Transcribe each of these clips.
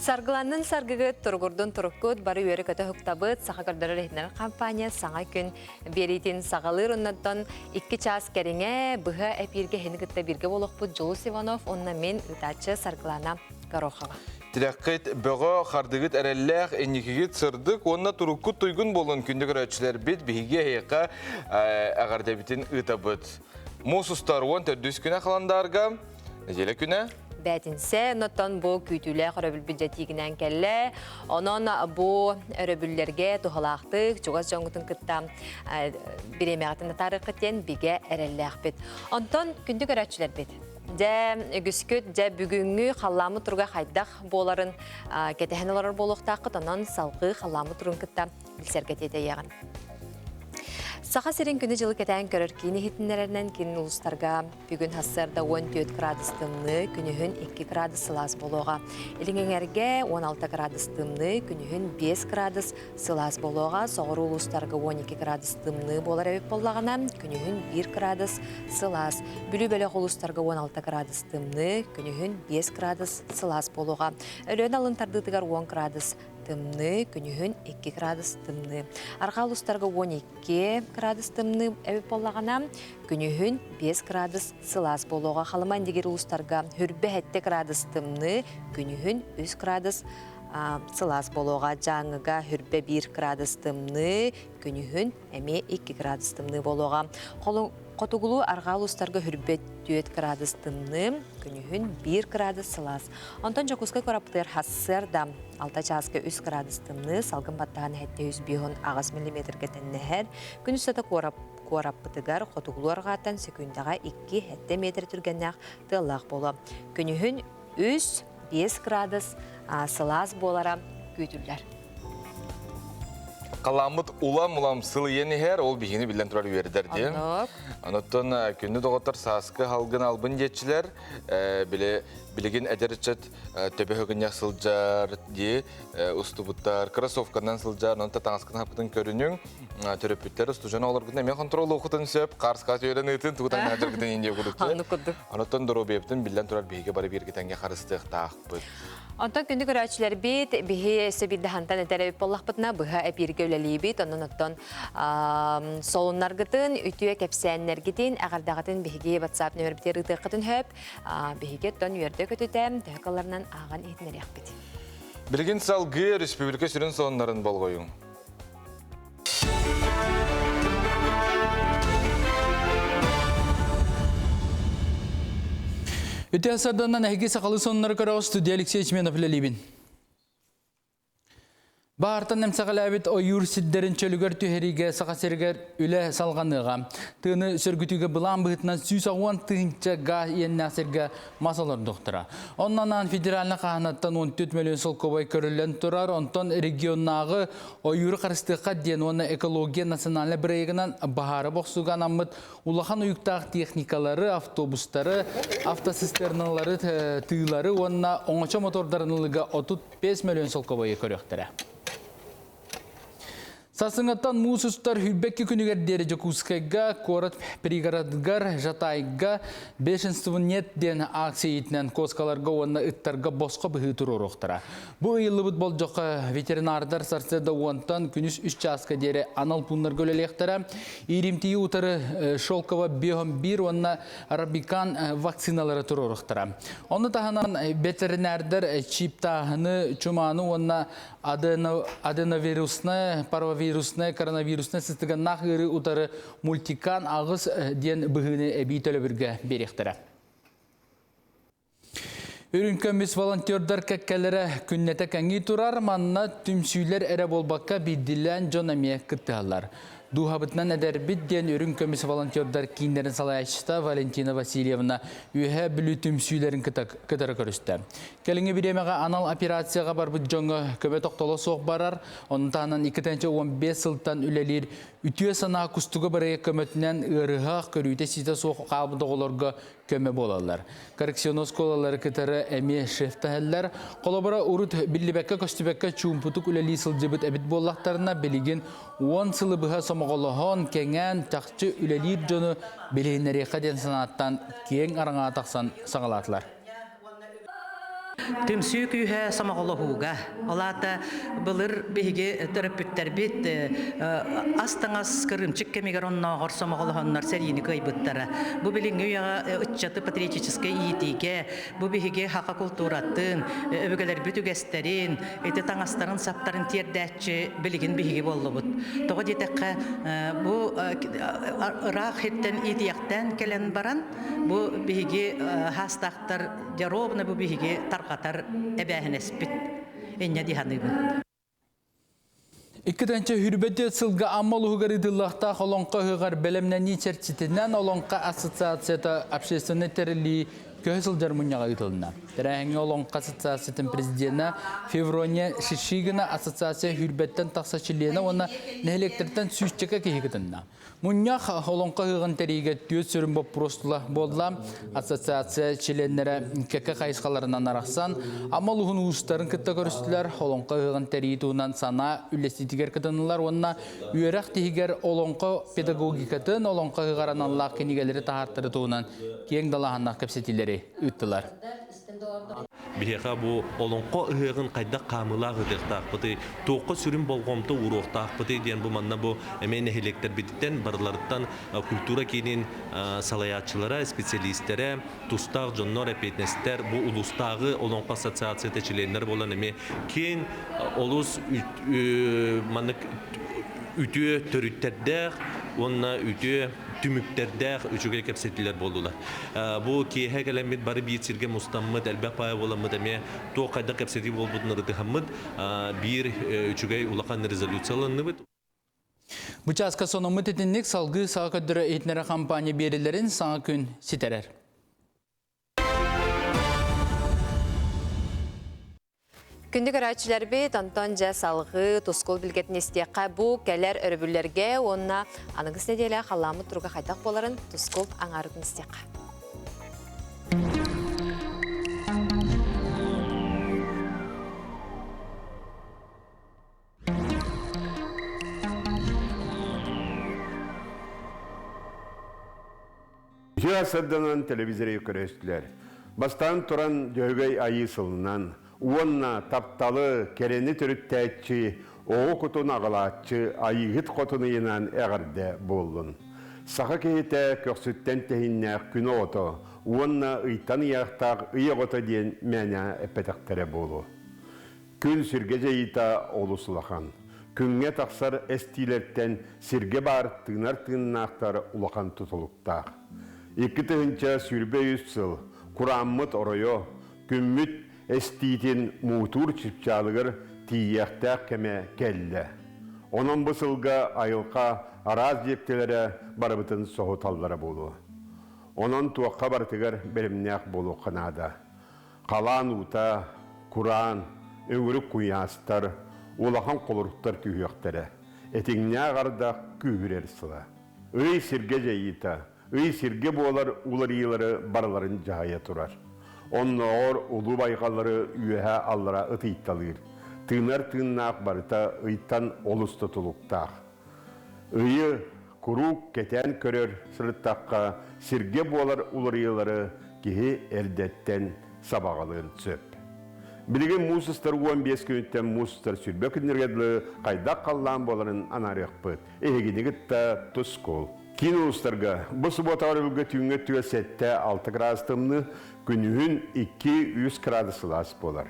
Саргыланнын саргыгыт, туругурдун туруккут, бары үөрэ-көтө уһуктабыт, саха көрдөрөр иһитиннэрэр компания саҥа күн биэриитин саҕалыыр оннуттан 2 чаас кэриҥэ быһа эпииргэ эһини кытта бииргэ буолуохпут Дьулус Иванов уонна мин ыытааччы Саргылана Горохова. Тирэххит бөҕө, хардыгыт эрэллээх, инникигит сырдык уонна туруккут туйгун буолун күндү көрөөччүлэрбит биһиги эһиэхэ эҕэрдэбитин ыытабыт. Муус устар 14 күнэ халандаарга нэдиэлэ күнэ Бээтинсэ, онтон бу күүтүүлээх өрөбүлбүт дьэтиигинэн кэллэ. Онон бу өрөбүллэргэ туһалаахтык, чугас дьоҥҥутун кытта бириэмэҕитин атаарыаххыт диэн бигэ эрэллээхпит. Онтон күндү көрөөччүлэрбит, дьэ үгүскүт дьэ бүгүҥҥү халлааммыт туруга хайдах буоларын кэтэһэн олорор буолуохтааххыт, онон салгыы халлааммыт туругун кытта билсэргэ тиэтэйиэҕин. Саха сирин күнү-дьылы кэтээн көрөр киин иһитиннэрэринэн киин улуустарга бүгүн сарсыарда 14 градус тымныы, күнүһүн 2 градус сылаас буолуоҕа. Илин эҥэргэ 16 градус тымныы, күнүһүн 5 градус сылаас буолуоҕа. Соҕуруу улуустарга 12 градус тымныы буолар эбит буоллаҕына, күнүһүн 1 градус сылаас. Бүлүү бөлөх улуустарга 16 градус тымныы, күнүһүн 5 градус сылаас буолуоҕа. Өлөөн алын тардыытыгар 10 градус тымныы, күнүһүн 2 градус тымныы. Арҕаа улуустарга 12 градус тымныы эбит буоллаҕына, күнүһүн 5 градус сылаас буолуоҕа. Халыма Индигир улуустарга хүрбэ 7 градус тымныы, күнүһүн 3 градус сылаас буолуоҕа. Дьааҥыга хүрбэ 1 градус тымныы, күнүһүн эмиэ 2 градус тымныы буолуоҕа. Хотугулуу арҕаа улуустарга хүрбэ 4 градус тымныы, күнүһүн 1 градус сылаас. Онтон Дьокуускай куораппытыгар сарсыарда 6 чааска 3 градус тымныы, салгын баттаһан 758 миллиметргэ тэннэһэр. Күн устата куораппытыгар хотугулуу арҕааттан сөкүүндэҕэ 2-7 метр түргэннээх тыаллаах буолуо. Күнүһүн 3-5 градус сылаас буолара күүтүллэр. Халаммыт улам-улам сылыйан иһэр, ол биһигини биллэн турар үөрдэр диэн. Онуттан күндү доҕоттор сааскы халгын албын диэччилэр, били билигин эдэр ыччат төбө гынньах сылдьар дии устубуттар, кроссовканан сылдьар, онон таҥаскын хаппытын көрүнүҥ, төрөппүттэр устужан олоргутун эмиэ контроллуохутун сөп, хаарскаас үөрэн ыытын, тугу таҥнаадыргытын индия курдук. Онуттан доруобуйабытын биллэн турар биһиги бары бииргэ тэҥҥэ харыстыахтаахпыт. Онтон күндү көрөөччүлэрбит, биһи өссө биирдэ хантан этэр эбит буоллахпытына, быһа эпииргэ үлэлиибит. Онон оттон солуннаргытын, үтүө кэпсээннэргитин, эҕэрдэҕитин биһиги WhatsApp нөмербитигэр ыытыаххытын сөп. Биһиги оттон үөрдэ-көтүтэ төһө кылларынан ааҕан иһитиннэриэхпит. Билигин салгыы республика сүрүн сонуннарын болҕойуҥ. Үтө сарданан эһиги сахалы соннары көрөҕүс студия Алексей Чменов үлэлиибин. Баартан эмсэҕэлээбит ойуур сирдэрин чөлүгэр түһэриигэ Саха сиригэр үлэ салҕаныаҕа. Тыаны сөргүтүүгэ былаан быһыытынан 110 тыһыынча гаас иэннээх сиргэ мас олордуохтара. Онно анаан федеральнай хаһаанаттан 14 мөлүйүөн солкуобай көрүллэн турар, онтон регионнааҕы ойууру харыстыахха диэн уонна экология национальнай бырайыагынан баһаары бохсууга анаммыт улахан уйуктаах техникалары, автобустары, автоцистерналары, тыылары уонна оҥочо мотордарын ылыыга 35 мөлүйүөн солкуобайы көрүөхтэрэ. Сарсыҥҥаттан муус устар сүүрбэкки күнүгэр диэри Дьокуускайга, куорат пригородыгар, Жатайга «Бешенству нет» диэн акция иитинэн куоскаларга уонна ыттарга босхо быһыы туруоруохтара. Бу ыйыллыбыт болдьоххо ветеринардар сарсыарда уонтан күнүс үс чааска диэри анал пууннарга үлэлиэхтэрэ. Ииримтийи утары Шелково биоһом биир уонна Арабикан вакциналары туруоруохтара. Ону таһынан ветеринардар чиптааһыны, чумааны уонна аденовирусная, парвовирусная, коронавирусная сыстыганнаах ыарыы утары мультикан аҕыс диэн быһыыны эбии төлөбүргэ биэриэхтэрэ. Үрүҥ көмүс волонтердар кэккэлэрэ күннэтэ кэҥии турар, манна түмсүүлэр эрэ буолбакка биирдиилээн дьон эмиэ кыттыһаллар. Дууһабытынан эдэрбит диэн үрүҥ көмүс волонтердар кииннэрин салайааччыта Валентина Васильевна Үөһээ Бүлүү түмсүүлэрин кытары көрүстэ. Кэлиҥҥи бириэмэҕэ анал операцияҕа барбыт дьоҥҥо көмө тохтоло суох барар, ону таһынан 2015 сылтан үлэлиир Үтүө санаа кустуга бырайыак көмөтүнэн ыарыһах, көрүүтэ-истиитэ суох хаалбыт оҕолорго көмө буолаллар. Коррекционнай оскуолалары кытары эмиэ шефтэһэллэр. Холобура, урут биллибэккэ-көстүбэккэ чуумпутук үлэлии сылдьыбыт эбит буоллахтарына, билигин 10 сылы быһа сомоҕолоһон, кэҥээн, чахчы үлэлиир дьону билиһиннэриэххэ диэн санааттан киэҥ араҥаҕа тахсан саҕалаатылар. Түмсүү күүһэ сомоҕолоһууга. Ол аата былыр биһиги төрөппүттэрбит ас-таҥас кырыымчык кэмигэр оннооҕор сомоҕолоһоннор сэриини кыайбыттара. Бу билиҥҥи үйэҕэ ыччаты патриотическай иитиигэ, бу биһиги саха култууратын, өбүгэлэрбит үгэстэрин, ити таҥастарын-саптарын тиэрдээччи билигин биһиги буоллубут. Тоҕо диэтэххэ, бу ыраах сиртэн иитийэхтээн кэлэн баран, бу биһиги хаастаахтар дьоруобуна бу биһиги тарҕатар эбээһинэспит. Инньэ дии саныыбын. Икки хүрбэти сылга Амма улуһугар ыытыллыахтаах Олоҥхо ыһыаҕар бэлэмнэнии чэрчитинэн Олоҥхо ассоциацията общественнай тэриллии көһө сылдьар мунньаҕа ыытылынна. Тэрээһиҥҥэ Олоҥхо ассоциациятын президенэ Феврония Шишигина ассоциация хүрбэттэн тахса чилиэнэ уонна нэһилиэктэртэн сүүсчэкэ киһи кытынна. Мунньах Олоҥхо ыһыаҕын тэрийиигэ түөрт сүрүн боппуруос тула буолла. Ассоциация чилиэннэрэ кэккэ хайысхаларынан арахсан, Амма улууһун уустарын кытта көрүстүлэр, Олоҥхо ыһыаҕын тэрийии туһунан санаа үллэстиитигэр кытыннылар уонна үөрэх тиһигэр олоҥхо педагогикатын, олоҥхо ыһыаҕар аналлаах кинигэлэри таһаартары туһунан киэҥ далааһыннаах кэпсэтиилэри ыыттылар. Биһиэхэ бу олоҥхо ыһыаҕын хайдах хаамыылаах ыытыахтаахпытый, туохха сүрүн болҕомто ууруохтаахпытый диэн бу манна бу эмиэ нэһилиэктэрбититтэн барыларыттан культура киинин салайааччылара, специалистэрэ, тустаах дьоннор, эппиэтинэстэр бу улуустааҕы олоҥхо ассоциацията чилиэннэр буолан эмиэ киэҥ олус маннык үтүө төрүттэрдээх уонна үтүө түмүктэрдээх үчүгэй кэпсэтиилэр буоллулар. Бу киэһэ кэлэммит бары биир сиргэ мустаммыт, элбэх паайа буоламмыт эмиэ туох хайдах кэпсэтии буолбутун ырытыһаммыт биир үчүгэй улахан резолюцияланныбыт. Бу чааска сонуммут итинник салгыы саҕа көрдөрө иһитиннэрэр компания биэрилэрин саҥа күн ситэрэр. Күндү көрөөччүлэрбит, онтон дьэ салҕыы тускул билгэтин истиэххэ бу кэлэр өрөбүллэргэ уонна аныгыс нэдиэлэ халлааммыт туруга хайдах буоларын тускул аҥаарытын истиэххэ. Үтүө сырданан телевизоры көрөстүлэр. Бастаан туран Дьөһөгөй Айыы сылынан уонна тапталы, кэрэни төрүттээччи, оҕо кутун аҕалааччы Айыыһыт Хотун ыйынан эҕэрдэ буоллун. Саха киһитэ көхсүттэн тэһиннээх күн оҕото уонна ыйтан ыйаахтаах ый оҕото диэн мээнэ эппэтэхтэрэ буолуо. Күн сиргэ дьайыыта олус улахан. Күҥҥэ тахсар эстиилэртэн сиргэ баар тыынар тыыннаахтар улахан тутулуктаах. 2023 сыл курааммыт оройо, күммүт эстиитин муҥутуур чыпчаалыгар тиийиэхтээх кэмэ кэллэ. Онон бу сылга айылҕа араас дьиктилэрэ барыбытын соһуталлара буолуо. Онон туохха барытыгар бэлэмнээх буолуохха наада. Халаан уута, кураан, өҥүрүк куйаастар, улахан холоруктар түһүөхтэрэ. Этиҥнээх ардах күүһүрэр сыла. Ый сиргэ дьайыыта, ый сиргэ буолар уларыйыылары барыларын дьаһайа турар. Оннооҕор улуу байҕаллары үөһэ-аллара ытыйталыыр. Тыынар тыыннаах барыта ыйтан олус тутулуктаах. Ыйы куруук кэтээн көрөр сырыттахха, сиргэ буолар уларыйыылары киһи эрдэттэн сабаҕалыан сөп. Билигин муус устар 15 күнүттэн муус устар 20 күннэргэ дылы хайдах халлаан буоларын анаарыахпыт. Эһигини кытта тускул. Киин улуустарга бу субуотаҕа өрөбүлгэ түүҥҥэ өттүгэр 7-6 градус тымныы, күнүһүн 2-3 градус сылаас буолар.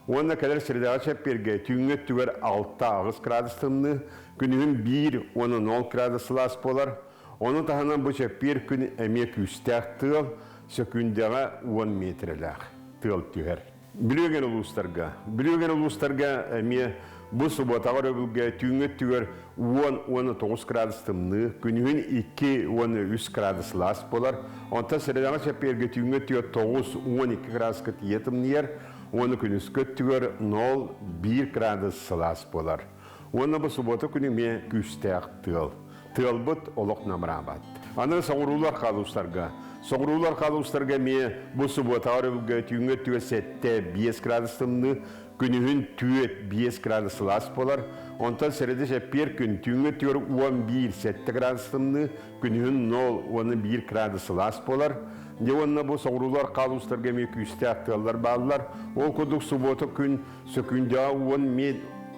Уонна кэлэр средаҕа чэппиэргэ түүҥҥү өттүгэр 6-8 градус тымныы, күнүһүн 1 уонна 0 градус сылаас буолар. Ону таһынан бу чэппиэр күн эмиэ күүстээх тыал, сөкүүндэҕэ 10 миэтирэлээх тыал түһэр. Бүлүүгэн улуустарга. Бүлүүгэн улуустарга эмиэ бу субуотаҕа өрөбүлгэ түүҥҥү өттүгэр 10 уонна 9 градус тымныы, күнүһүн 2 уонна 3 градус сылаас буолар. Онтон средаҕа чэппиэргэ түүҥҥү өттүгэр 9 12 градуска тиийэ тымныйар. Уонна күнүскү өттүгэр 0,1 градус сылаас буолар. Уонна бу субуота күнү эмиэ күүстээх тыал. Тыалбыт олох намыраабат. Аны соҕуруулар хаалуустарга. Соҕуруулар хаалуустарга эмиэ бу субуотаҕа өрөбүлгэ түүҥҥү өттүгэр 7-5 градус тымныы, күнүһүн 4-5 градус сылаас буолар. Онтон сэрэдэ чэппиэр күн түүҥҥү өттүгэр 11-7 градус тымныы, күнүһүн 0 уонна 1 градус сылаас буолар. Дьэ уонна бу соҕуруулар хаалуустарга эмиэ күүстээх тыаллар бааллар. Ол курдук субуота күн сөкүүндэҕэ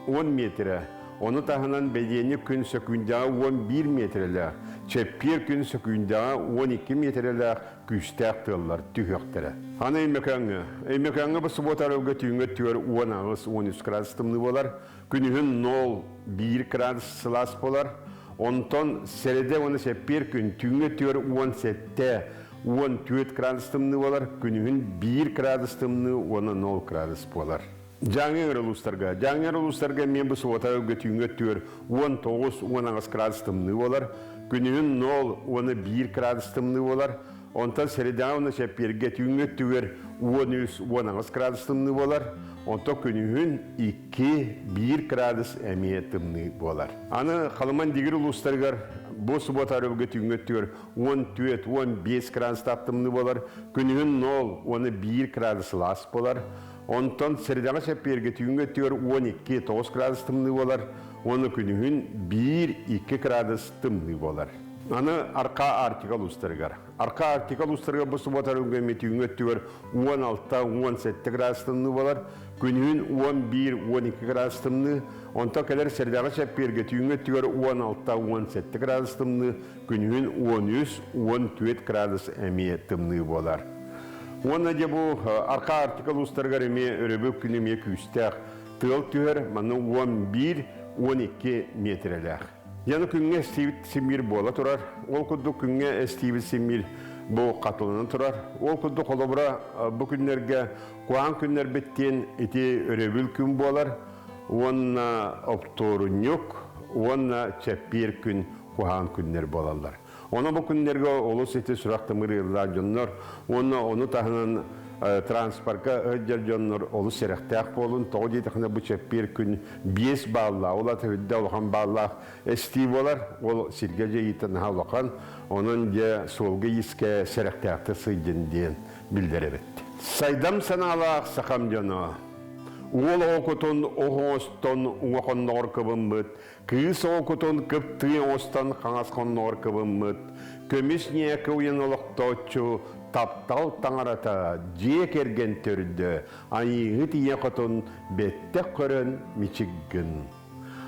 10 миэтэрэ, ону таһынан бэлиэнньик күн сөкүүндэҕэ 11 миэтэрэлээх, чэппиэр күн сөкүүндэҕэ 12 миэтэрэлээх күүстээх тыаллар түһүөхтэрэ. Аны Өймөкөөҥҥө. Өймөкөөҥҥө бу субуота арылга түүҥҥэ өттүгэр 18-13 градус тымныы буолар. Күнүһүн 0-1 градус сылаас буолар. Онтон сэрэдэ уонна сэппиэр күн түүҥҥэ өттүгэр 17 14 градус тымныы буолар. Күнүһүн 1 градус тымныы уонна 0 градус буолар. Дьааҥы улуустарга. Дьааҥы улуустарга эмиэ бу субуота ылга түүҥҥэ өттүгэр 19-18 градус тымныы буолар. Күнүһүн 0 уонна 1 градус тымныы буолар. Онтон сэрэдэҕэ уонна чэппиэргэ түүҥҥэ өттүгэр 13-18 градус тымныы буолар. Онтон күнүһүн 2-1 градус эмиэ тымныы буолар. Аны Халыман Дигир улуустарыгар бу субуота өрөбүлгэ түүҥҥэ өттүгэр 14-15 градустаах тымныы буолар. Күнүһүн 0 уонна 1 градус сылаас буолар. Онтон сэрэдэҕэ чэппиэргэ түүҥҥү өттүгэр 12-9 градус тымныы буолар уонна күнүһүн 1-2 градус тымныы буолар. Аны Аркаа Арктика улуустарыгар. Аркаа Арктика улуустарыгар бу субуота өрүлгэммит түүҥҥү өттүгэр 16-17 градус тымныы буолар, күнүһүн 11-12 градус тымныы, онтон кэлэр сэрэдэҕэ чэппиэргэ түүҥҥү өттүгэр 16-17 градус тымныы, күнүһүн 13-14 градус эмиэ тымныы буолар. Уонна дьэ бу Аркаа Арктика улуустарыгар эмиэ өрөбүл күнү эмиэ күүстээх тыал түһэр, манна 11-12 миэтирэлээх. Яны күҥҥэ эстиибит симиир буола турар. Ол курдук күҥҥэ эстиибит симиир бу хатыланан турар. Ол курдук холобура бу күннэргэ куһаҕан күннэрбит диэн ити өрөбүл күн буолар уонна оптуорунньук уонна чэппиэр күн куһаҕан күннэр буолаллар. Ону бу күннэргэ олус ити сүрэх-тымыр ыарыылаах дьоннор уонна ону таһынан транспорка сылдьар дьоннор олус сэрэхтээх буолун. Тоҕо диэтэххинэ бу чэппиэр күн 5 бааллаах, ол ата үрдэ улахан бааллаах эстии буолар. Ол сиргэ дьайыыта наһаа улахан. Онон дьэ суолга-иискэ сэрэхтээхтик сылдьын диэн биллэрэбит. Сайдам санаалаах сахам дьоно, уол оҕо кутун ох оҥостон уҥа хонноҕор кыбыммыт, Кыыс оокутун кыптыы оҥостон хаҥас хонноҕор кыбыммыт, көмүс ньээкэ уйан олохтооччу, таптал таҥарата, дьиэ кэргэн төрдө, айыыһыт ийэ хотун бэттэх көрөн мичик гын.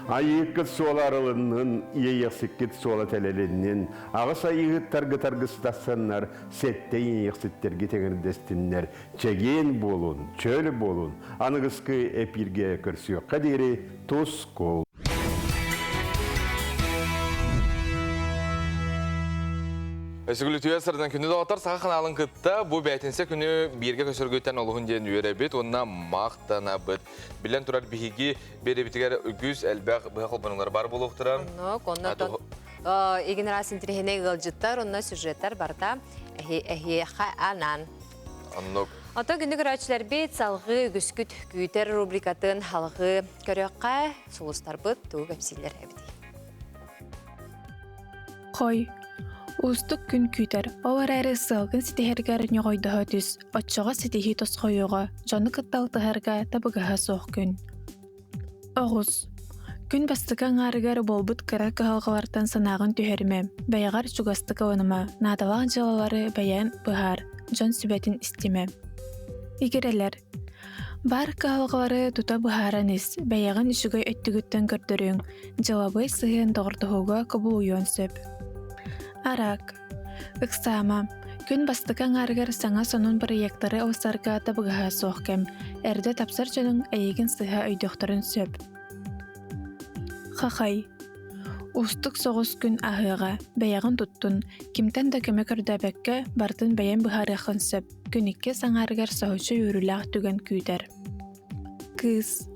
Айыыккыт суола арылыннын, иэйэхсиккит суола тэлэлиннин, аҕыс айыыһыттаргыт аргыстассаннар, сэттэ иэйэхситтэргит эҥэрдэстиннэр, чэгиэн буолун, чөл буолун, аныгыскы эпииргэ көрсүөххэ диэри тус-кул. Өсүгүлүтүө сырдан күнү доҕоттор саха ханаалын кытта бу бээтинсэ күнү бииргэ көсөргүттэн олуһун диэн үөрэбит уонна махтанабыт. Билэн турар биһиги биэрэбитигэр үгүс элбэх быһа холбонуулар бар буолуохтара. Оннук, онно игин раз интириэһинэй ыалдьыттар, онно сюжеттар барыта эһиэхэ анаан. Оннук. Оттон күндү көрөөччүлэрбит салҕыы үгүскүт күүтэр рубрикатын халҕыы көрүөххэ сулустарбыт тугу кэпсииллэр эбитий? Хой. Уустук күн күүтэр, ол эрээри сыалгын ситиһэргэр ньоҕойдоһо түс, оччоҕо ситиһии тосхойуоҕа, дьону кытта алтыһарга табыгаһа суох күн. Оҕус. Күн бастакы аҥаарыгар буолбут кыра кыһалҕалартан санааҕын түһэримэ, бэйэҕэр чугастык ылыныма, наадалаах дьыалалары бэйэҥ быһаар, дьон сүбэтин истимэ. Игирэлэр. Баар кыһалҕалары тута быһааран ис, бэйэҕин үчүгэй өттүгүттэн көрдөрүөҥ, дьыалабыай сыһыан доҕордоһууга кубулуйуон сөп. Араак. Ыксаама, күн бастакы аҥаарыгар саҥа сонун бырайыактары ылсарга табыгаһа суох кэм, эрдэ тапсар дьонуҥ эйигин сыһа өйдүөхтэрин сөп. Хахай. Уустук соҕус күн аһыаҕа, бэйэҕин туттун, кимтэн да көмө көрдөөбөккө, барытын бэйэҥ быһаарыаххын сөп, күн иккис аҥаарыгар соһуччу үөрүүлээх түгэн күүтэр. Кыыс.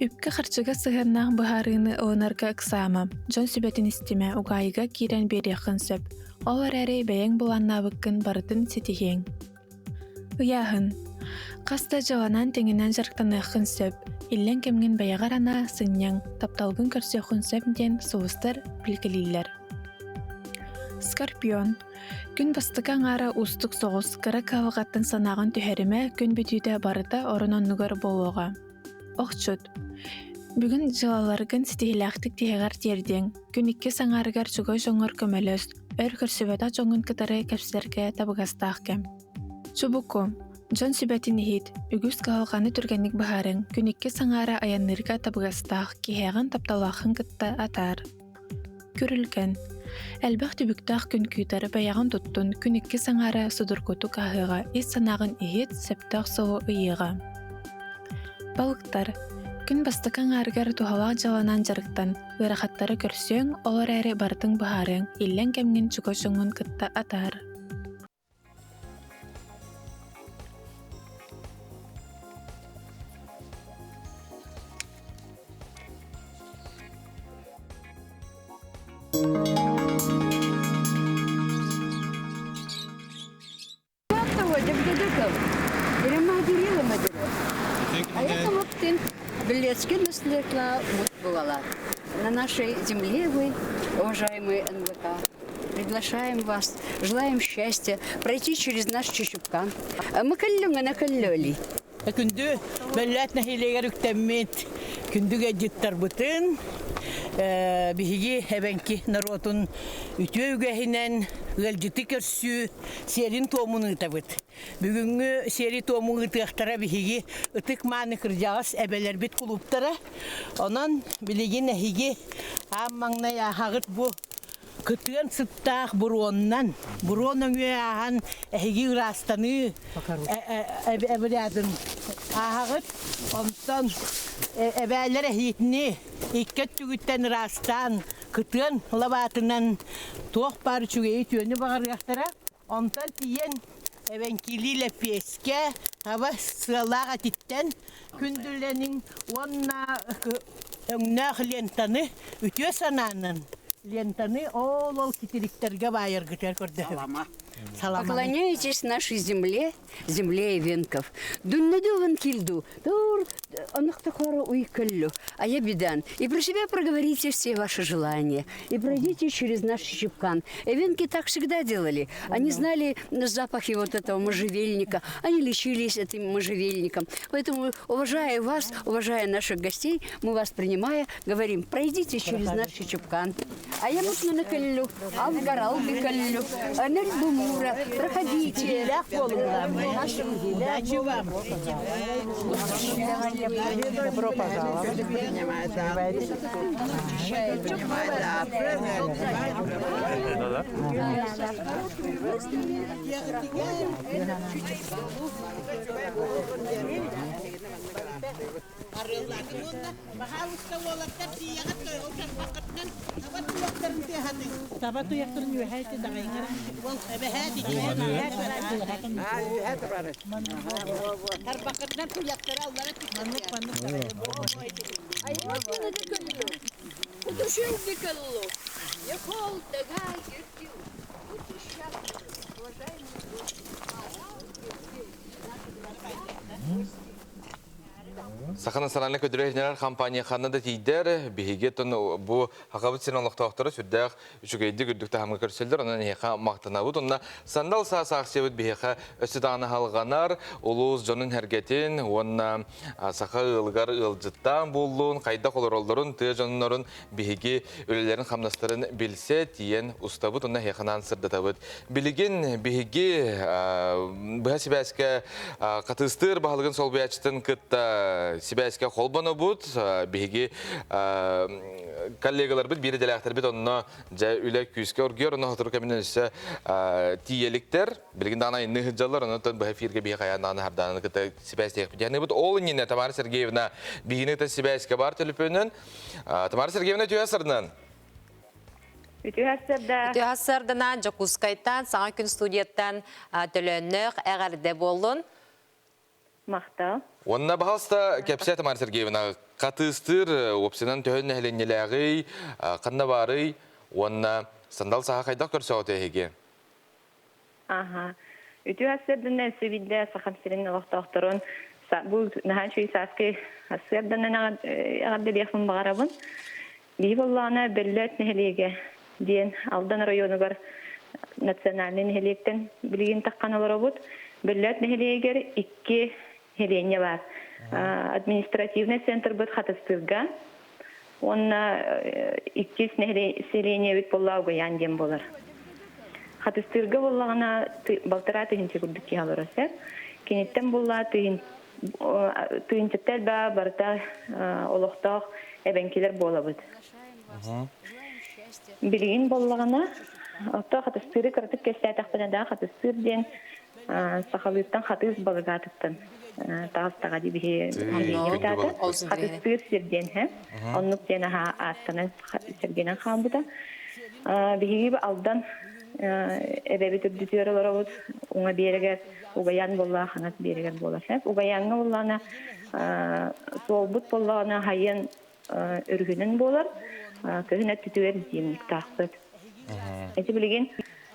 Үпкэ-харчыга сыһыаннаах быһаарыыны ылынарга ыксаама, дьон сүбэтин истимэ, угаайыга киирэн биэриэххин сөп. Ол эрээри бэйэҥ былааннаабыккын барытын ситиһиэҥ. Ыйааһын. Хас да дьыаланан тэҥинэн дьарыктаныаххын сөп. Иллэҥ кэмҥин бэйэҕэр анаа, сынньаҥ, тапталгын көрсүөххүн сөп диэн сулустар билгэлииллэр. Скорпион. Күн бастакы аҥаара уустук соҕус, кыра кыһалҕаттан санааҕын түһэримэ, күн бүтүүтэ барыта орун-оннугар буолуоҕа. Охчут. Бүгүн дьыалаларгын ситиһиилээхтик тиһэҕэр тиэрдиэҥ. Күн иккис аҥаарыгар чугас дьоҥҥор көмөлөс. Өр көрсүбэтэх дьоҥҥун кытары кэпсэтэргэ табыгастаах кэм. Чубуку, дьон сүбэтин иһит, үгүс кыһалҕаны түргэнник быһаарыҥ, күн икки саҥаара айанныырга табыгастаах, киһиэҕин тапталлааххын кытта атаар. Күрүлгэн. Элбэх түбүктээх күн күүтэр, бэйэҕин туттун, күн икки саҥаара судургутук аһыаҕа, ис санааҕын иһит, сөптөөх суолу ыйыаҕа. Балыктар. Күн бастакы аҥаарыгар туһалаах дьыаланан дьарыктан, ыарахаттары көрсүөҥ, ол эрээри барытын быһаарыаҥ, иллэҥ кэмҥин чугас дьоҥҥун кытта атаар. На нашей земле вы, уважаемые НВК, Приглашаем вас, желаем счастья, пройти через наш Чечупкан. Мы кэллүҥ, кэллөли. Күндү бөллөөт нэһилиэгэр үктэммит күндү ыалдьыттарбытын биһиги эбэҥки норуотун үтүө үгэһинэн ыалдьыты көрсүү сиэрин-туомун ыытабыт. Бүгүҥҥү сиэри-туому ыытыахтара биһиги ытык-мааны кырдьаҕас эбэлэрбит кулууптара. Онон билигин эһиги аан маҥнай ааһаҕыт бу кытыан сыттаах буруоннан, буруо нөҥүө ааһан эһиги ыраастаныы эбирядын ааһаҕыт. Онтон эбээлэр эһиитини икки өттүгүттэн ыраастаан кытыан лабаатынан туох баар үчүгэйи үтүөнү баҕарыахтара. Онтон тиийэн эбэҥкилии лэппиэскэ таба сыалаах этиттэн күндүлэниҥ уонна өҥнөөх лентаны үтүө санаанан лентаны ол-ол титириктэргэ баайаргытыгар көрдөһөбүт. Поклоняйтесь нашей земле, земле эвенков. Дуннадуван кильду, тур анахтахара уйкаллю, а я бедан. И про себя проговорите все ваши желания. И пройдите через наш чепкан. Эвенки так всегда делали. Они знали запахи вот этого можжевельника. Они лечились этим можжевельником. Поэтому, уважая вас, уважая наших гостей, мы вас принимая, говорим, пройдите через наш чепкан. А я вот на каллю, авгарал бикаллю, бумура, проходите. Удачи вам! Добро пожаловать. Таба туяқтырын үөһээти даҕайгара ол эбэһээти Тарбақытынан туяқтара аллара маннык маннык Саха национальнай көдүрэ компания ханна да тиийдэр, биһиги тон бу Хахабыт сирин олохтоохторо сүрдээх үчүгэйдик үрдүк таһымҥа көрсөллөр, онон эһиэхэ махтанабыт. Онно сандал саас аахсыйабыт биһиэхэ өссө даҕаны халҕанар, улуус дьонун сэргэтин уонна саха ыалыгар ыалдьыттаан буоллун, хайдах олороллорун, тыа дьоннорун биһиги үлэлэрин-хамнастарын билсэ тиийэн устабыт уонна эһиэхэ анаан сырдатабыт. Билигин биһиги быһа сибээскэ Хатыыстыыр баһылыгын солбуйааччытын кытта сибээскэ холбонобут. Биһиги коллегаларбыт, биир идэлээхтэрбит онно дьэ үлэ күүскэ оргуйар, онно сотору кэминэн өссө тиийэликтэр. Билигин даҕаны айанныы сылдьаллар, онон быһа эфиргэ биһи хайаан даҕаны хардааны кытта сибээстэһиэхпит. Яныыбыт ол иннинэ Тамара Сергеевна биһини кытта сибээскэ бар төлөпүөнүн. Тамара Сергеевна үтүө сарынан. Үтүө сарда. Үтүө сарданан Дьокуускайтан саҥа күн студияттан төлөөннөөх эҕэрдэ буоллун. Махтал. Уонна баһалста кэпсээ Тамара Сергеевна хатыыстыыр уопсайынан төһө нэһилиэнньэлээҕий, ханна баарый уонна сандал саха хайдах көрсөҕүт эһиги? Аха. Үтүө сарсыарданан өссө Сахам сирин олохтоохторун бу наһаа үчүгэй сааскы сарсыарданан эҕэрдэлиэхпин баҕарабын. Биһи буоллаҕына Бөллөөт нэһилиэгэ диэн Алдан оройуонугар национальнай нэһилиэктэн билигин таххан олоробут. Бөллөөт нэһилиэгэр икки нэһилиэнньэ баар. Административнай центрбыт Хатыстыырга уонна иккис нэһилиэнньэбит буолла Угуйаан диэн буолар. Хатыстыырга буоллаҕына балтараа тыһыынча курдук киһи олорор сөп. Киниттэн булла тыһыынчаттан элбэҕэ барыта олохтоох эбэҥкилэр буолабыт. Билигин буоллаҕына, оттон хатыстыыры кыратык кэпсээтэхпинэ да, хатыстыыр диэн сахалыыттан хатыыс балыгаатыттан таҕыстаҕа дии биһи хатыстыыр сир диэн һэ оннук диэн аһаа ааттанан сэргэнэн хаалбыта. Биһиги Алдан эбэбит үрдүтүгэр олоробут уҥа биэрэгэр Угаян буолла хаҥас биэрэгэр буолар сөп. Угаяҥҥа буоллаҕына суолбут буоллаҕына хайыан өрүһүнэн буолар, кыһын өттүтүгэр зимниктаахпыт. Ити билигин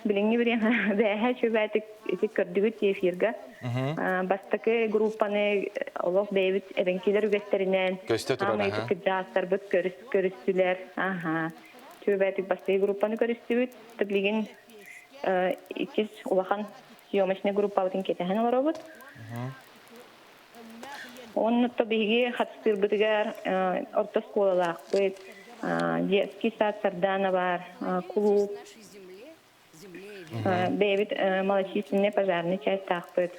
билиҥҥи бириэмэ бээһэ үчүгэйдик ити көрдүгүт эфирга бастакы группаны олох бэйэбит эбэҥкилэр үгэстэринэн аамай кырдьаҕастарбыт көрүстүлэр аха үчүгэйдик бастакы группаны көрүстүбүт билигин иккис улахан съемочный группабытын кэтэһэн олоробут. Онно биһиги хатыстыырбытыгар орто оскуолалаахпыт, детский сад Сардана баар, кулууп, бэйэбит малочисленный пожарный частаахпыт,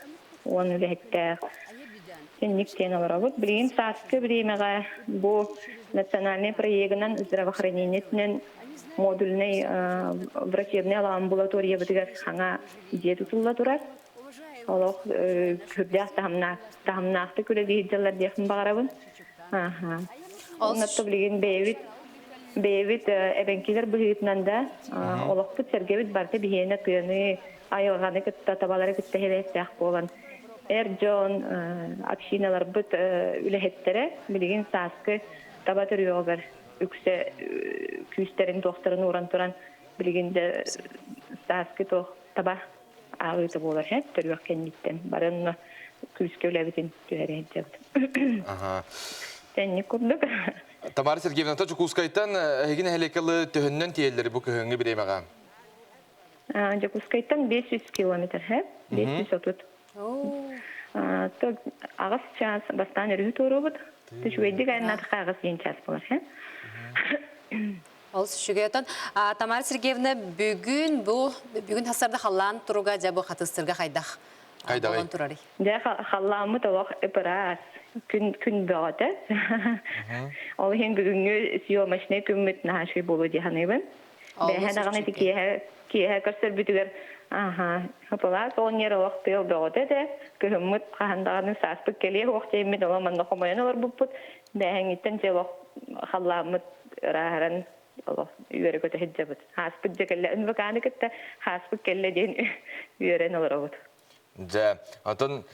уон үлэһиттээх. Синник диэн олоробут. Билигин сааскы бириэмэҕэ бу национальный проегынан здравоохранениетинэн модульный врачебный амбулаториябытыгар хаҥа дьиэ тутулла турар. Олох сүрдээх таһымнаахтык үлэлиир дьаллар диэхпин баҕарабын. Оннотто билигин бэйэбит бэйэбит эбэҥкилэр быһыытынан да олохпут сэргэбит барыта биһиэнэ тыаны, айылҕаны кытта, табалары кытта сибээстээх буолан эр дьон общиналарбыт үлэһиттэрэ билигин сааскы таба төрүөҕүгэр үксэ күүстэрин туохтарын ууран туран билигин да сааскы туох таба ааҕыыта буолар һэ төрүөх кэнниттэн бары онно күүскэ үлэбитин түһэрэ сылдьабыт. Тэнник курдук. Тамара Сергеевна, Дьокуускайтан эһиги нэһилиэккэ төһөннөн тиийэллэр бу кыһыҥҥы бириэмэҕэ? Дьокуускайтан 500 километр, һэ? 530. Аҕыс чаас бастаан өрүһү туоруубут. Үчүгэйдик айаннаатахха аҕыс диэн чаас буолар, һэ? Ол үчүгэй отон Тамара Сергеевна бүгүн бу бүгүн хасарда халлаан туруга дьэ бу хатыстырга хайдах Хайдаҕый? болон турарый? Дьэ халлааммыт олох ыпыраас күн күн бөҕөтө. Ол иһин бүгүҥҥү съемочный күммүт наһаа үчүгэй буолуо дии саныыбын. Олус Бэһэ даҕаны ити үчүгэй. киэһэ киэһэ көрсөрбүтүгэр аха ыпылаас оҕонньор олох тыал бөҕөтө этэ. Кыһыммыт хаһан даҕаны сааспыт кэлиэ суох диэммит олох манна хомойон олорбуппут. Бэһэҥҥиттэн дьэ олох халлааммыт ырааһыран олох үөрэ-көтө сылдьабыт. Ааспыт дьэ кэллэ НВК-ны кытта ааспыт кэллэ диэн үөрэн олоробут. Дьэ, отон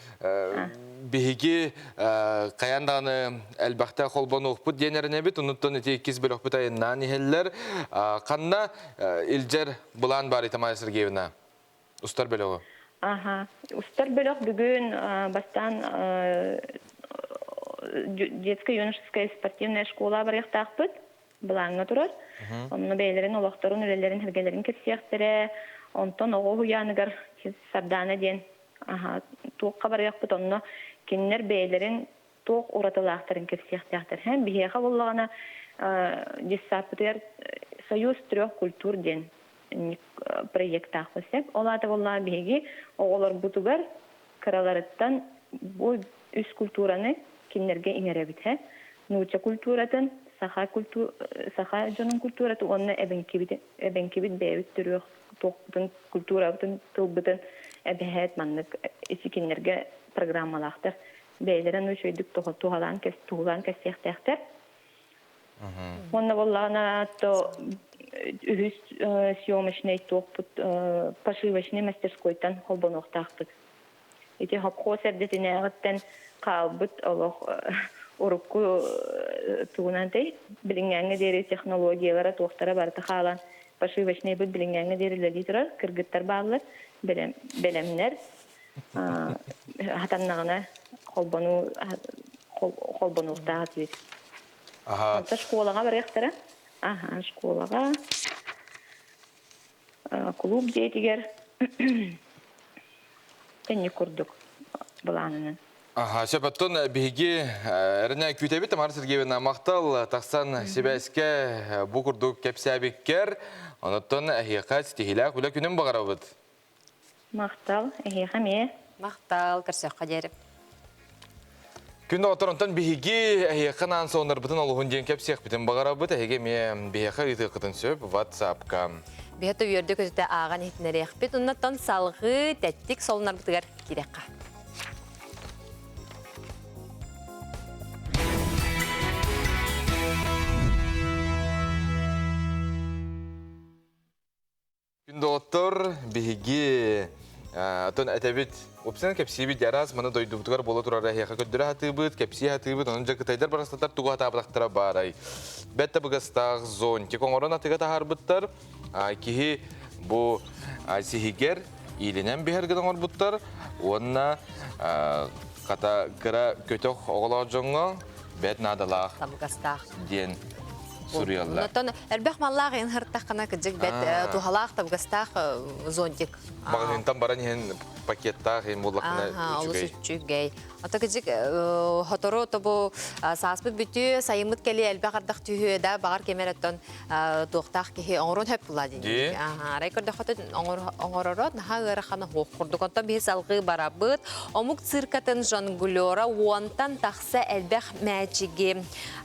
биһиги хайаан даҕаны элбэхтэ холбонуохпут диэн эрэнэбит. Онуттан ити иккис бөлөхпүт айаннаан иһэллэр. Ханна илдьэр былаан баар Тамара Сергеевна? Устар бөлөҕү. Аха. Устар бөлөх бүгүн бастаан детско-юношеская спортивная школа барыахтаахпыт. Былааҥҥа турар. Онно бэйэлэрин олохторун, үлэлэрин, сэргэлэрин кэпсиэхтэрэ. Онтон оҕо уһуйааныгар Сардаана диэн туохха барыахпыт, онно кинилэр бэйэлэрин туох уратылаахтарын кэпсиэхтээхтэр. Биһиэхэ буоллаҕына дьыссааппытыгар «Союз трех культур» диэн проектаахпыт сөп. Ол аата буоллаҕына биһиги оҕолорбутугар кыраларыттан бу үс культураны кинилэргэ иҥэрэбит. Нуучча культуратын, саха, культу... саха дьонун культуратын уонна эбэҥкибит, эбэҥкибит бэйэбит төрүөх туохпутун, культурабытын, тылбытын эбэһээт маннык ити кинилэргэ программалаахтар. Бэйэлэрин үчүгэйдик туһалаан, туһулаан кэссиэхтээхтэр. Уонна буоллаҕына то үһүс съемочный туохпут пошивочный мастерскойтан холбонуохтаахпыт. Ити хопхуос эрдэтинээҕиттэн хаалбыт олох урукку тугунан тэй билиҥҥээҥҥэ диэри технологиялара туохтара барыта хаалан пошивочныйбыт билиҥҥээҥҥэ диэри үлэлии турар кыргыттар бааллар бэлэмнэр хатаннаҕына холбонуу холбонуохтаах этибит. Онто школаҕа барыахтара. Аха, школаҕа кулууп дьиэтигэр тэнник курдук былаанынан. Аха, сөп оттон биһиги эрэнэ күүтэбит Тамара Сергеевна махтал тахсан сибээскэ бу курдук кэпсээбиккэр, онуттан эһиэхэ ситиһиилээх үлэ күнүн баҕарабыт. Махтал, эһиэхэ эмиэ. Махтал, көрсөххө диэри. Күн доҕоттор, онтон биһиги эһиэхэ наан соннарбытын олуһун диэн кэпсиэхпитин баҕарабыт. Эһиги эмиэ биһиэхэ ыытыаххытын сөп WhatsApp-ка. Биһи үөрдэ көтүтэ ааҕан иһитинэриэхпит. Оннуттан салҕыы тэттик солунарбытыгар киирэххэ. Күн доҕоттор, биһиги отон этэбит, уопсайынан кэпсиибит араас маны дойдубутугар буола турар эһиэхэ көрдөрө сатыыбыт, кэпсии сатыыбыт, онон дьэ кытайдар барахсаттар тугу сатаабатахтара баарай. Бэт табыгастаах зонтик оҥорон атыга таһаарбыттар. Киһи бу сиһигэр иилинэн биһэр гына оҥорбуттар уонна хата кыра көтөх оҕолоох дьоҥҥо бэт наадалаах табыгастаах диэн суруйаллар. Онтон элбэх маллаах иһин хыртаххына кыдьык бэт туһалаах табыгастаах зонтик. Маҕаһыынтан баран иһин пакеттаах иһин буоллаххына олус үчүгэй. Ото кыдьык хотору тобу сааспыт бүтүө, сайыммыт кэлиэ элбэх ардах түһүө да баҕар кэмэр оттон туохтаах киһи оҥорон хөп була дии. Арай көрдөхөтө оҥороро наһаа ыарахана хуох курдук. Онтон биһи салгыы барабыт. Омук циркатын жонглера уонтан тахса элбэх мээчиги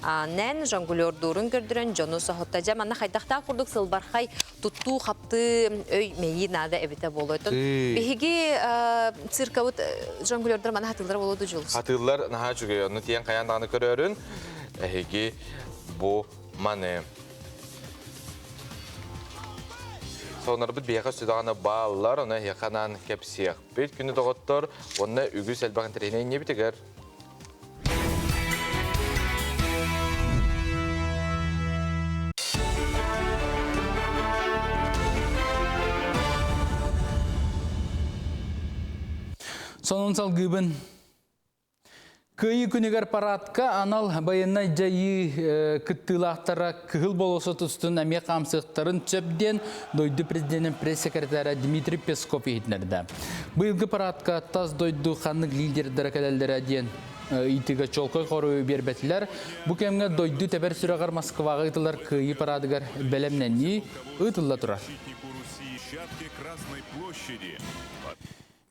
нэн жонглердуурун көрдөрөн дьону соһутта. Дьэ манна хайдахтаах курдук сылбархай туттуу хаптыы өй мэйии наада эбитэ буолуо. Биһиги циркабыт жонглердор мана хатыыллар буолуо дьулус. Хатыыллар наһаа үчүгэй. Онну тиэн хайаан даҕаны көрөөрүн. Эһиги бу маны Сонорбут биһиэхэ сүдаҕаны бааллар, ону эһиэхэ анаан кэпсиэхпит. Күнү доҕоттор, уонна үгүс элбэх интэриэһинэй иннибитигэр. Сонун салгыыбын. Кыайыы күнүгэр парадка анал байыаннай дьайыы кыттыылаахтара Кыһыл болуоссат устун эмиэ хаамсыахтарын сөп диэн дойду президенин пресс-секретара Дмитрий Песков иһитиннэрдэ. Быйылгы парадка тас дойду ханнык лидердэрэ кэлэллэрэ диэн ыйытыыга чуолкай хоруйу биэрбэтилэр. Бу кэмҥэ дойду тэбэр сүрэҕэр Москваҕа ыытыллар Кыайыы парадыгар бэлэмнэнии ыытылла турар.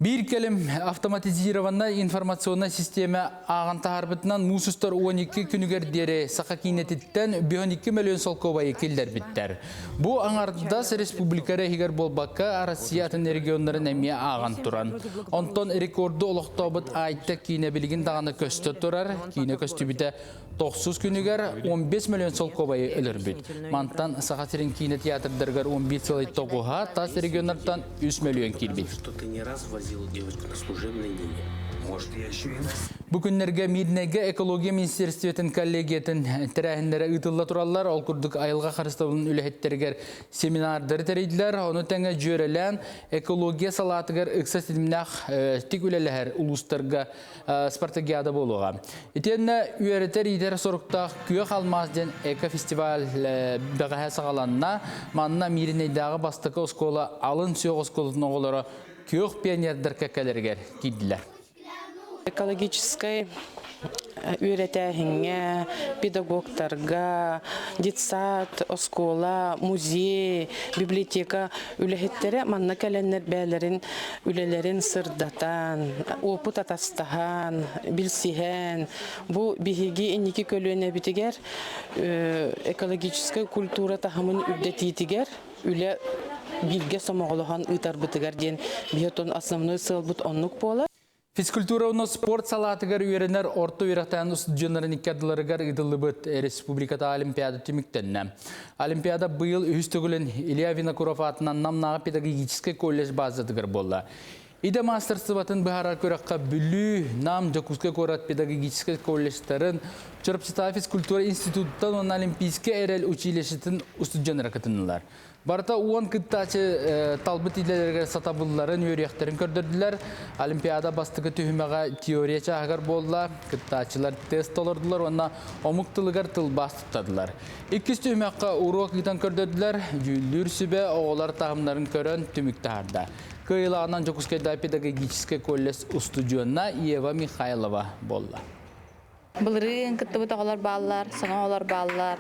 Биир кэлим автоматизированнай информационнай систиэмэ ааҕан таһаарбытынан муус устар 12 күнүгэр диэри Саха киинэтиттэн 12 мөлүйүөн солкуобайы киллэрбиттэр. Бу аҥардас республика эрэ иһигэр буолбакка, Россия атын регионнарын эмиэ ааҕан туран. Онтон рекорду олохтообут Айта киинэ билигин даҕаны көстө турар. Киинэ көстүбүтэ Тохсус күнүгэр 15 мөлүйүөн солкуобайы өлөрбүт. Мантан Саха сирин киинэ театрдарыгар 11 сылай тоҕуһа, тас регионнартан 3 мөлүйүөн киирбит. Бу күннэргэ Мирнэйгэ экология министерствотын коллегиятын тэрээһиннэрэ ыытылла тураллар. Ол курдук айылҕа харыстабылын үлэһиттэригэр семинардары тэрийдилэр. Ону тэҥэ дьүөрэлээн экология салаатыгар ыкса ситимнээх тик үлэлэһэр улуустарга спартакиада буолуоҕа. Итиэннэ үөрэтэр-иитэр соруктаах Күөх алмаас диэн эко-фестиваль бэҕэһээ саҕаланна. Манна Мииринэйдээҕи бастакы оскуола алын сүөх оскуолатын оҕолоро күөх пионердар кэккэлэригэр киирдилэр. Экологическай үөрэтээһиҥҥэ, педагогтарга, детсад, оскуола, музей, библиотека үлэһиттэрэ манна кэлэннэр бэйэлэрин үлэлэрин сырдатан, уопут атастаһан, билсиһэн, бу биһиги инники көлүөнэбитигэр экологическай культура таһымын үрдэтиитигэр үлэ бииргэ сомоҕолоһон ыытарбытыгар диэн биһи отон основной сыалбыт оннук буолар. Физкультура уонна спорт салаатыгар үөрэнэр орто үөрэхтээн устудьуоннарын икки ардыларыгар ыытыллыбыт республиката Олимпиада түмүктэннэ. Олимпиада быйыл үһүс төгүлүн Илья Винокуров аатынан Намнааҕы педагогическай колледж базатыгар буолла. Идэ маастарыстыбатын быһаарар күрэххэ Бүлүү, Нам, Дьокуускай куорат педагогическай колледжтарын, Чурапчытааҕы физкультура институттан уонна Олимпийскай эрэл училищетын устудьуоннара кытыннылар. Барыта уон кыттааччы талбыт идэлэригэр сатабылларын, үөрүйэхтэрин көрдөрдүлэр. Олимпиада бастакы түһүмэҕэ теория чааһыгар буолла. Кыттааччылар тест толордулар уонна омук тылыгар тылбаас туттардылар. Иккис түһүмэххэ уруок ыытан көрдөрдүлэр. Дьүүллүүр сүбэ оҕолор таһымнарын көрөн түмүк таһаарда. Кыайыылааҕынан Дьокуускайдааҕы педагогическай колледж устудьуона Ева Михайлова буолла. Былырыын кыттыбыт оҕолор бааллар, саҥа оҕолор бааллар.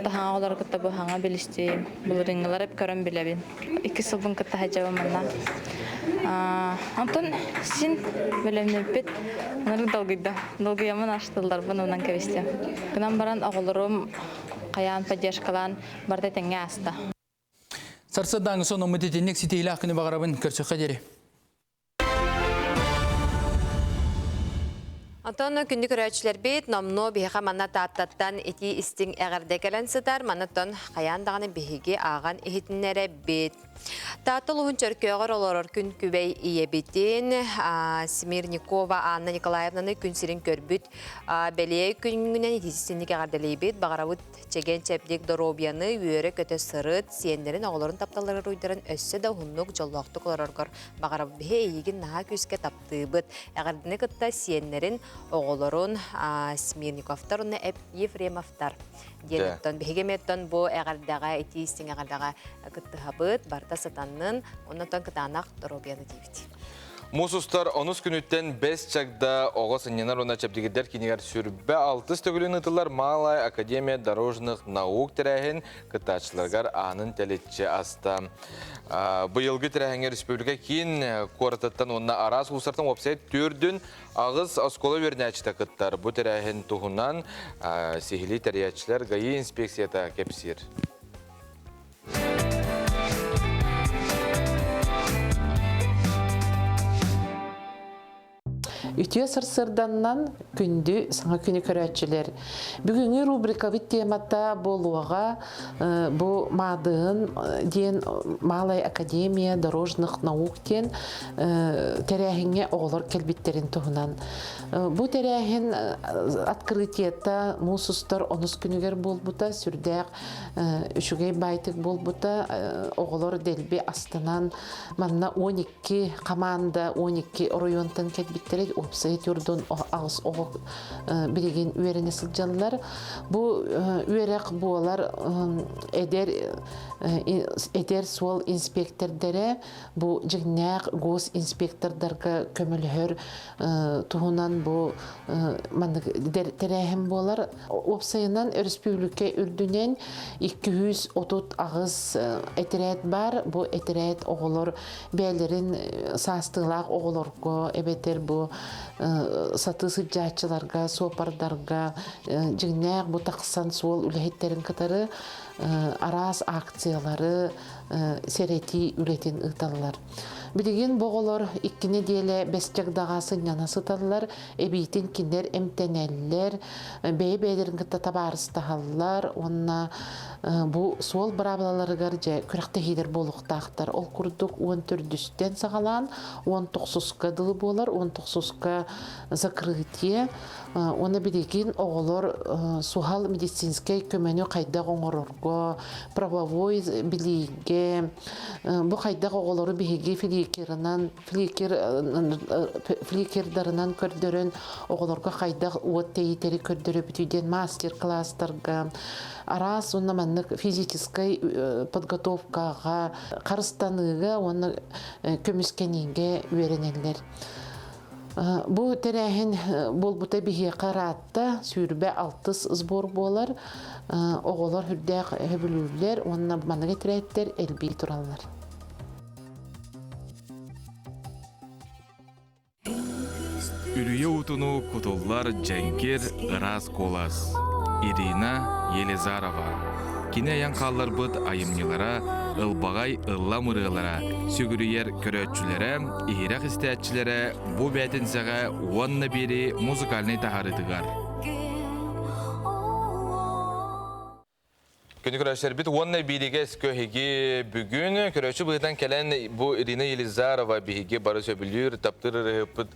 Таһаҥа оҕолору кытта бу хаҥа билистим. Былырыыҥҥылары көрөн билэбин. Икки сылбын кытта сылдьабын манна. Онтон син бэлэмнэппит. Онон долгуйда. Долгуйаммын аштылларбын онон кэбистим. Гынан баран оҕолорум хайаан поддержкалаан барыта этэҥҥэ ааста. Сарсыардааҥы сонуммут итинник ситиһиилээх күнү баҕарабын көрсөххө диэри. Онтон күндү көрөөччүлэрбит номнуо биһиэхэ манна Тааттаттан итии истиҥ эҕэрдэ кэлэн сытар. Манаттан хайаан даҕаны биһиги ааҕан иһитиннэрэбит. Таатта улууһун Чөркөөҕөр олорор күн күбэй ийэбитин Смирникова Анна Николаевнаны күн сирин көрбүт бэлиэ күҥҥүнэн итиитистинник эҕэрдэлиибит. Баҕарабыт чэгиэн-чэбдик доруобуйаны, үөрэ-көтө сырыт, сиэннэрин, оҕолорун тапталларын уруйдарын өссө да уһуннук, дьоллоохтук олороргор баҕарабыт. Биһи эйигин наһаа күүскэ таптыыбыт. Эҕэрдэни кытта сиэннэрин, оҕолорун Смирниковтар уонна Ефремовтар диэн оттон биһиги эмиэ бу эҕэрдэҕэ, итии истиҥ эҕэрдэҕэ кыттыһабыт, барыта сатаннын, оннотон кытаанах доруобуйаны диибит. Муус устар онус күнүттэн бэс чагда оҕо сынньанар уонна чэбдигирдэр киинигэр сүрбэ алтыс төгүлүн ыытыллар Малая академия дорожных наук тэрээһин кыттааччыларыгар аанын тэличчи аста. Быйылгы тэрээһиҥҥэ республика киин куоратыттан уонна араас улуустартан уопсай төрдүн аҕыс оскуола үөрэнээччитэ кыттар. Бу тэрээһин туһунан сиһилии тэрийээччилэр ГАИ инспекцията кэпсиир. Үтүө сарсыарданнан күндү саҥа күнү көрөөччүлэр. Бүгүҥҥү рубрикабыт темата буолуоҕа бу Маадыһын диэн Малая академия дорожных наук диэн тэрээһиҥҥэ оҕолор кэлбиттэрин туһунан. Бу тэрээһин открытиета муус устар онус күнүгэр буолбута сүрдээх үчүгэй баайтык буолбута оҕолор дэлби астынан манна 12 хамаанда 12 оройуонтан кэлбиттэрэ уопсай түрдун аҕыс оҕо билигин үөрэнэ сылдьаллар бу үөрэх буолар эдэр эдэр суол инспектордэрэ бу дьиҥнээх госинспектордарга көмөлөһөр туһунан бу маннык тэрээһин буолар. Уопсайынан өрөспүүбүлүкэ үрдүнэн 238 этэрээт баар. Бу этэрээт оҕолор бэйэлэрин саастыылаах оҕолорго эбэтэр бу сатыы сылдьааччыларга, суопардарга дьиҥнээх бу тахсан суол үлэһиттэрин кытары араас акциялары сэрэтии үлэтин ыыталлар. Билигин бу оҕолор икки нэдиэлэ Бэс Чагдаҕа сынньана сыталлар, эбиитин кинилэр эмтэнэллэр, бэйэ-бэйэлэрин кытта табаарыстаһаллар уонна бу суол быраабылаларыгар дьэ күрэхтэһиилэр буолуохтаахтар. Ол курдук уон төрдүстэн саҕалаан уон тохсуска дылы буолар, уон тохсуска закрытие уонна билигин оҕолор суһал медицинскэй көмөнү хайдах оҥорорго, правовой билиигэ, бу хайдах оҕолору биһиги фликерынан фликер фликердарынан көрдөрөн оҕолорго хайдах уот тэйитэри көрдөрөбүтүй диэн мастер-класстарга араас уонна маннык физическай подготовкаҕа харыстаныыга уонна көмүскэниигэ үөрэнэллэр. Бу тэрээһин буолбута биһиэхэ ыраатта, 26 сбор буолар. Оҕолор үрдээх хөбүлүүллэр уонна маннык этэрээттэр элбии тураллар. Үрүйэ уутунуу кутуллар дьэҥкир ыраас куолас. Ирина Елизарова. Кини айан хаалларбыт айымньылара, ылбаҕай ыллам ырыалара, сүгүрүйэр көрөөччүлэрэ, иһирэх истээччилэрэ бу бээтинсэҕэ уонна биэри музыкальнай таһаарыытыгар. Күнү көрөөччүлэрбит уонна бииригэ өскө бүгүн көрөөччү быһыытынан кэлэн бу Ирина Елизарова биһиги бары сөбүлүүр, таптыыр ырыһыппыт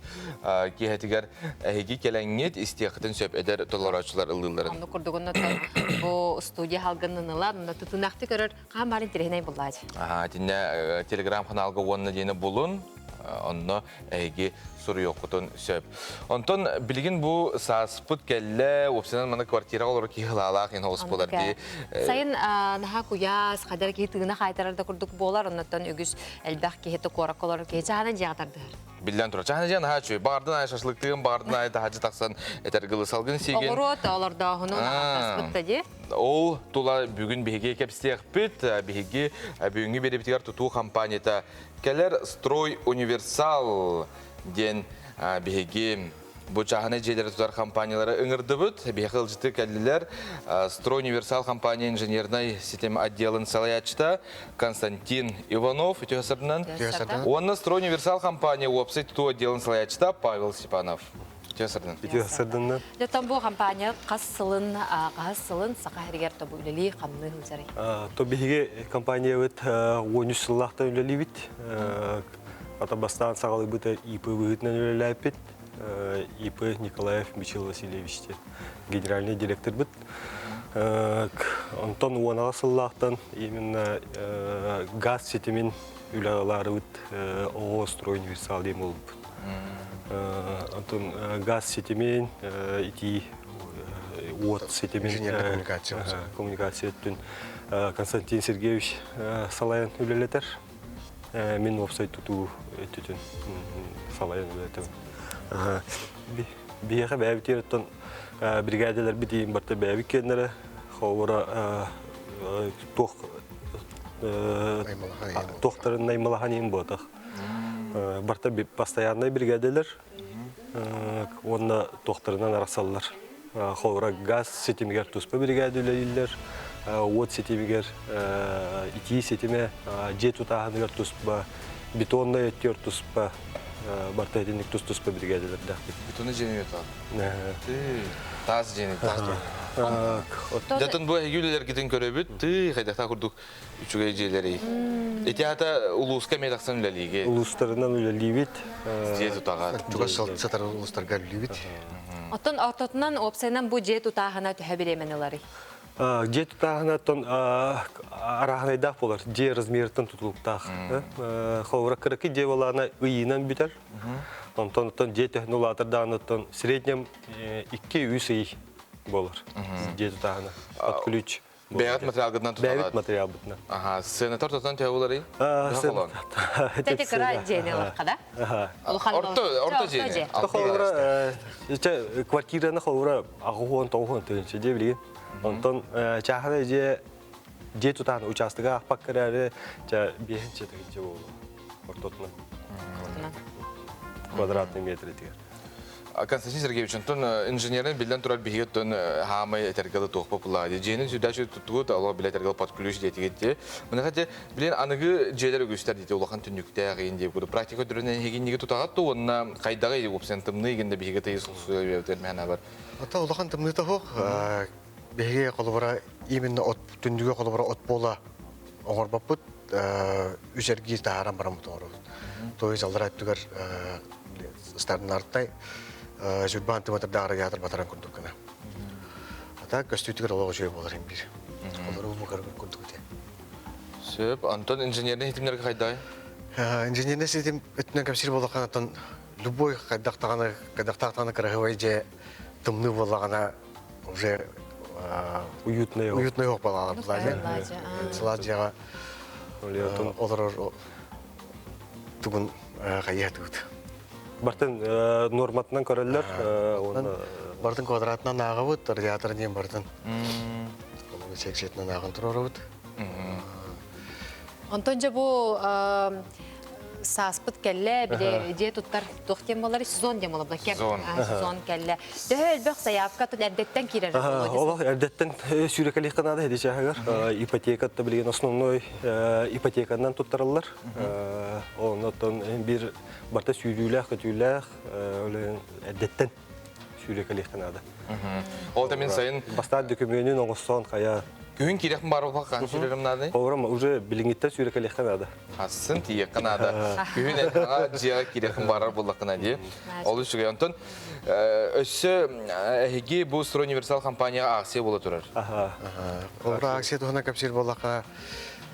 киэһэтигэр эһиги кэлэҥҥит истиэххитин сөп эдэр толорооччулар ыллыылларын. Оннук курдугунна бу студия халгыннын ылан, онно тутунахты көрөр хаан баар интэриэһинэй буллаачы. Аха, итиннэ телеграм-каналга уонна диэни булун. Онно эһиги суруйуоххутун сөп. Онтон билигин бу сааспыт кэллэ, уопсайынан маны квартираҕа олорор киһи ылаалаах иһин олус буолар дии. Сайын наһаа куйаас, хадара киһи тыына хаайтарар да курдук буолар, оннуттан үгүс элбэх киһи куоракка олорор киһи чаһынан дьиэҕэ тардыһар. Биллэн турар. Чаһына дьиэ наһаа үчүгэй. Баҕардын аайы шашлыктыгын, баҕардын аайы таһырдьа тахсан этэргылы салгын сиигин. Оҕуруот олордооһунун ааттаспыт да дии. Ол тула бүгүн биһиги кэпсиэхпит. Биһиги бүгүҥҥү биэрэбитигэр тутуу компанията кэлэр Строй Универсал диэн биһиги бу чааһынай дьиэлэри тутар компаниялары ыҥырдыбыт. Биһиэхэ ыалдьыты кэллилэр. Строй Универсал компания инженернай ситим отделын салайааччыта Константин Иванов үтүө сырдынан. Уонна Строй Универсал компания уопсай тутуу отделын салайааччыта Павел Степанов. Үтүө сырдынан. Үтүө сырдынан. Дьоттон бу компания хас сылын, хас сылын Саха сиригэр тобу үлэлии хамныы сылдьарый? То биһиги компаниябыт 13 сыллаахтан үлэлиибит. Ата бастаан саҕалыыбыта ИП быһыытынан үлэлээппит. ИП Николаев Мичил Васильевич диэн генеральный директорбыт. Онтон уонаҕа сыллаахтан именно газ ситимин үлэлаарыбыт оҕо строй универсал диэн буолбут. Онтон газ ситимин, итии уот ситимин коммуникация өттүн Константин Сергеевич салайан үлэлэтэр. Мин уопсай тутуу өттүтүн салайан үлэлэтэбин. Биһиэхэ бэйэбитигэр оттон бригадаларбыт иин барта бэйэбит киэннэрэ холобура туох туохтарын наймалахан иин буотах. Барта постояннай бригадалар уонна туохтарынан арахсаллар. Холобура газ ситимигэр туспа биригээдэ үлэлииллэр, уот ситимигэр итии ситимэ, дьиэ тутааһыныгар туспа, бетоннай өттүгэр туспа, барыта итинник тус-туспа биригээдэлэрдээхпит. Бетонный дьиэни үөтэ. Таас дьиэни, таас дьиэни. Дьатын бу эһиги үлэлэргитин көрөбүт, тыы хайдахтаах курдук үчүгэй дьиэлэрий. Ити аата улууска эмиэ тахсан үлэлиигит. Улуустарынан үлэлиибит. Дьиэ тутаҕа. Чугас сытар улуустарга үлэлиибит. Оттон ортотунан уопсайынан бу дьиэ тутааһына төһө бириэмэни ыларый? Дьиэ тутааһына оттон арааһынайдаах буолар. Дьиэ размерыттан тутулуктаах. Холобура кыракый дьиэ буолаана ыйынан бүтэр. Онтон оттон дьиэ төһөнү улаатар даҕаны оттон среднем 2-3 ый буолар дьиэ тутааһына. Под ключ. Бэйэҕит материалгытынан тутаҕыт? Бэйэбит материалбытынан. Аха, сыаната ортотунан төһө буоларый? Тэти кыра дьиэни ылахха да? Орто, орто дьиэни. Холобура, квартираны холобура аҕыс тоҕус тыһыынча дьиэ билигин. Онтон чааһынай дьиэ дьиэ тутаан учаастага аахпакка эрээри биэһинчэ тыһыынча буолуо ортотунан. Квадратный метр этигэр. Константин Сергеевич, онтон инженерин биллэн турар биһиги оттон хаамай этэргэ да туох популаа. Дьиэнин сүрдээх туттугут, олох билэ этэргэ под ключ диэтигит дии. Мына хати билин аныгы дьиэлэр үгүстэр диити улахан түннүктээх иин диye курдук практика өтөрүнэн эһигинниги тутаҕат ту уонна хайдаҕы и уопсайан тымныы игин да биһиги тыйыс усулуобуйабытыгар мэһэн бар. Ата улахан тымныы тоһуох биһиги холобура именно от түннүгэ холобура от буола оҥорбоппут үс эргиир таһааран бараммыт оҥоробут. То есть аллара өттүгэр стандартнай сүрбаан тыматырдаах радиатор батаран курдук гына. А так көстүүтүгэр олох үчүгэй буолар им биир. Олору бу курдук ити. Сөп. Антон инженерный ситимнерге хайдай? Инженерный ситим өттүнэн кэпсиир буоллаххына оттон любой хайдахтаҕына хайдахтаахтаҕына кыраһыбай дьэ тымныы буоллаҕына уже уютный уютный оһох балаҕан сылаас дьиэҕэ олорор тугун хайыа тугут Бартын норматынан көрөллөр бартын квадратынан ааҕабыт радиатор диэн бартын секциятынан ааҕан туруорабыт. Онтон дьэ бу сааспыт кэллэ, били дьиэ туттар туох диэн буолар, сезон диэн буолар, сезон. сезон кэллэ. Төһө элбэх сайаапка тут эрдэттэн киирэр Олох эрдэттэн сүүрэкэлиэххэ наада ити чааһыгар. Ипотека билигин основной ипотеканан туттараллар. Оннотон бир барта сүүрүүлээх, көтүүлээх эрдэттэн сүүрэкэлиэххэ наада. Ол да мин сайын бастаан дөкүмүөнүн оҥостон хайа Күһүн киирэхпин баар буолбакка сүүрэрим наадый? Олором уже билиҥҥиттэн сүүрэкэлиэххэ наада. Хассын тиийиэххэ наада. Күһүн этэҕэ дьиэҕэ киирэхпин барар буоллаххына дии. Ол үчүгэй. Онтон өссө эһиги бу Строй Универсал компанияҕа акция буола турар. Ол акция туһунан кэпсиир буоллахха,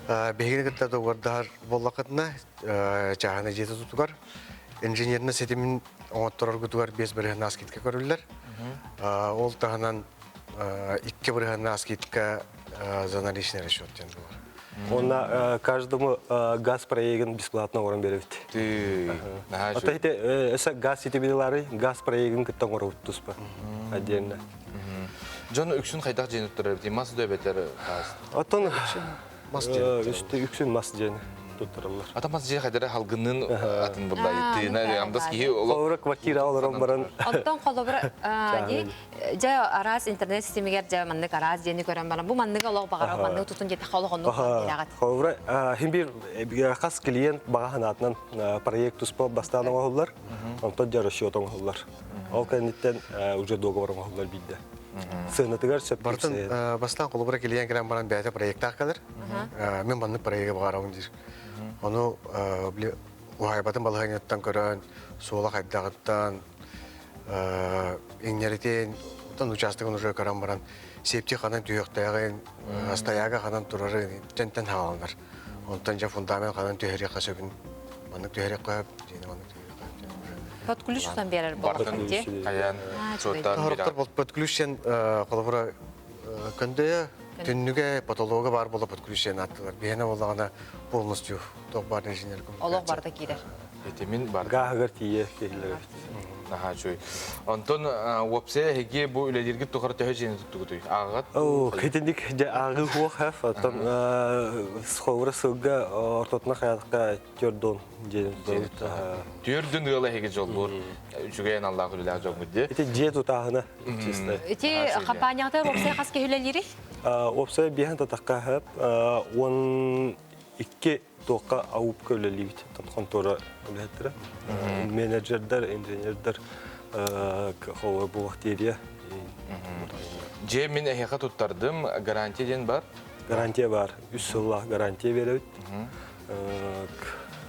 Биһигини кытта доҕордоһор буоллаххытына, чааһынай дьиэ тутуутугар инженернэй ситимин оҥоттороргутугар 5 бырыһыаннаах скидка көрүллэр. Ол таһынан 2 бырыһыаннаах скидка за наличный расчет диэн буолар. Онна каждому газ проегын бесплатно оҥорон беребит. Ата ите эсэ газ ситимилары газ проегын кытта оҥоробут туспа отдельно. Дьон үксүн хайдах дьиэни туттарар эбит? Мас да эбэтэр таас? Оттон мас дьиэ. Үксүн мас дьиэни туттараллар. Ата мас дьиэ хайдара халгыннын атын булла. Тыына амдас киһи Холобура квартира олорон баран. Оттон холобура ди дьэ араас интернет системигэр дьэ маннык араас диэни көрөн баран бу маннык олох баҕара маннык тутун диэтэ олох оннук бирэҕит. Холобура хим бир хас клиент баҕа санаатынан проект туспа бастаан оҥоһуллар, онтон дьэ расчет оҥоһуллар. Ол кэнниттэн уже договор оҥоһуллар биирдэ. Сыанатыгар сөп Бартын бастаан холобура клиент кэлэн баран бэйэтэ проектаах кэлэр. Мен маннык проекты баҕарабын диир. Ону уһаайбатын балаһыанньаттан көрөн, суола хайдаҕыттан, иҥнэритин, оттон участогын уже көрөн баран, септик ханан түһүөхтээҕин, стояга ханан турарын тэнтэн хааланар. Онтон дьэ фундамент ханан түһэриэххэ сөбүн, маннык түһэриэххэ сөп, диэни маннык түһэриэххэ сөп уже. Под ключ тутан биэрэр буоллаххын дии. Хайан суоттаан Хороптор под ключ сен холобура көндөйө түннүгэ потолога бар буола под ключ сен аттылар. Биһиэнэ буоллаҕына полностью туох бар инженер Олох барыта киирэр. Этимин бар. Гааһыгар тиийэ киһилэр. Наһаа үчүгэй. Онтон уопсайа эһиги бу үлэлииргит тухары төһө дьиэни туттугутуй? Ааҕат? Оо, итинник дьэ ааҕыы суох хэф. Оттон холобура сылга ортотуна хаятка 40 дьиэни тутабыт. 40 ыал эһиги дьоллуур үчүгэй аналлаах үлэлээх дьоҥҥут дии. Ити дьиэ тутааһына чисто. Ити компанияҕытыгар уопсайа хас киһи үлэлиирий? Уопсайа биэһэн татахха хэп 12 туохха АУПка үлэлиибит. Хонтуора үлэһиттэрэ. Менеджердер, инженердер, холобура бухгалтерия. Дьиэ мин эһиэхэ туттардым, гарантия диэн бар? Гарантия бар. 3 сыллаах гарантия беребит.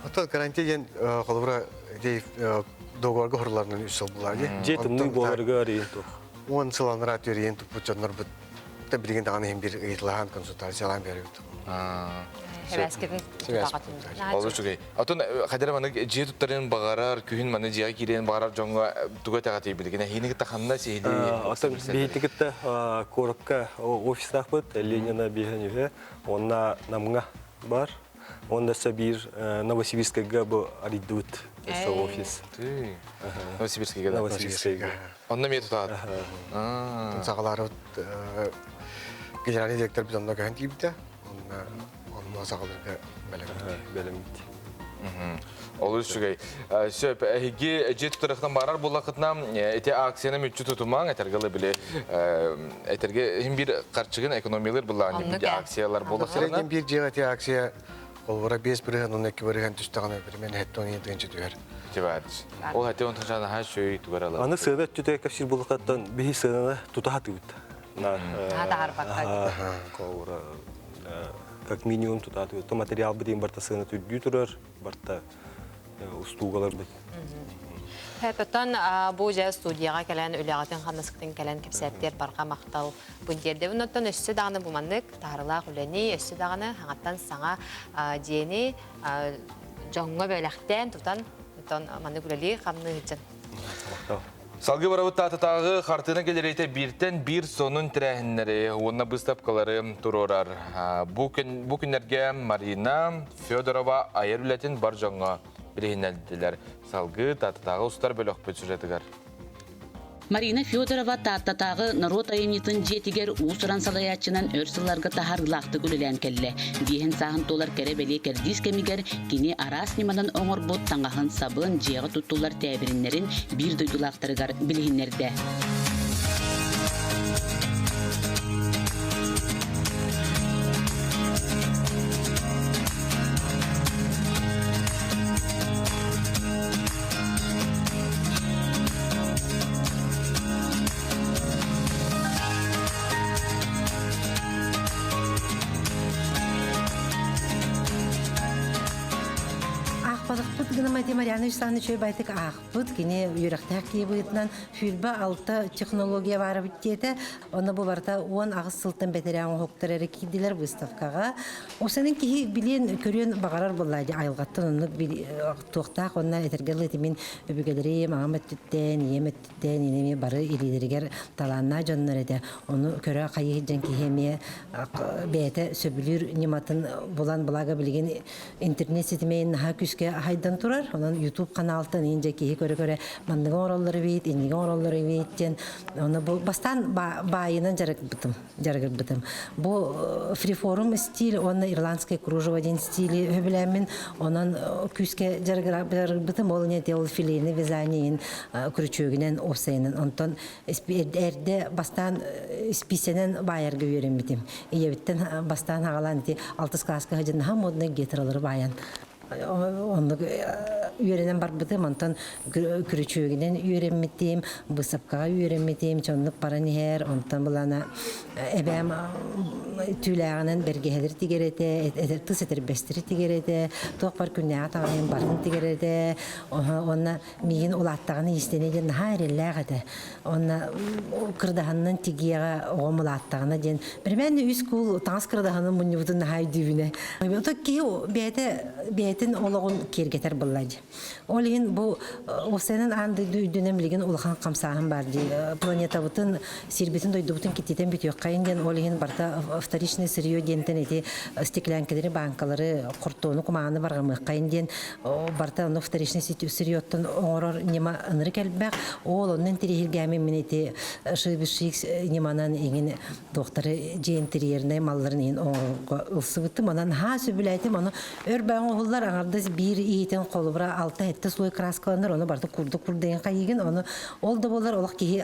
Оттон гарантия диэн холобура договорга хоруларынан 3 сыл булар ди. Дьиэ тымныы буоларга арыйын туох. 10 сыл анараа түрүйен туппут дьоннор бут та билигин даҕаны иһин бир ыйытылаһан консультациялаан беребит. Эбээскитин Ол үчүгэй. Отон хадара маны дьиэ туттарын баҕарар, күһүн маны дьиэҕэ киириэн баҕарар дьоҥҥо тугу этэҕэтий билигин эһиини кытта ханна сиһилии Оттон биһиги кытта куоракка офистаахпыт Ленина биһэн үһэ, онна Намҥа бар. Онда өссө биир Новосибирскайга бу арыйдыбыт өссө офис. Новосибирскайга да? Новосибирскайга. Онно эмиэ тутаат? Саҕалаарыбыт генеральный директор бит онно көһөн тиийбитэ. Онно саҕаларга бэлэммит. Бэлэммит. Ол үчүгэй. Сөп, эһиги дьиэ туттарыахтан баарар буоллаххытына, ити акцияны мүччү тутумаҥ, этэргэ били этэргэ иһин бир харчыгын экономиялыр буллаан акциялар буоллахтарына. Биир дьиэҕэ ити акция холобура 5 бырыһыан 12 бырыһыан түстэҕинэ примерно 70 тыһыынча түһэр. Тибаадыс. Ол хати онтон жана шөй тугаралы. Аны сыана өттүтэ кэпсиир буоллахтан биһи сыананы тута хатыбыт. Таарбакка. Холобура как минимум тута хатыбыт. То материал битин барта сыана түрдүү турар, барта устуугалар бит. Хэпэтон бу жа студияға кэлэн үлэҕитин ханнаскытын кэлэн кэпсээптер барҕа махтал бун диэрдэбин оттон өссө даҕаны буманнык таарылаах үлэни өссө даҕаны хаҥаттан саҥа дьиэни дьоҥҥо бэлэхтээн тутан оттон маннык үлэлии хамныы сылдьан. Салгыы барабыт Тааттатааҕы хартыына галереята бииртэн биир сонун тэрээһиннэри уонна быыстапкалары туруорар. Бу күн бу күннэргэ Марина Федорова айар үлэтин бар дьоҥҥо билиһиннэрдилэр. Салгыы Тааттатааҕы устар бөлөхпүт сюжетыгар. Марина Федорова Тааттатааҕы норуот айымньытын дьиэтигэр уус-уран салайааччынан өр сылларга таһаарыылаахтык үлэлээн кэллэ. Биэһин сааһын туолар кэрэ-бэлиэ кэрдиис кэмигэр кини араас ньыманан оҥорбут таҥаһын сабын, дьиэҕэ туттуллар тээбириннэрин биир дойдулаахтарыгар билиһиннэрдэ. Аахпатахпыт. гынамати Марьяна Вячеславовна үчүгэй байтык аахпыт, кини үөрэхтээх киһи быһыытынан сүүрбэ алта технология баара эбит диэтэ. Онно бу барыта 18 сылтан бэтэрээ оҥоһуктар эрэ киирдилэр выставкаҕа. Осанын киһи билиэн, көрүөн баҕарар буолла дии айылҕаттан оннук туохтаах уонна этэргэ дылы мин өбүгэлэрим аҕам өттүттэн, ийэм өттүттэн инэми бары илиилэригэр талааннаах дьоннор этэ. Ону көрө хайыы сылдьан киһи эмиэ бэйэтэ сөбүлүүр ньыматын булан благо билигин интернет ситимин наһаа күүскэ хайдан турар. Онон YouTube каналтан иин дьэ киһи көрө-көрө манныгы оҥороллор эбит, инниги оҥороллор эбит диэн оны бу бастаан баайынан дьарыгырбытым, дьарыгырбытым. Бу фрифорум стиль уонна ирландское кружево диэн стили сөбүлээммин, онон күүскэ дьарыгырбытым. Ол не ол филейный вязание күрүчүөгүнэн, офсайынан. Онтон эрдэ бастаан испиисэнэн баайарга үөрэммитим. Ийэбиттэн бастаан аҕалаан ити алтыс кылааска сылдьан наһаа моднай гетралары баайан оннук үөрэнэн барбытым. Онтон күрүчүөгүнэн үөрэммитим, быысапкаҕа үөрэммитим, чоннук баран иһэр. Онтон былана эбээм түүлээҕинэн бэргэһэлэри тигэр этэ, тыс этэрбэстэри тигэр этэ, туох бар күннээҕи таҥаһын барытын тигэр этэ. Уонна миигин улааттаҕына иистэнэ диэн наһаа эрэллээх этэ. Онно кырдаһанынан тигиэҕэ оҕом улааттаҕына диэн бирмээн үс куул таҥас кырдаһанын мунньубутун наһаа өйдүүбүнэ. Ото киһи бэйэтэ бэйэтин олоҕун киэргэтэр буолла дии. Ол иһин бу уопсайынан аан дойду үрдүнэн билигин улахан хамсааһын баар дии. Планетабытын, сирбитин, дойдубутун киттитэн бүтүөххэйин диэн ол иһин барыта вторичное сырье диэнтэн ити стеклянкалары, бааҥкалары, хортуону, кумааны барҕамыаххайын диэн барыта онно вторичный сырьеттан оҥорор ньыма ынырык элбэх. Ол онно интириэһиргээмин мин ити шибишик ньыманан иҥин туохтары дьиэ интерьернэй малларын иһин оҥорорго ылсыбытым. Онон наһаа сөбүлээтим. Ону өр баҕа оҥоһуллар аҥардас биир иитин холобура алта-сэттэ слой краскаланар, ону барыта курдук курдайан хайыгын. Ону ол да буоллар олох киһи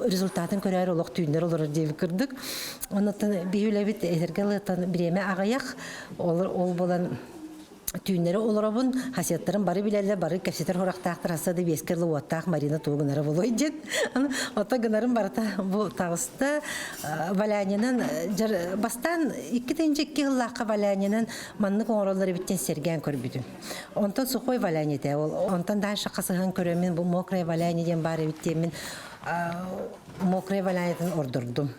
результатын көрөөр олох түүннэр олорор диэбит курдук. Оннуттан биһи үлэбит этэргэ ылыттан бириэмэ аҕыйах. Ол буолан түүннэри олоробун, хасиаттарым бары билэллэр, бары кэпсэтэр сурахтаахтар, хасса да биэскэ дылы уоттаах Марина тугу гынара буолуой диэн. Ото гынарым барыта бу таҕыста. Валянинан бастаан 2-2 сыллаахха Валянинан маннык оҥороллор эбиттэн сэргээн көрбүтүм. Онтон сухой валяние этэ. Ол онтон дальше хасыһан көрөммүн бу мокрая валяние диэн баар эбит диэммин мокрая валяниетын ордордум.